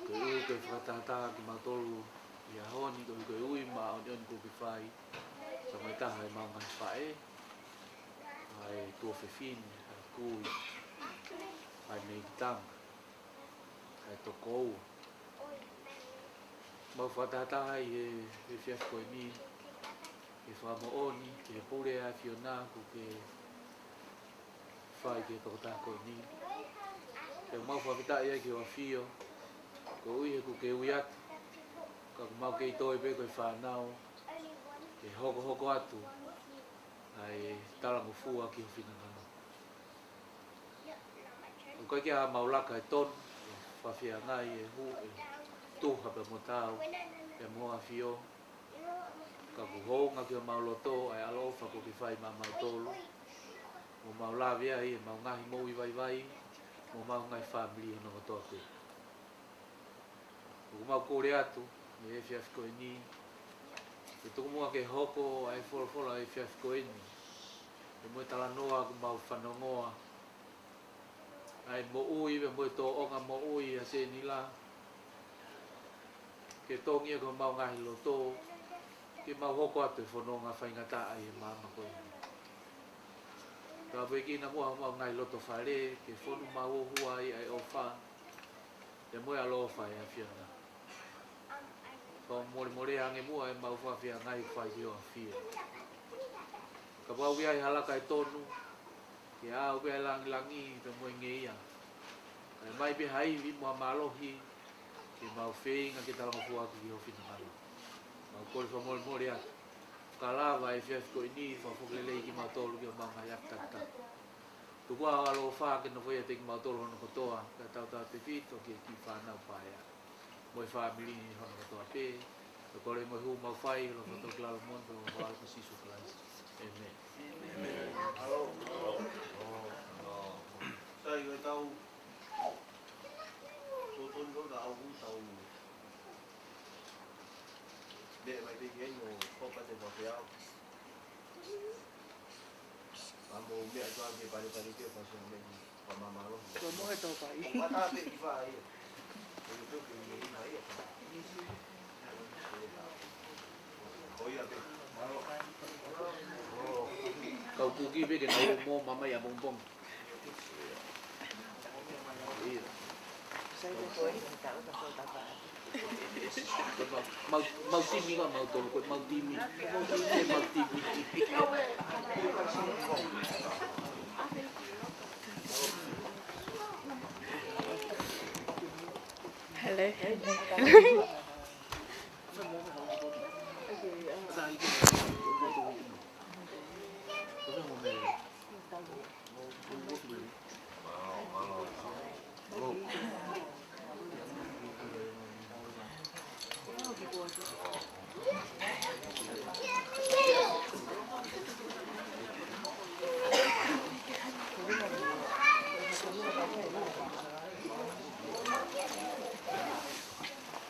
koeʻuhi ko e fakatahataha kimautolu ʻi he ʻaho ni, koeʻuhi ko e ui māʻoniʻoni kuo ke fai, pea mo e taha ʻi heʻemau ngaahi faʻē, ʻa e tuofefine, ʻa e kui, ʻa e meʻitanga, ʻa e tokoua. Mau fakatahataha ʻi he, he efiafi ko eni, ke fakamoʻoni ki he pule ʻa e ʻAfiona kuo ke fai ki he tokotaha ko eni. Pea mau fakafetaʻi ai ki hoʻo ʻAfio, koeʻuhi he kuo ke ui atu, ka ʻoku mau kei toe pē ko e fānau, ke hokohoko atu ʻa e talangofua ki ho finangalo. ʻOku ʻikai ke ʻi ai haʻamau laka ʻe tonu, fakafeangai ʻe hū, ʻe tuha pea mo taau, pea mo hoʻo ʻAfio. Ka ʻoku hounga ki homau loto ʻa e ʻaloʻofa kuo ke fai maʻamautolu, mo mau lave ai ʻemau ngaahi moʻui vaivai, mo homau ngaahi fāmili hono kotoa pē. ʻOku mau kole atu, ʻi he efiafi ko eni, ke tuku muʻa ke hoko ʻa e folofola ʻo e efiafi ko eni, pea mo e talanoa ʻoku mau fanongoa, ʻa e moʻui, pea mo e tōʻonga moʻui ʻa Senila, ke tongi ia ki homau ngaahi loto, ke mau hoko atu ʻi he fononga faingataʻa ʻi he māmani ko eni. Tāpuekina muʻa homau ngaahi loto fale, ke fonu maʻu hua ai ʻa e ʻofa, pea mo e ʻaloʻofa ʻa e ʻAfiona. Fakamolemole ange muʻa ʻemau fakafeangai fai ki hoʻo ʻAfio. Kapau ʻoku ʻi ai ha laka ʻe tonu, ke ʻaʻau pē ʻa e langilangi pea mo e ngeia. Kae ʻomai pē ha ivi mo ha mālohi, ke mau feinga ke talangofua ki ho finangalo. Mau kole fakamolemole atu. Ka lava ʻa e efiafi ko eni, fakafoki lelei kimautolu ki homau ngaahi ʻapi takitaha. Tuku ā ho ʻaloʻofa ke nofoʻia ʻiate kimautolu hono kotoa, kae tautautefito ki he kiʻi fānau paea, mo e fāmili hono kotoa pē. Ko e kole mo e hū ʻoku mau fai, ʻi he loto ki lalo moʻoni, ʻi he huafa ʻo Sīsū Kalaisi. ʻĒmeni. Sai, ko e tau, totonu ko e ka au tau. Meʻa mai pē ki ai ʻo hopa te pape au. Ka mou meʻa atu ʻa e palepale ke pasi ʻa meʻa ki pa mamalo. Ko mo e tō pai. Ko mata pē ki fā ia. Ko ia pē ki mai ia. Ko ia pē. Kau puki pē ke nau mo mama ia bongbong. Mau, mau timi ka mau tolu, ko e mau timi. Mau timi. Hello.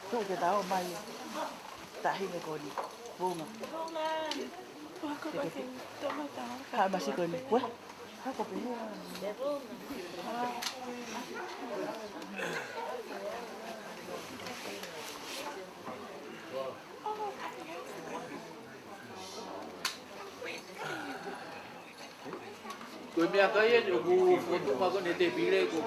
Tuʻu ke tau mai. Tahi me koni. Bunga. Bunga. Waka pake. Toma tau. Ha, masi koni. Weh. Ha, ko pehē. Ko e meʻakai eni ʻoku fotu mako ne te pile ko.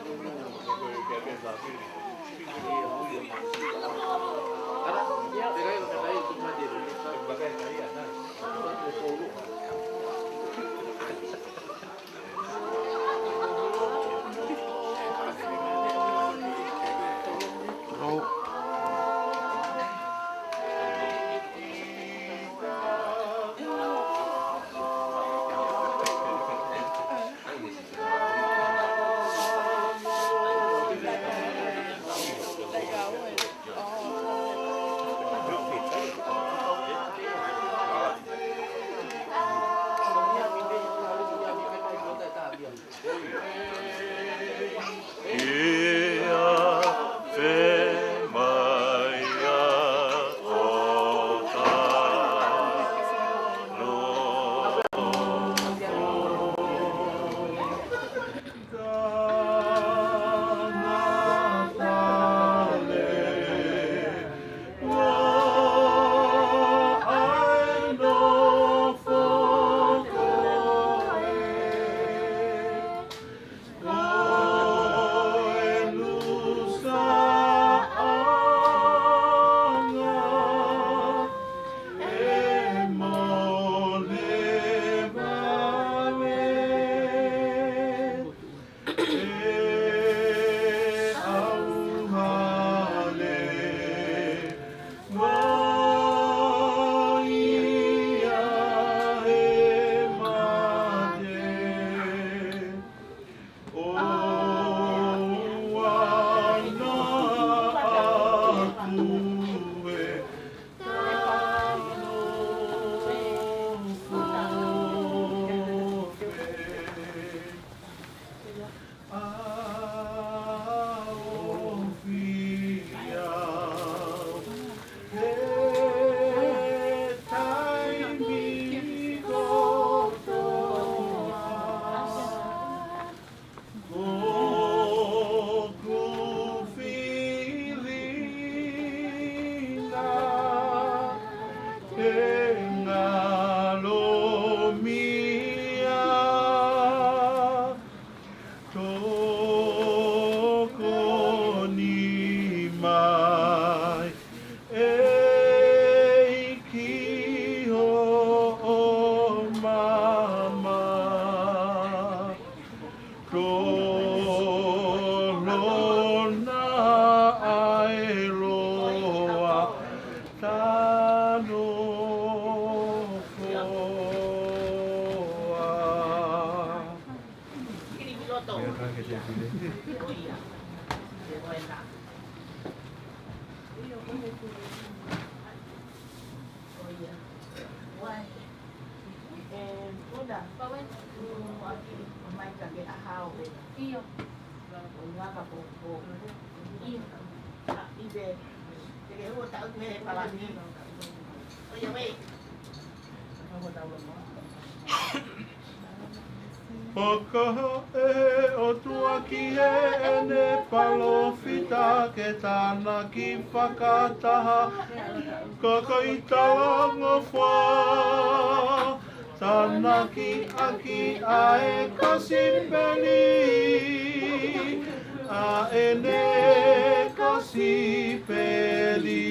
Ara, ia, te kai ko te kai ko te kai te pile. ʻAofia he taimi kotoa. ʻOku filinga he ngalomia, tokoni mai ʻEiki hoʻo maama. Tolona ʻailoa tanofoa. Fakahā ʻe he ʻOtua ki heʻene palōfita ke tānaki fakataha kakai talangofa, tānaki ʻaki ʻa e kosipeli, ʻa ʻene kosipeli.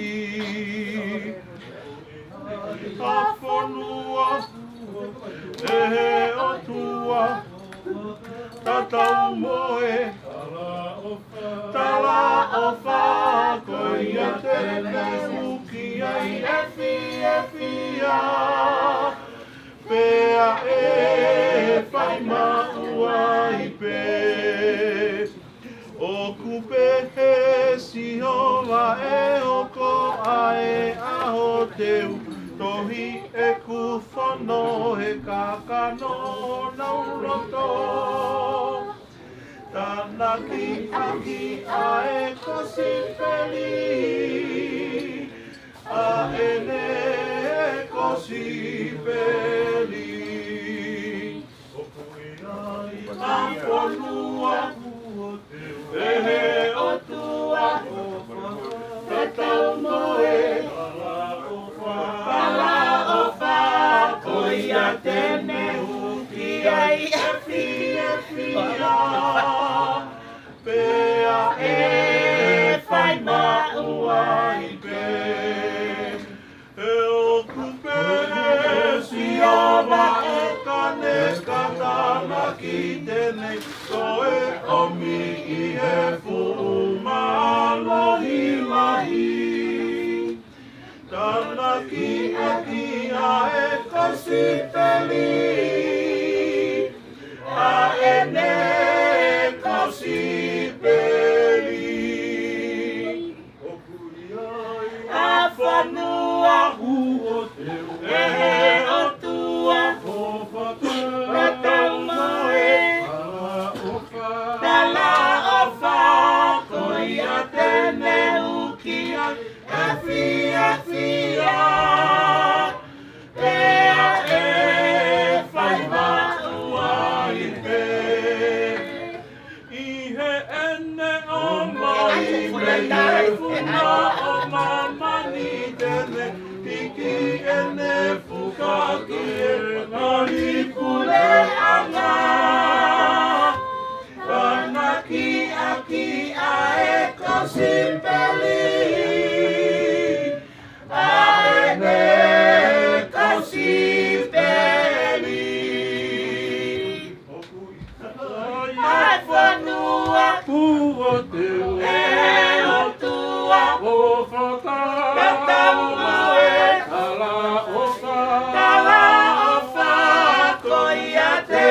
ʻA fonua ʻe he ʻOtua, tatau mo e talaʻofa, ko ia te ne hū ki ai e fiefia, pea ʻe fai maʻu ai pē. ʻOku pehē ʻe Sihova, ʻe hoko ʻa e ʻaho te u tohi ʻeku fono he kakano ʻo honau loto, tānaki ʻaki ʻa e kosipeli, ʻa ʻene kosipeli. ʻA fonua ʻe he ʻOtua, tatau mo e talaʻofa, ko ia te ne hū ki ai e fiefia, pea ʻe fai maʻu ai pē. ʻOku pehē ʻe Sihova, ʻo ka ne ka tānaki te ne toe ʻomi ʻi he fuʻu mālohi lahi, tānaki ʻaki ʻa e kosipeli, ʻa ʻene kosipeli. ʻA fonua ʻe he ʻOtua, tatau mo e talaʻofa, ko ia te ne hū ki ai e fiefia, pea ʻe fai maʻu ai pē. ʻI heʻene ʻomai mei he funga ʻo māmani te ne hiki ʻene fuka ki he ngaahi puleʻanga, tānaki ʻaki ʻa e kosipeli, ʻa ʻene kosipeli. ʻA fonua ʻe he ʻOtua, tatau mo e talaʻofa, talaʻofa, ko ia te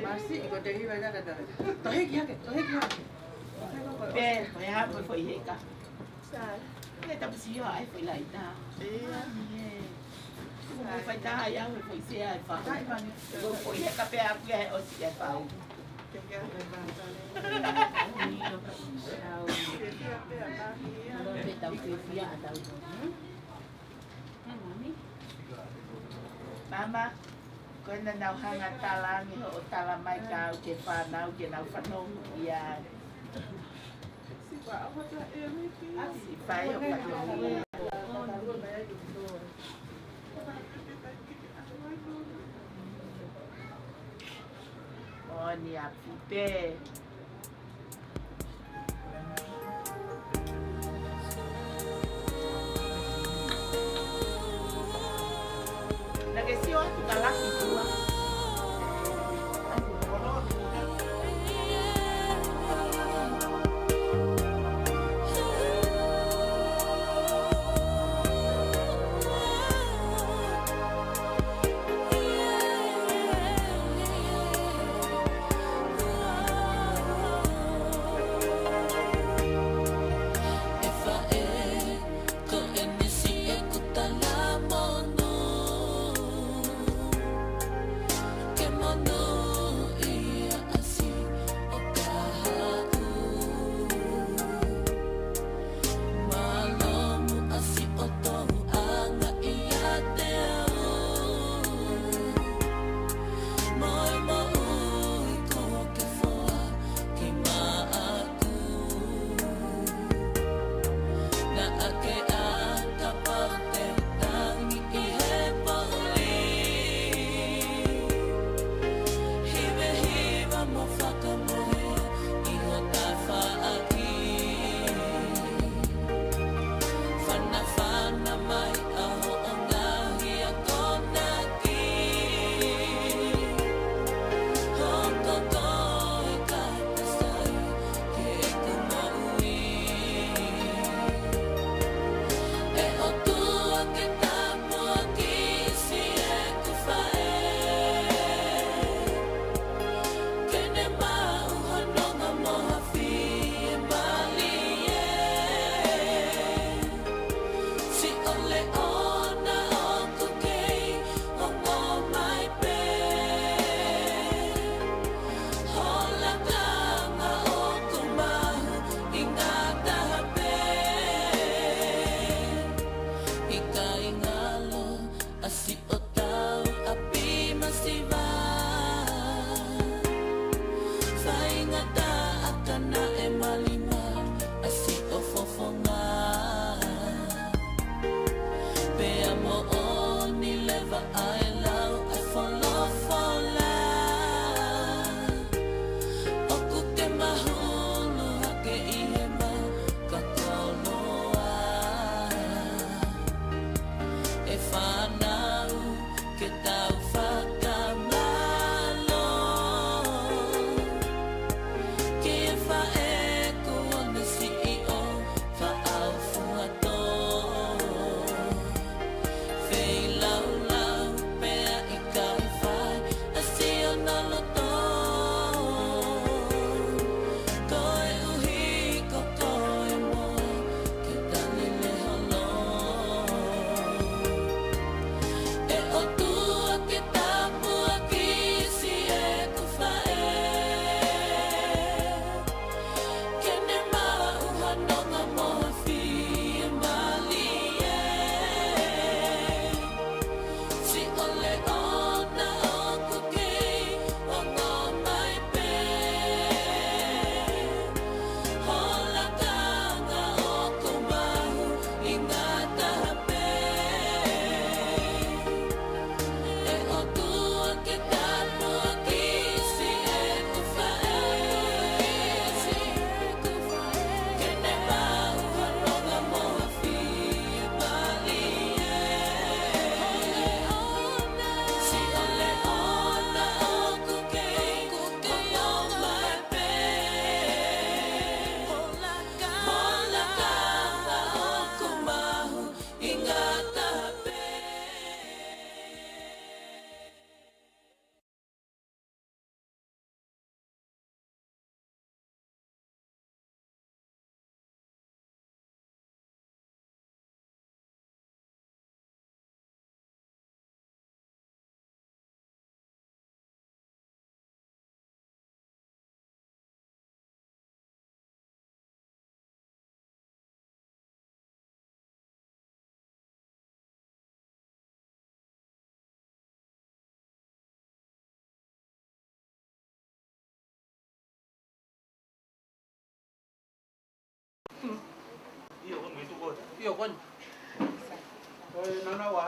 Masi, ʻi ko te hiva na na na. Tohi ki hake, tohi ki hake. Pē, ko e hā mo e foʻi heka. Sai. Ke tapu si o ai foʻi laita. Ia. Mo e faitaha ia mo e foʻi sea e fau. Ko e foʻi heka pē ʻaku ia he ʻosi e fau. Mama, ko ena naʻa nau hanga tala ange hoʻo tala mai kia au ki he fānau ke nau fanongo ia. Siʻi fai hoʻo fanongo. Moʻoni ʻaupito. Naʻá ke sio atu ka lahi tua.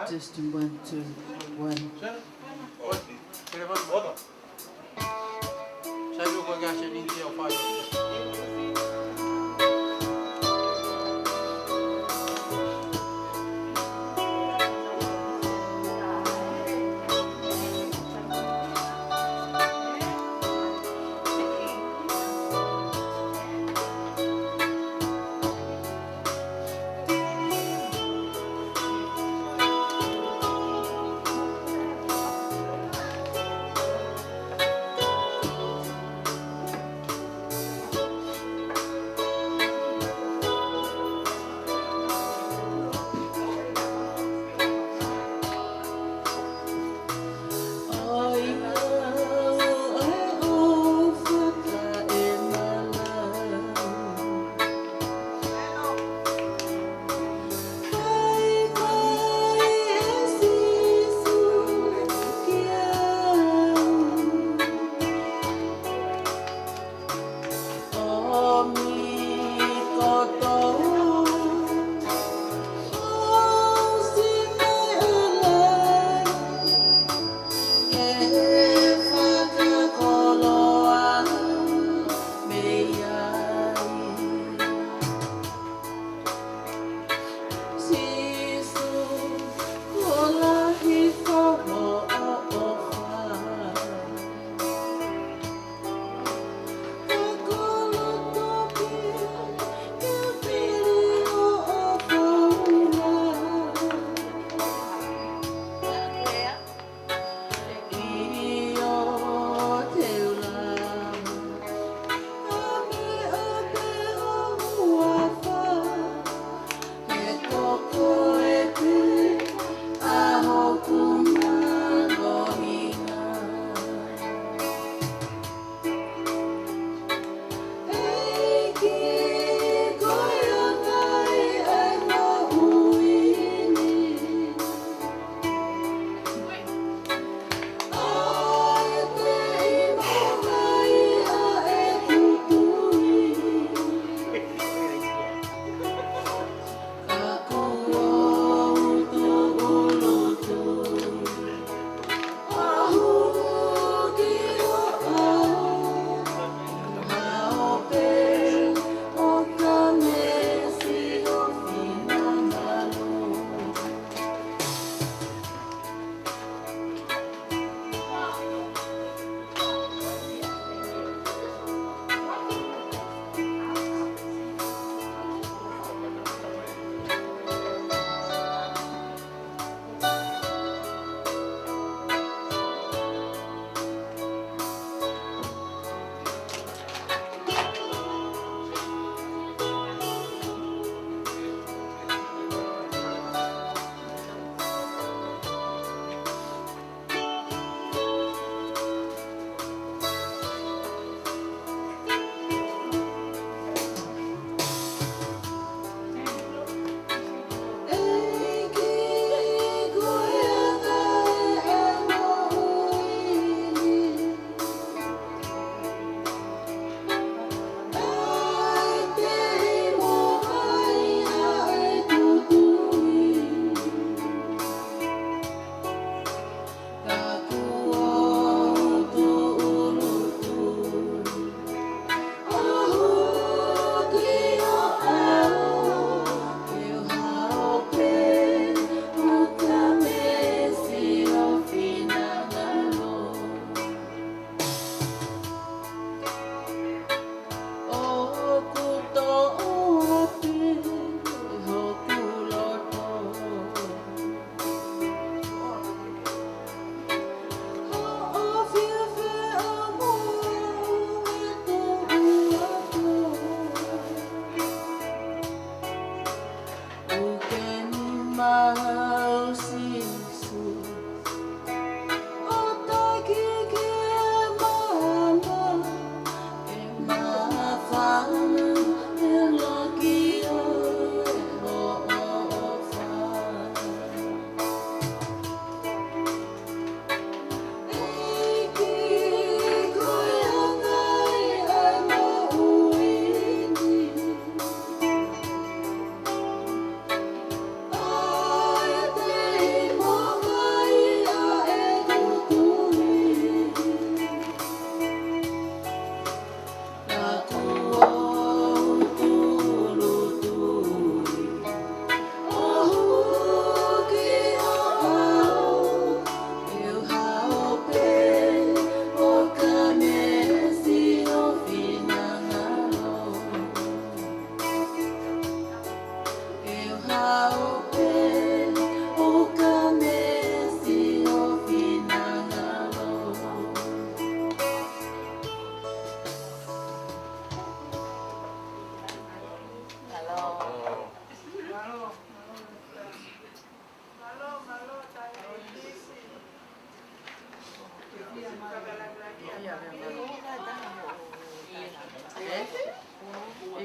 Test one, two, one.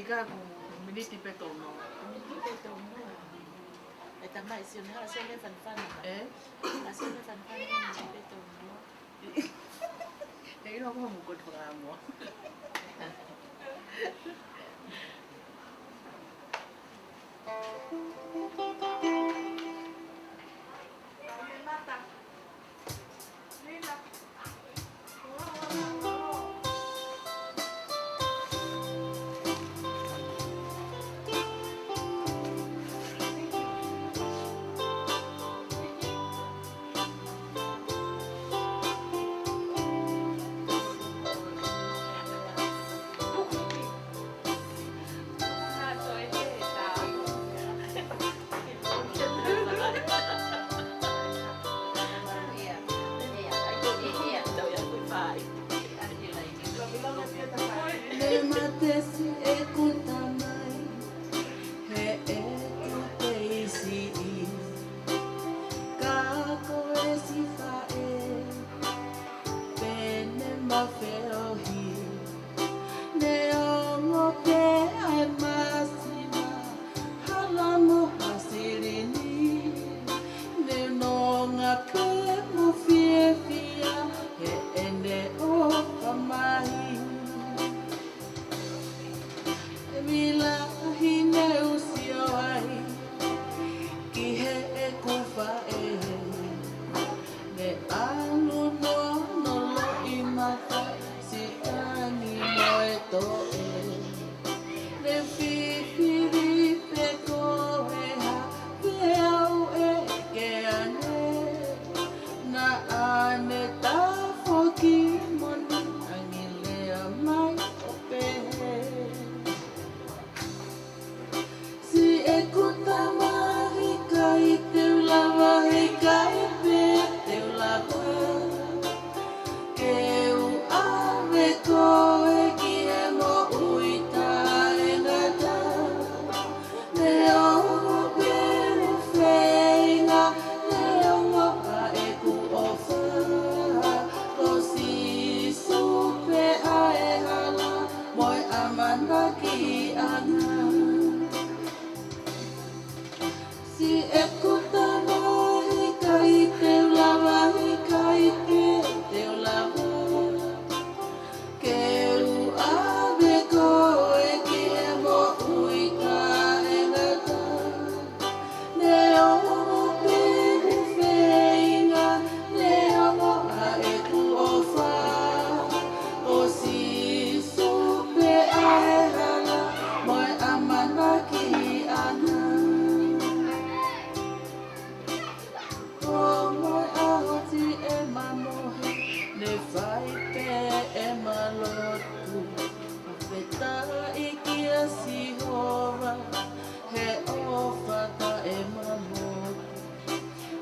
Ka ko e miniti pē tolu noa. Miniti pē tolu noa. E tamai, sio ne hala, sio ne fanafana. Ē? Hala, sio ne fanafana, miniti pē tolu noa. Te ilo ko mu ko tu la mo. Ne mate siʻeku tamai, heʻeku kei siʻi. Ka ko e siʻi faʻē, pea ne mafeohi. Ne ongo pē ʻa e masiva, hala mo ha silini. Ne nonga pē mo fiefia heʻene ʻofa mai. Mei lahi ne u sio ai ki heʻeku faʻē, ne ʻalu noa noloʻi mata, siʻi angi mo e toʻe. Ne fifili pē ko e hā, feau ʻeke ange. Naʻa ne tafoki mo ne angi lea mai ʻo pehē: Siʻeku tamai, ʻikai te u lava, ʻikai pē te u lava ke u ʻave koe ki he moʻui taʻengata. Ne ongo pē ʻeku feinga, ne ongo ʻa ʻeku ʻofa. Ko Sīsū pē ʻa e hala mo e ʻamanakiʻanga. Siʻeku tamai, ʻikai te u lava, ʻikai pē te u lava ke u ʻave koe ki he moʻui taʻengata. Ne ongo pē ʻeku feinga, ne ongo ʻa ʻeku ʻofa. Ko Sīsū pē ʻa e hala mo e ʻamanakiʻanga. Ko e ʻaho siʻema mohe, ne fai pē ʻema lotu. Fakafetaʻi kia Sihova he ʻofa taʻemamohe.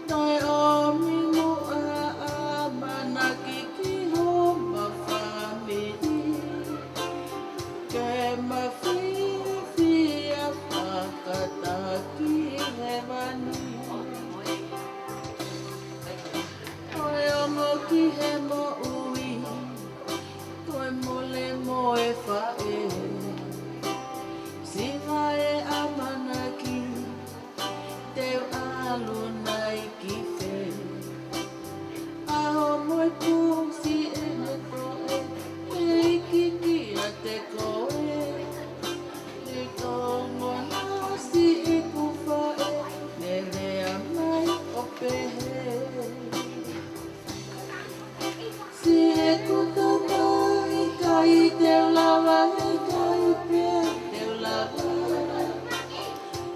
Naʻe ʻomi muʻa ʻamanaki ki homa fāmili ke ma fiefia fakataha ki hēvani. Ko e ongo ki he moʻui, ko e mole mo e faʻē. Siva e ʻamanaki, te u ʻalu nai ki fē? ʻAho mo e pō siʻene toʻe, ʻe iiki kiate koe. Ne ongo ʻa siʻeku faʻē, ne lea mai ʻo pehē: Siʻeku tamai, ʻikai te u lava, ʻikai pē te u lava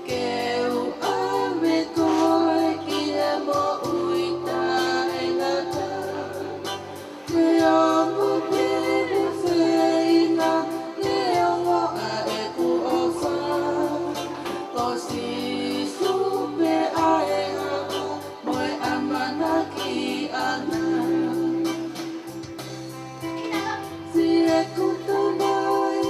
ke u ʻave koe ki he moʻui taʻengata. Ne ongo pē ʻeku feinga, ne ongo ʻa ʻeku ʻofa. Ko Sīsū pē ʻa e hala mo e ʻamanakiʻanga. Siʻeku tamai,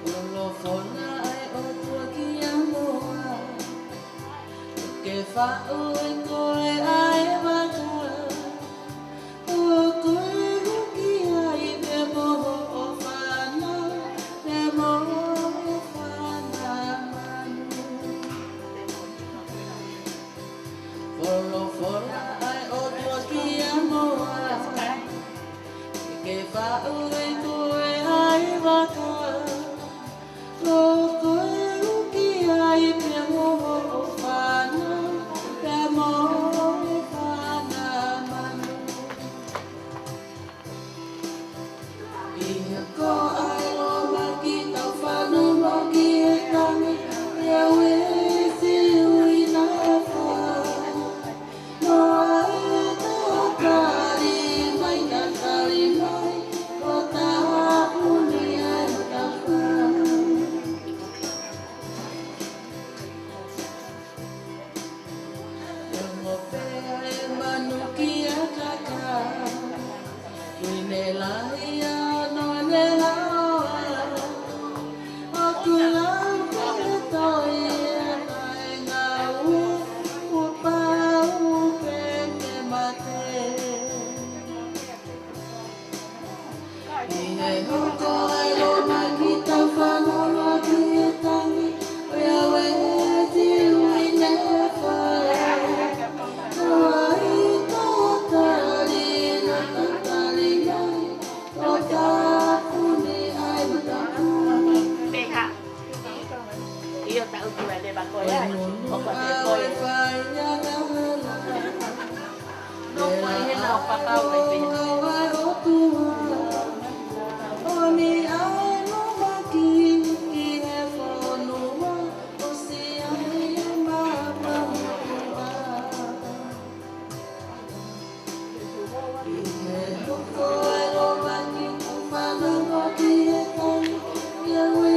Folofola ʻa e ʻOtua kia Noa, ke faʻu ʻe koe ʻa e vaka, ʻo koe ʻoku ʻi ai pea mo hoʻo fānau, pea mo hoʻo fānau manu. Folofola ʻa e ʻOtua kia Noa, ke faʻu ʻe koe ʻa e vaka, ʻo koe ʻoku ʻi ai pea mo hoʻo fānau, pea mo hoʻo fānau manu. ʻI he hoko ʻa e lōmaki, tau fanongo ki he tangi, ʻo aʻu ʻe he ui naʻe fai. Noa, ʻe tatali mai, tatali mai, ʻo tāpuni ʻa e tapu. ʻE ngoue pē ʻa e manu ki he kaka, ʻi he lahi ʻa hono ne haoa. ʻOku lau ko e toi ʻe taʻengaue, kuo pau pē ke mate. ʻI he hoko ʻa e lōmaki, tau fanongo ki he tangi, ʻo aʻu ʻe he ui naʻe fai. Noa, ʻe tatali mai, tatali mai, ʻo tāpuni ʻa e tapu. Pehē. ʻIo, taʻu tua leva ko ē ai. ʻOku ʻikai ko e fai ia na. Nofo ai hena ʻo fakau ai pē. ʻOmi ʻa e lōmaki ki he fonua, ʻosi ʻa e mapamua. ʻI he hoko ʻa e lōmaki, tau fanongo ki he tangi, ʻo aʻu ʻe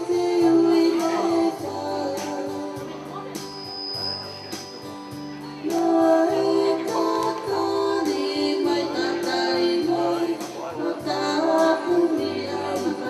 he ui naʻe fai. Noa, ʻe tatali mai, tatali mai, ʻo tāpuni ʻa e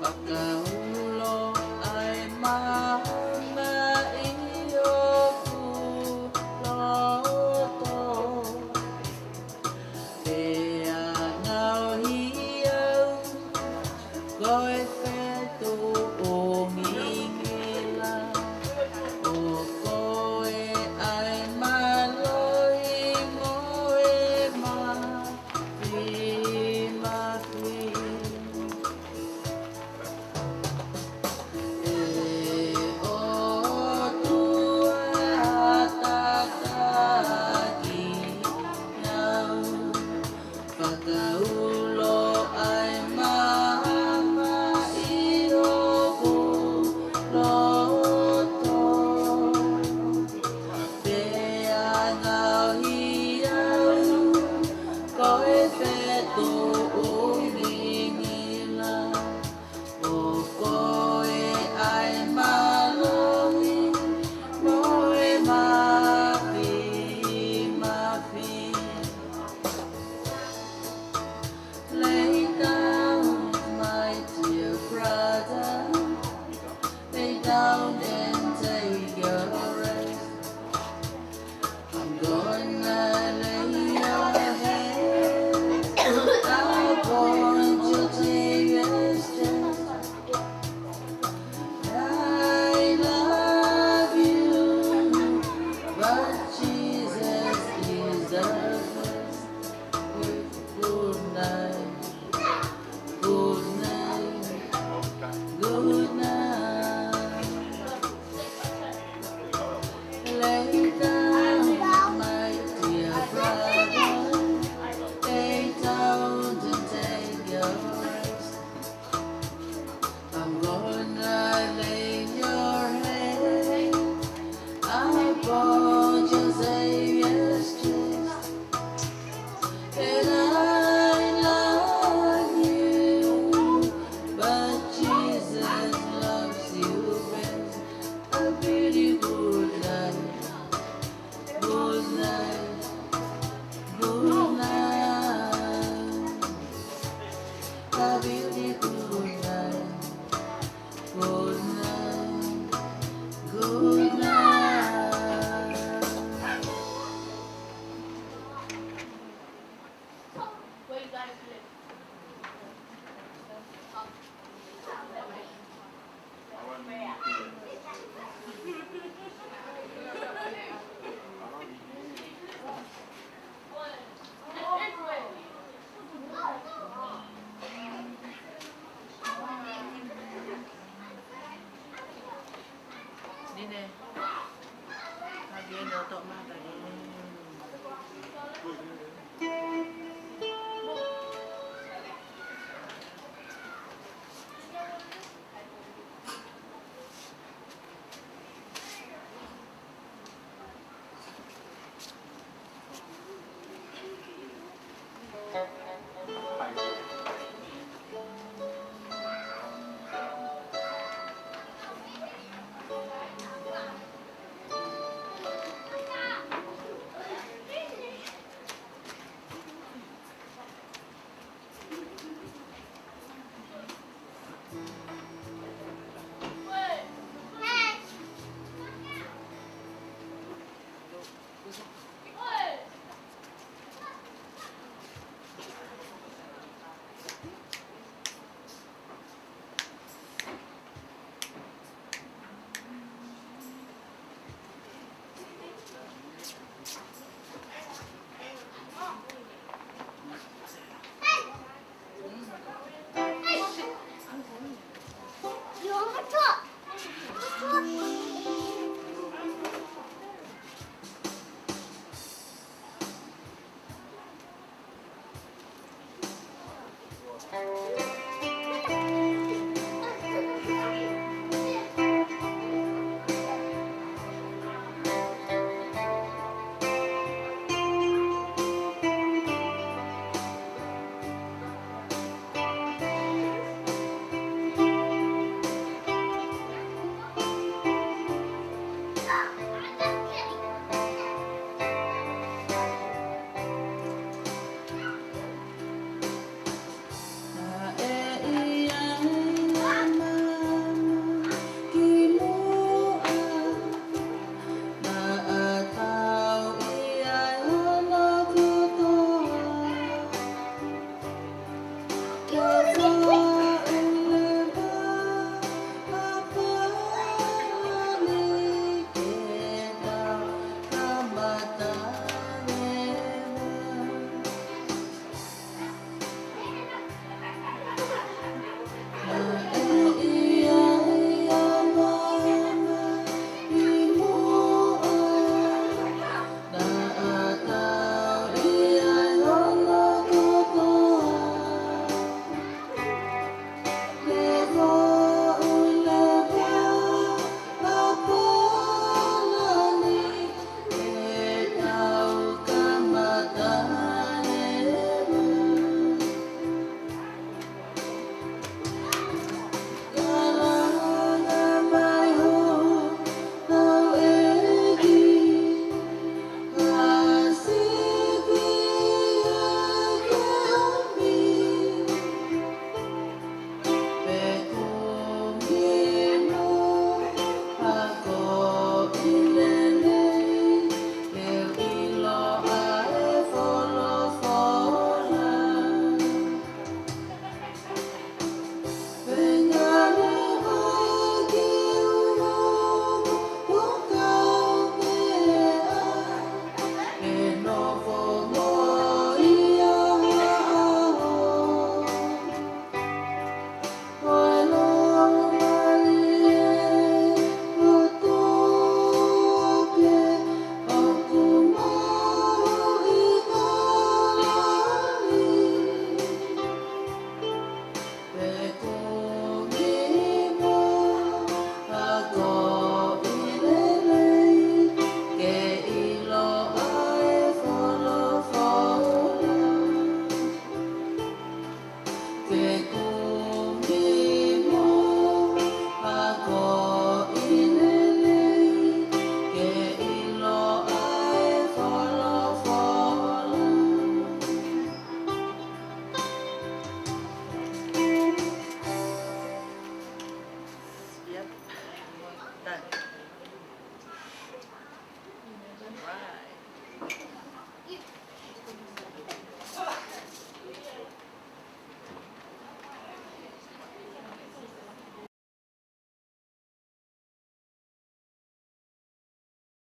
Fakaulo ʻa e maama ʻi hoku loto, pea ngaohi au ko e fetuʻu ngingila. ʻO koe ʻa e mālohi mo e māfimafi. ʻE ʻOtua, tataki au. Fakaulo ʻa e maama ʻi hoku loto, pea ngaohi au ko e fetuʻu ngingila. ʻO koe ʻa e mālohi mo e māfimafi. Lay down, my dear brother. Lay down and take your rest. I'm gonna lay your head upon your Savior's chest. I love you, but Jesus is the best. Good night. Good night. Good night. Lay down, my dear brother. Lay down and take your rest. I'm gonna lay your head upon your Savior's chest. And I love you, but Jesus loves you best. A very good night. Good night. Good night. A very good night. Good night. Good night. Nine.